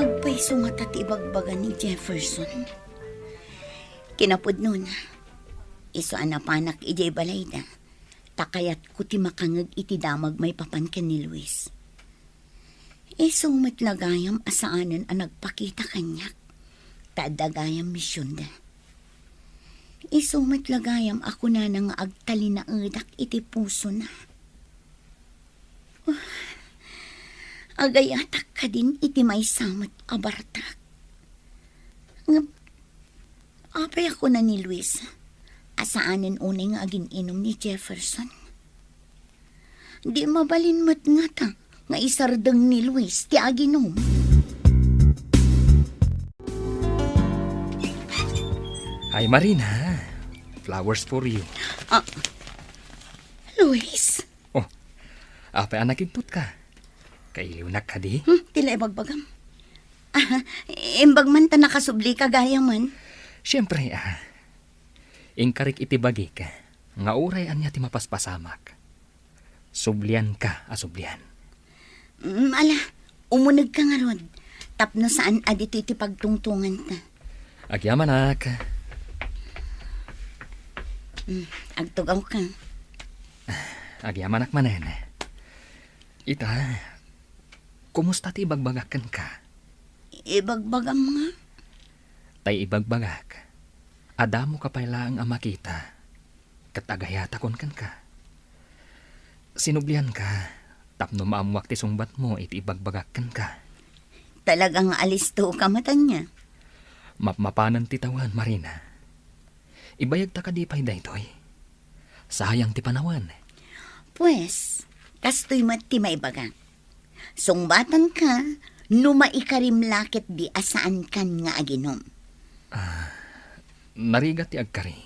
Agpayso ngata ti ibagbaga ni Jefferson. Kinapudnona, isu a napanak idiay balayda, ta kayatko ti makangeg iti damag maipapan ken ni Luis. Isu met la gayam a saanen a nagpakita kaniak, ta adda gayam misionda. Isu met la gayam a kunana nga agtalinaedak iti pusona. Agayatak kadin iti maysa met a bartak. Ngem, apay a kuna ni Luis a saanen unay nga agin-inum ni Jefferson? Di mabalin met ngata nga isardeng ni Luis ti aginum. Hi, Marina. Flowers for you. Ah, Luis? Oh, apay a nakigtot ka? Kailiwnak kadi? Hmm, ti la ibagbagam. Ah, imbag man ta nakasubli ka gayamen. Siyempre, ah. Inkarik iti bagik nga uray ania ti mapaspasamak, sublianka a sublian. Mm, ala, umunegka ngarud, tapno saan a ditoy ti pagtungtonganta. Agyamanak. Mm, agtugawka. Agyamanak manen. Ita, kumusta ti ibagbagak kenka? Ibagbagam nga? Tay ibagbagak, adda mo ka pay laeng a makita, ket agayatakon kenka. Sinublianka tapno maammoak ti sungbatmo iti ibagbagak kenka. Talaga nga alisto ka met ania? Mapmapanen ti tawen, Marina. Ibayagta kadi pay daytoy? Sayang ti panawen. Pues, kastoy met ti maibagak. Sungbatanka no maikarim la ketdi a saankan nga aginum. Ah, narigat ti agkari.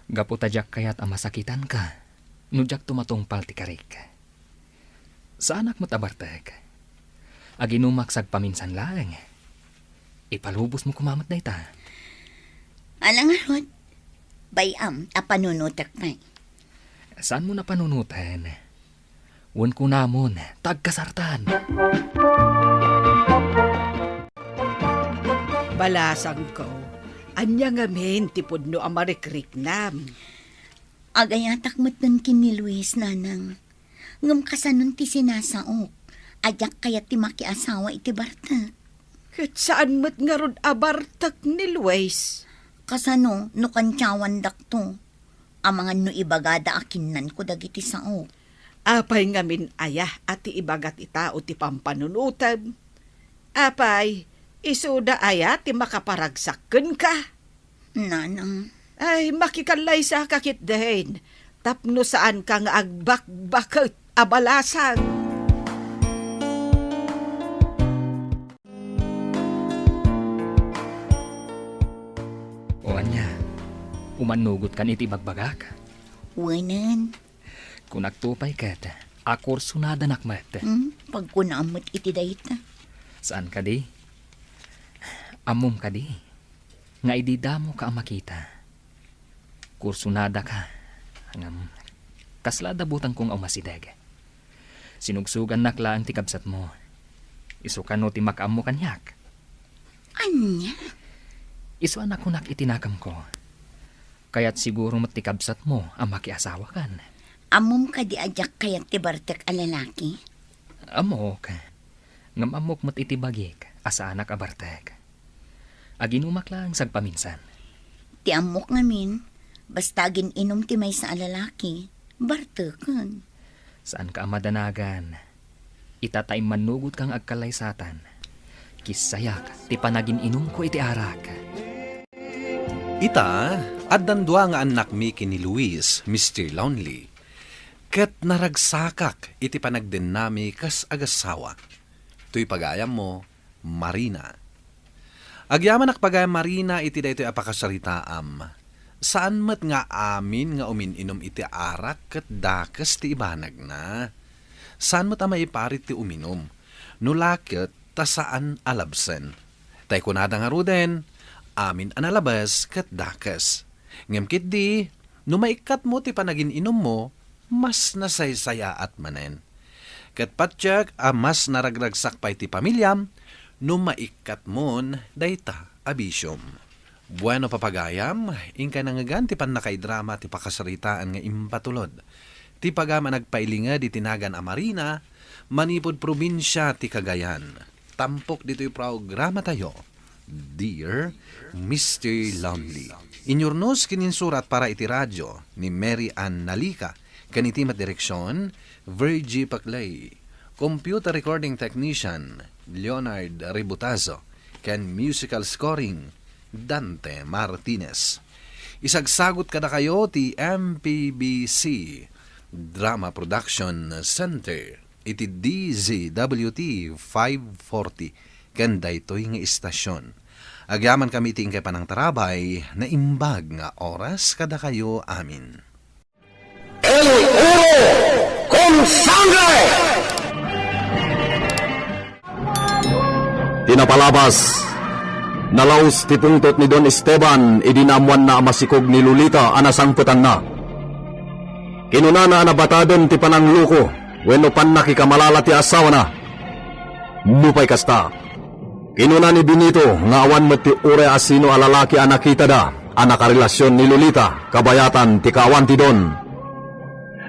Gapu ta diak kayat a masakitanka no diakto matungpal ti karik. Saanak met a bartek. Aginumak sagpaminsan laeng. Ipalubosmo koma met dayta. Ala ngarud, bay-am a panunotek pay. Saanmo a panunoten? Wen kunamon, ta agkasartan. Balasangko, ania ngamin ti pudno a marikriknam? Agayatak metten ken ni Luis, nanang. Ngem kasanon ti sinasaok a diak kayat ti makiasawa iti bartek? Ket saan met ngarud a bartek ni Luis? Kasano no kantiawandakto? Amangan no ibagada a kinnanko dagiti saok. Apay ngamin aya a ti ibaga ti tao ti pampanunotem? Apay, isuda aya ti makaparagsak kenka? Nanang. Ay, makikallaysaka ketdin. tapno saanka nga agbakbaket a balasang. O ania, umannugotkan iti ibagbagak? Wenen. Kunakto pay ket, a kursonadanak met. Hmm? Pagkunam met iti dayta. Saan kadi? Ammom kadi nga idi damoka a makita, kursonadaka, ngem kasla adda butangko nga umasideg. Sinugsogannak laeng ti kabsatmo. Isu kano ti makaammo kaniak? Ania? Isu a nakunak iti nakemko. Kayat siguro met ti kabsatmo a makiasawakan. Ammom kadi a diak kayat ti bartek a lalaki? Ammok. Ngem ammok met iti bagik a saanak a bartek. Aginumak laeng sagpaminsan. Ti ammok ngamin, basta agin-inum ti maysa a lalaki, barteken. Saanka a madanagan. Ita ta immannugotka nga agkallaysatan. Kissayak ti panagin-inumko iti arak. Ita, addan dua nga annakmi ken ni Luis, Mister Lonely. Ket naragsakak iti panagdennami kas agassawa. Toy pagayammo, Marina. Agyamanak pagayam Marina iti daytoy a pakasaritaam. Saan met nga amin nga umin-inum iti arak ket dakes ti ibanagna. Saan met a maiparit ti uminum. No la ket ta saan a labsen. Tay kunada ngaruden, amin a nalabes ket dakes. Ngem ketdi, no maikkatmo ti panagin-inummo, mas nasaysayaat manen. Ket patiek a mas naragragsak pay ti pamiliam no maikkatmon dayta a bisiom. Bueno, papagayam, inkay nangngegan ti pannakaidrama ti pakasaritaan nga impatulod ti pagayam a nagpailinged iti nagan a Marina manipud probinsia ti Cagayan. Tampok ditoy programatayo, Dear Mister Lonely. Inyurnos ken insurat para iti radio ni Mary Ann Nalica, ken iti met direksion, Virgie Paclay. Computer recording technician, Leonard Ributazo, ken musical scoring, Dante Martinez. Isagsagut kadakayo ti M P B C Drama Production Center iti D Z W T five forty ken daytoy nga istasyon. Agyamankami iti inkay panangtarabay, naimbag nga oras kadakayo amin. El oro con sangre! Ti napalabas, nalaus ti pungtot ni Don Esteban idi naammoanna a masikog ni Lolita a nasangpetanna. Kinunana a nabataden ti panangloko wenno pannakikamalala ti asawana. Nupay kasta, kinuna ni Benito nga awan met ti uray a sino a lalaki a nakitada a nakarelasion ni Lolita kabayatan ti kaawan ti Don.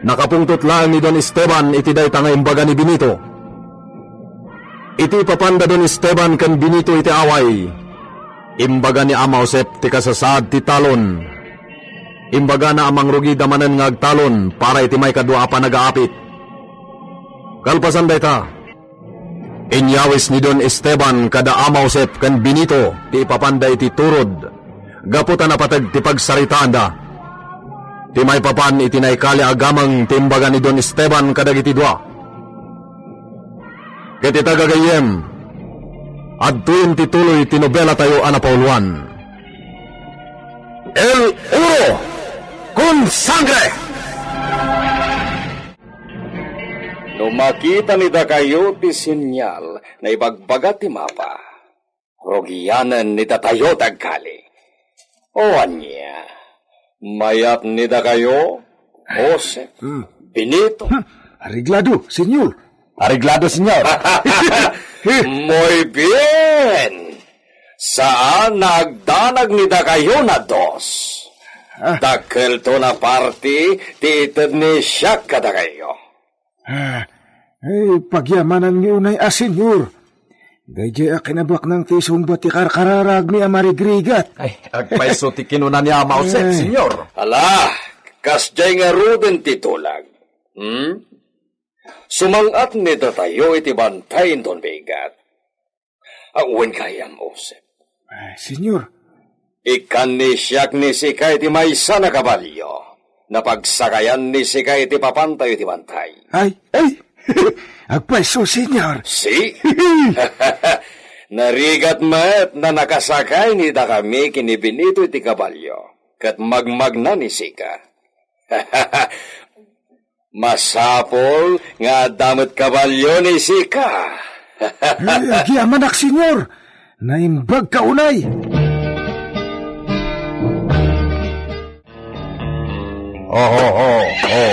Nakapungtot laeng ni Don Esteban iti dayta nga imbaga ni Benito. Iti ipapanda Don Esteban ken Benito iti away, imbaga ni Ama Josep ti kasasaad ti talon. Imbagana a mangrugida manen nga agtalon para iti maikadua a panagaapit. Kalpasan dayta, inyawis ni Don Esteban kada Ama Josep ken Benito ti ipapanda iti turod gapu ta napateg ti pagsaritaanda. Ti maipapan iti naikali a gameng ti imbaga ni Don Esteban kadagiti dua. Ket ita gagayyem, adtoyen ti tuloy ti nobelatayo a napauluan. El oro con sangre! No makita ni dakayo ti senyal nga ibagbaga ti mapa, rugianen ni datayo ti agkali. O ania, mayat ni dakayo, Jose, Hmm. Benito? Hmm. Areglado, senyor. Areglado, senyor. Muy bien. Saan nga agdanag ni dakayo nga dos. Ah. Dakkelto nga parti ti ited ni siak kadakayo. Ah, ay, pagyamanan mi unay a, senyor. Daydiay a kinabaknang ti isungbat ti karkararagmi a marigrigat. Ay, agpayso ti kinuna ni Ama Jose, Eh. senyor. Ala, kasdiay ngaruden ti tulag. Hmm? Sumang-at ni datayo iti bantay inton bigat. Awan gayam, Jose. Eh, senyor. Ikkan ni siak ni sika iti maysa nga kabalio. Napagsakayan ni Sika iti papantayo ti bantay. Ay, ay! Agpayso, Senyor! Si? Narigat met na nakasakay ni dakami ken ni Benito iti kabalio, ket magmagna ni Sika. Masapul nga adda met kabalio ni Sika. Ay, agyamanak, Senyor! Naimbag ka unay! Oho, ho, ho.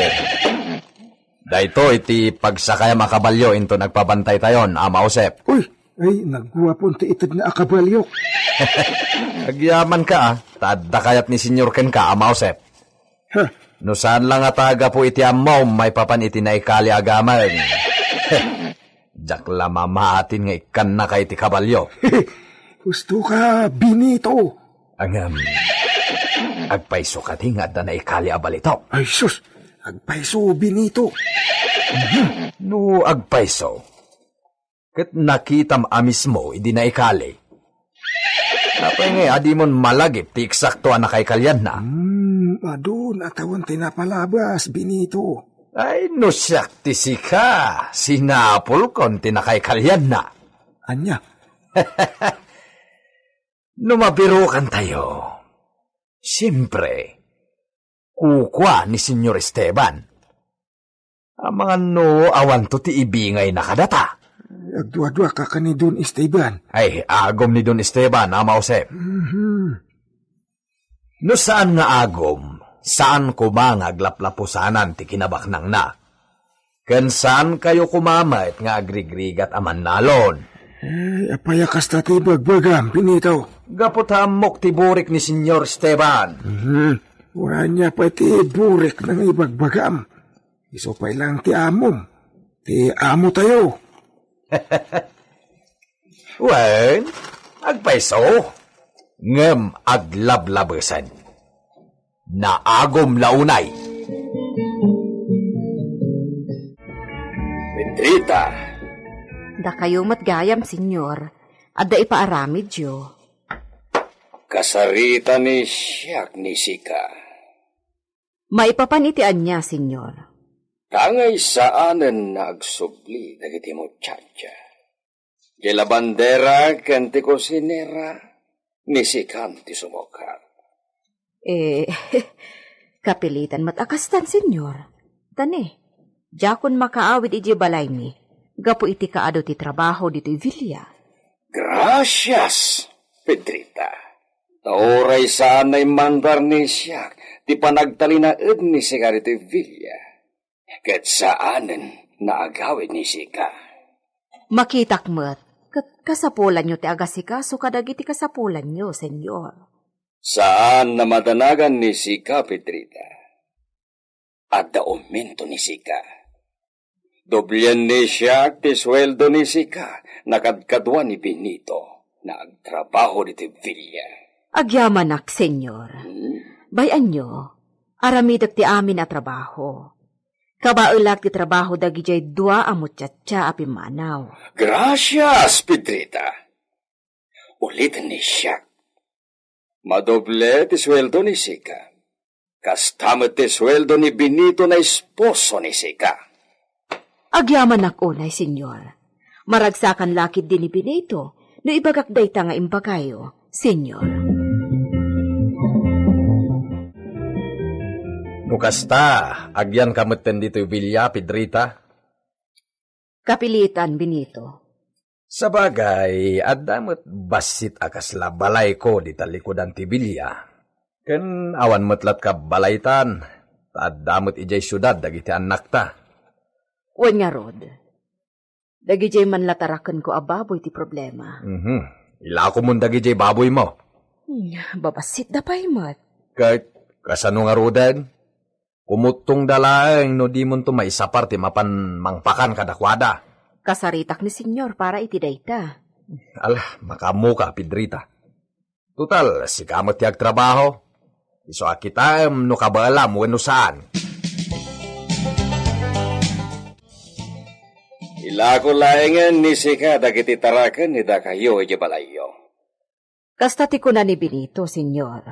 Daytoy ti pagsakayam a kabalio inton agpabantaytayon, Ama Josep. Uy, ay, nagguapon ti ited nga a kabalio. Agyaman ka, ah. Ta adda kayat ni Senyor kenka, Ama Josep. Ha? No saan la ngata gapu iti ammom, maipapan iti naikali a gameng. Diak la mamatin nga ikkannaka iti kabalio. Husto ka, Benito. Ngem, agpayso kadi nga adda naikali a balitok? Ay, sus! Agpayso, Benito. No agpayso, ket nakitam a mismo idi naikali. Apay ngay a dimon malagip ti eksakto a nakaikalianna? Hmm, adu, natawen ti napalabas, Benito. Ay, no siak ti sika, sinapulkon ti nakaikalianna. Ania? No mabirukantayo, siempre, kukua ni Senyor Esteban. Amangan no awanto ti ibingayna kadata. Agduaduaka ken ni Don Esteban. Ay, agum ni Don Esteban, Ama Josep. Mhm. No saan nga agum, saan koma nga aglaplapusanan ti kinabaknangna. Ken saankayo koma met nga agrigrigat a mannalon. Eh, apay a kasta ti ibagbagam, Benito? Gapu ta ammok ti burik ni Senyor Esteban. Mhm. Uray ania pay ti burik nga ibagbagam? Isu pay laeng ti amom, ti amotayo. Wen, agpayso, ngem aglablabesen. Naagum la unay. Pedrita. Dakayo met gayam, Senyor. Adda ipaaramidyo. Kasarita ni siak ni sika. Maipapan iti ania, Senyor? Tangay saanen nga agsubli dagiti muchacha. Ti labandera ken ti kusinera, ni sikan ti sumukar. Eh, kapilitan met a kastan, Senyor. Tani, diakon makaawid idiay balaymi, gapu iti kaadu ti trabaho ditoy villa. Gracias, Pedrita. Ta uray saan nga immandar ni siak ti panagtalinaed ni sika ditoy villa, ket saanen nga agawid ni sika. Makitak met, ket kasapulanyo ti agasikaso kadagiti kasapulanyo, Senyor. Saan nga madanagan ni sika, Pedrita. Adda umento ni sika. Doblien ni siak ti sueldo ni sika, nakadkadua ni Benito, nga agtrabaho ditoy villa. Agyamanak, Senyor. Hmm? Bay-anyo, aramidek ti amin a trabaho. Kabaelak ti trabaho dagidiay dua a muchacha a pimmanaw. Gracias, Pedrita. Uliten ni siak. Madoble ti sueldo ni sika. Kasta met ti sueldo ni Benito nga esposo ni sika. Agyamanak unay, Senyor. Maragsakan la ketdi ni Benito no ibagak dayta nga imbagayo, Senyor. No kasta, agyanka metten ditoy villa, Pedrita? Kapilitan, Benito. Sabagay, adda met bassit a kasla balayko dita likudan ti villa. Ken awan met latta balaytan, ta adda met idiay siudad dagiti annakta. Wen ngarud, dagidiay man la tarakenko a baboy ti problema. Mhm. Ilakomon dagidiay baboymo. Hmm, babassitda pay met. Ket kasano ngaruden? Kumuttongda laeng no dimonto maisapar ti mapan mangpakan kadakuada. Kasaritak ni Senyor para iti dayta. Ala, makaammoka, Pedrita. Total, sika met ti agtrabaho. Isu a kitaem no kabaelam wenno saan. Ilako laengen ni sika dagiti taraken ni dakayo idiay balayyo. Kasta ti kuna ni Benito, Senyor.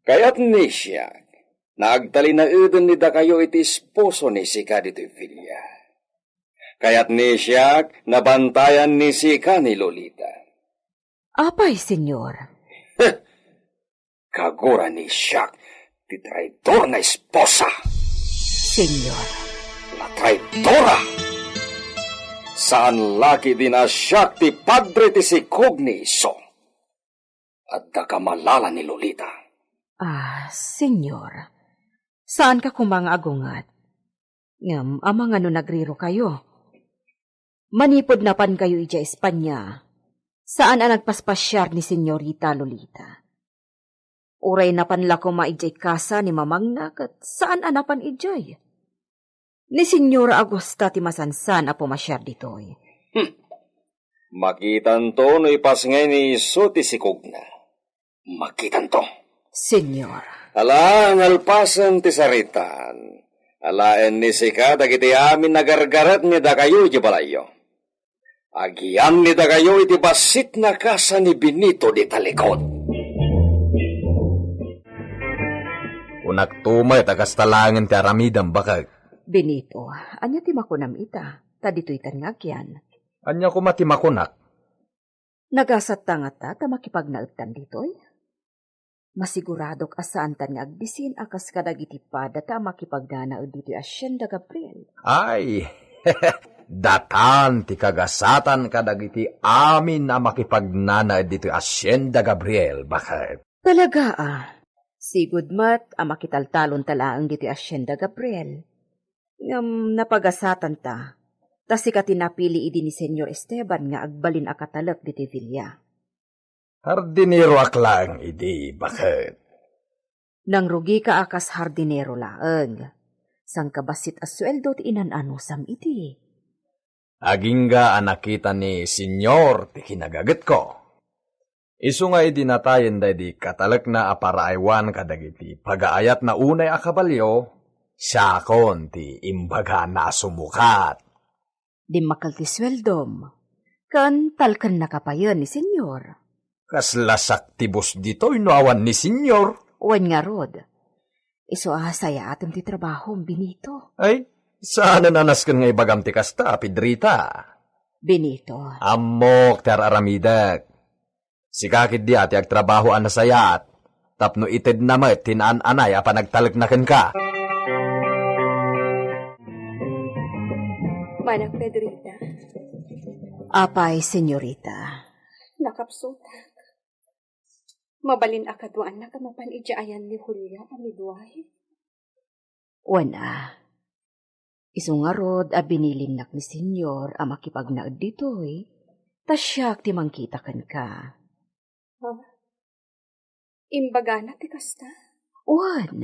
Kayat ni siak, Naagtalinaeden ni dakayo iti esposo ni sika ditoy Villa. Kayat ni siak nabantayan ni sika ni Lolita. Apay, Senyor? Kagura ni siak ti traidor nga esposa. Senyor. La traidora! Saan la ket idi naasiak ti padre ti sikog ni iso. Adda kamalala ni Lolita. Ah, Senyor. Saanka koma nga agunget. Ngem, amangano nagrirokayo? Manipud napankayo idiay Espanya, saan a nagpaspasiar ni Senyorita Lolita. Uray napan la koma idiay kasa ni mamangna ket saan a napan idiay. Ni Senyora Augusta ti masansan a pumasiar ditoy. Hmm. Makitanto no ipasngay ni isu ti sikogna. Makitanto. Senyor. Ala, nalpasen ti saritaan. Alaen ni sika dagiti amin a gargaret ni dakayo iti balayyo. Agian ni dakayo iti bassit nga kasa ni Benito di talikod. Kunak to met a kasta laengen ti aramidem, bakek. Benito, ania ti makunam ita? Ta ditoytan nga agian. Ania koma ti makunak? Nagasatta ngata ta makipagnaedtan ditoy? Masiguradok a saantan nga agbisin a kas kadagiti padata a makipagnanaed ditoy Hacienda Gabriel. Ay, datan ti kagasatan kadagiti amin a makipagnanaed ditoy Hacienda Gabriel, bakek. Talaga a, sigud met a makitaltalonta laeng ditoy Hacienda Gabriel. Ngem napagasatanta, ta sika ti napili idi ni Senyor Esteban nga agbalin a katalek ditoy Villa. Hardineroak laeng idi, bakek. Nangrugika a kas hardinero laeng. Sangkabassit a sueldo ti inan-anusam idi. Agingga a nakita ni Senyor ti kinagagetko. Isu nga idi natayen daydi katalekna a paraaywan kadagiti pagaayatna unay a kabalio, siakon ti imbagana a sumukat. Dimmakkel ti sueldom, ken talkennaka payen ni Senyor. Kasla saktibos ditoy no awan ni Senyor. Wen ngarud, isu a sayaatem ti trabahom, Benito. Ay, saanen a nasken nga ibagam ti kasta, Pedrita. Benito. Ammok ti ar-aramidek. Sika ketdi a ti agtrabaho a nasayaat, tapno itedna met ti naan-anay a panagtalekna kenka. Manang Pedrita. Apay, senyorita? Nakapsutak. Mabalin a kaduaannak a mapan idiay ayan ni Julia a midwife? Wen a, isu ngarud a binilinnak ni Senyor a makipagnaed ditoy, ta siak ti mangkita kenka. Ha? Imbagana ti kasta? Wen,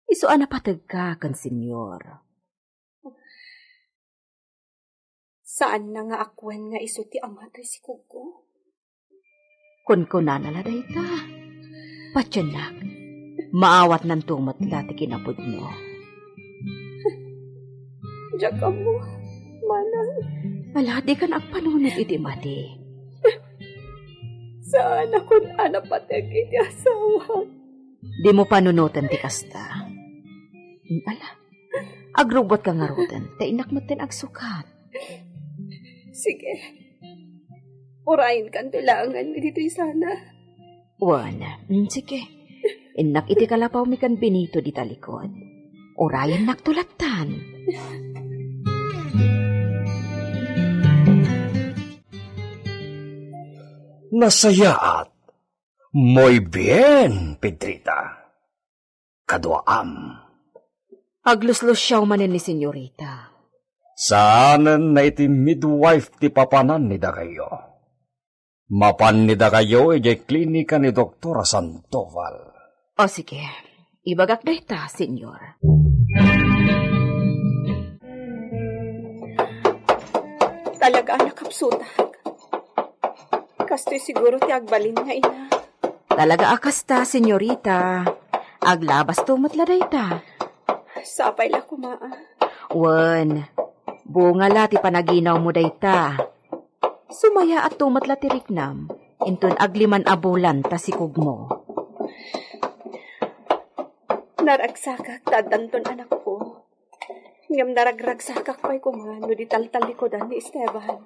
isu a napategka ken Senyor. Saanna nga akuen nga isu ti ama toy sikugko? Kunkunana la dayta. Patiennak, maawatnanto met la ti kinapudno. Diak ammo, manang. Ala, dikan agpanunot iti madi. Saanakon a napateg iti asawak. Dimo panunoten ti kasta. Ala, agrubbuatka ngaruden, ta innak metten agsukat. Sige. Urayenkanto laengen ditoy sana. Wen, mm, sige. Innak iti kalapawmi ken Benito di talikod. Urayennakto lattan. Nasayaat. Muy bien, Pedrita. Kaduaam. Agluslusiaw manen ni senyorita. Saanen na iti midwife ti papanan ni dakayo. Mapan ni dakayo idiay klinika ni Doktora Sandoval. O, sige. Ibagak dayta, senyor. Talaga a nakapsutak. Kastoy siguro ti agbalin nga ina. Talaga a kasta, senyorita. Aglabasto met la dayta. Sapay la koma, a. Wen, bunga la ti panaginawmo dayta. Sumayaatto met la ti riknam, inton agliman a bulan ta sikugmo. Naragsakak ta addanton anakko. Ngem naragragsakak pay koma no di taltallikudan ni Esteban.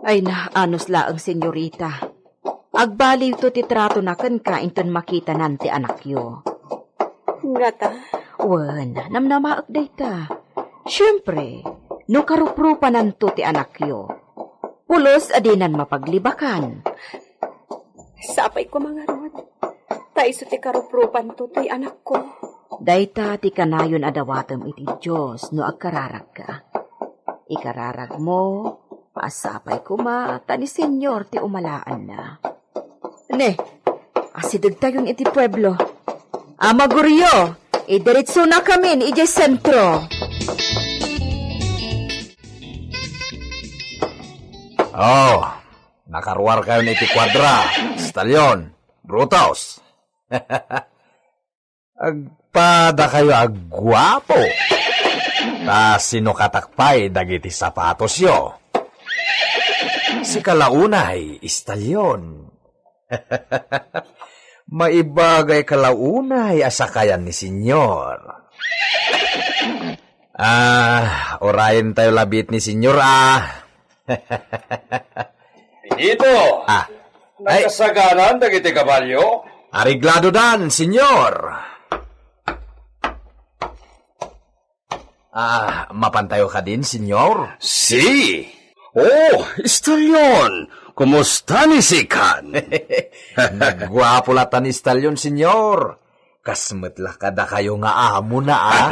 Ay na, anus laeng, senyorita. Agbaliwto ti tratona kenka inton makitanan ti anakyo. Ngata? Wen, namnamaek dayta. Siempre, no karuprupananto ti anakyo, pulos a dinan mapaglibakan. Sapay koma ngarud, ta isu ti karuprupanto toy anakko. Dayta ti kanayon a dawatem iti Dios no agkararagka. Ikararagmo, sapay koma ta ni Señor ti umalaanna. Ne, asidegtayon iti pueblo. Ama Gurio, idiretsonakamin idiay sentro. Oh, nakaruarkayon iti kuadra, Stallion, Brutus. Agpadakayo a guapo. Ta sinukatak pay dagiti sapatosyo. Sika la unay, Stallion. Maibagayka la unay a sakayan ni Senyor. Ah, urayentayo labiit ni Senyor, ah. Benito! Ah, ay. Nakasaganan dagiti kabalio? Aregladodan, Senyor. Ah, mapantayo kadin, Senyor? Si! Oh, Stallion, kumusta ni Sikan? Nagguapo latta ni Stallion, Senyor. Kas met la kadakayo nga amona, ah.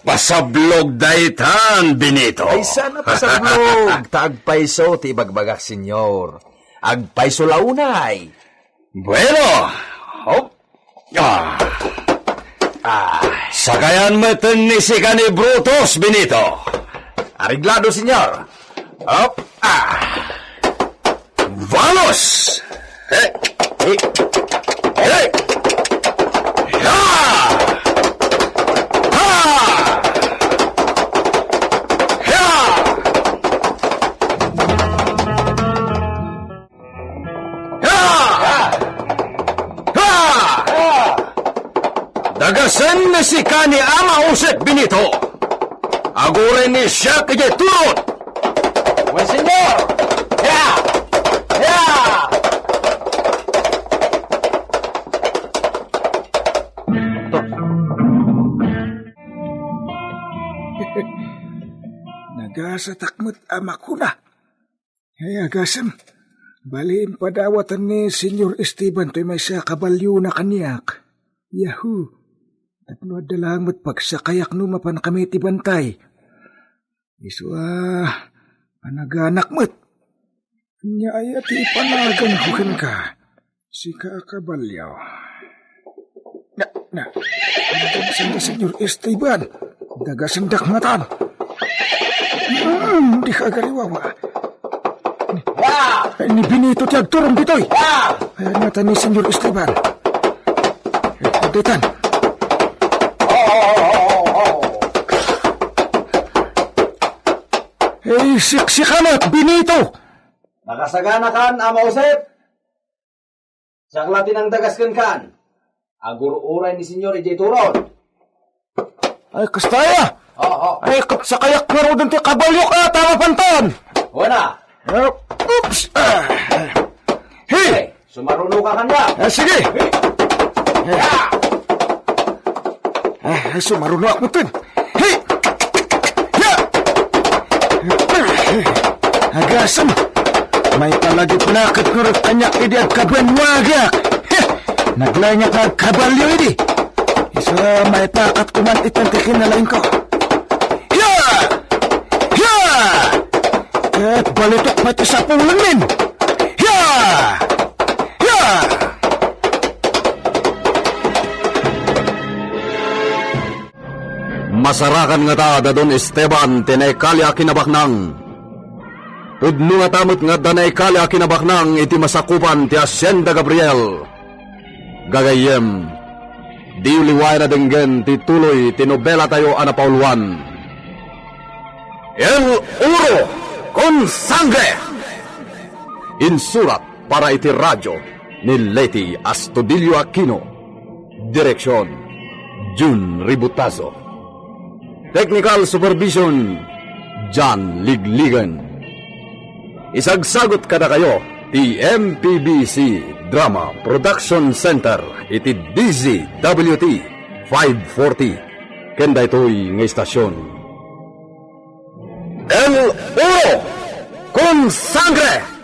Pasablog daytan, Benito. Ay, sana pasablog, ta agpayso ti ibagbagak, Senyor. Agpayso la unay. Bueno, hop. Ah. Ah. Sakayan metten ni sika ni Brutus, Benito. Areglado, Senyor. Hop. Ah. Vamos! Eh, eh, eh. Ya! Ha! Ya! Ha! Ha! Dagasen ni sika ni Ama Josep, Benito. Aguren ni siak idiay turon. Wen, Senyor. Ya! Ya! Nagasatak met a makuna. Ay, agasem. Bali, impadawatan ni Senyor Esteban toy maysa a kabalyona kaniak. Yahoo! Tapno adda laeng met pagsakayak no mapankami ti bantay. Isu a, panaganak met. Ania aya ti ipanaganko kenka? Sika a kabalio. Na, na. Sanda, Senyor Esteban. Dagasendak ngatan. Hmm, dika agariwawa. Ay, ni Benito ti agturong ditoy. Ay, ngatan ni Senyor Esteban. Ay, daytan. Ay, siksika met, Benito. Nakasaganakan, Ama Josep. Siak la ti nangdagas kenkan. Agur-uray ni Senyor idiay turon. Ay, kasta aya? Oo. Ay, ket sakayak ngaruden ti kabalio ka, tama pantan. Wana. Eh, oops. Ah. Hey! Hey, sumaruno ka kanya. Ah, sige. Hey. Ya! Ah, sumaruno ak metten. Hey! Ya! Agasem! May palagip naket ngarud kaniak idi agkabanwagak. Heh! Naglaeng nga agkabalio idi. Isu a, maipakat koman itan ti kinalaingko. Ya! Ya! Ket balitok met ti sapulenmin. Ya! Ya! Masarakan ngata da Don Esteban ti naikali a kinabaknang. Pudno ngata met nga adda naikali a kinabaknang iti masakupan ti Hacienda Gabriel. Gagayyem, diyo liwayan a denggen ti tuloy ti nobelatayo a napauluan, El Oro con Sangre. Insurat para iti radio ni Leti Astudillo Aquino. Direksion, Jun Ributazo. Technical Supervision, John Ligligan. Isagsagut kadakayo ti M P B C Drama Production Center iti D Z W T five forty. Ken daytoy nga istasyon, El Oro con Sangre.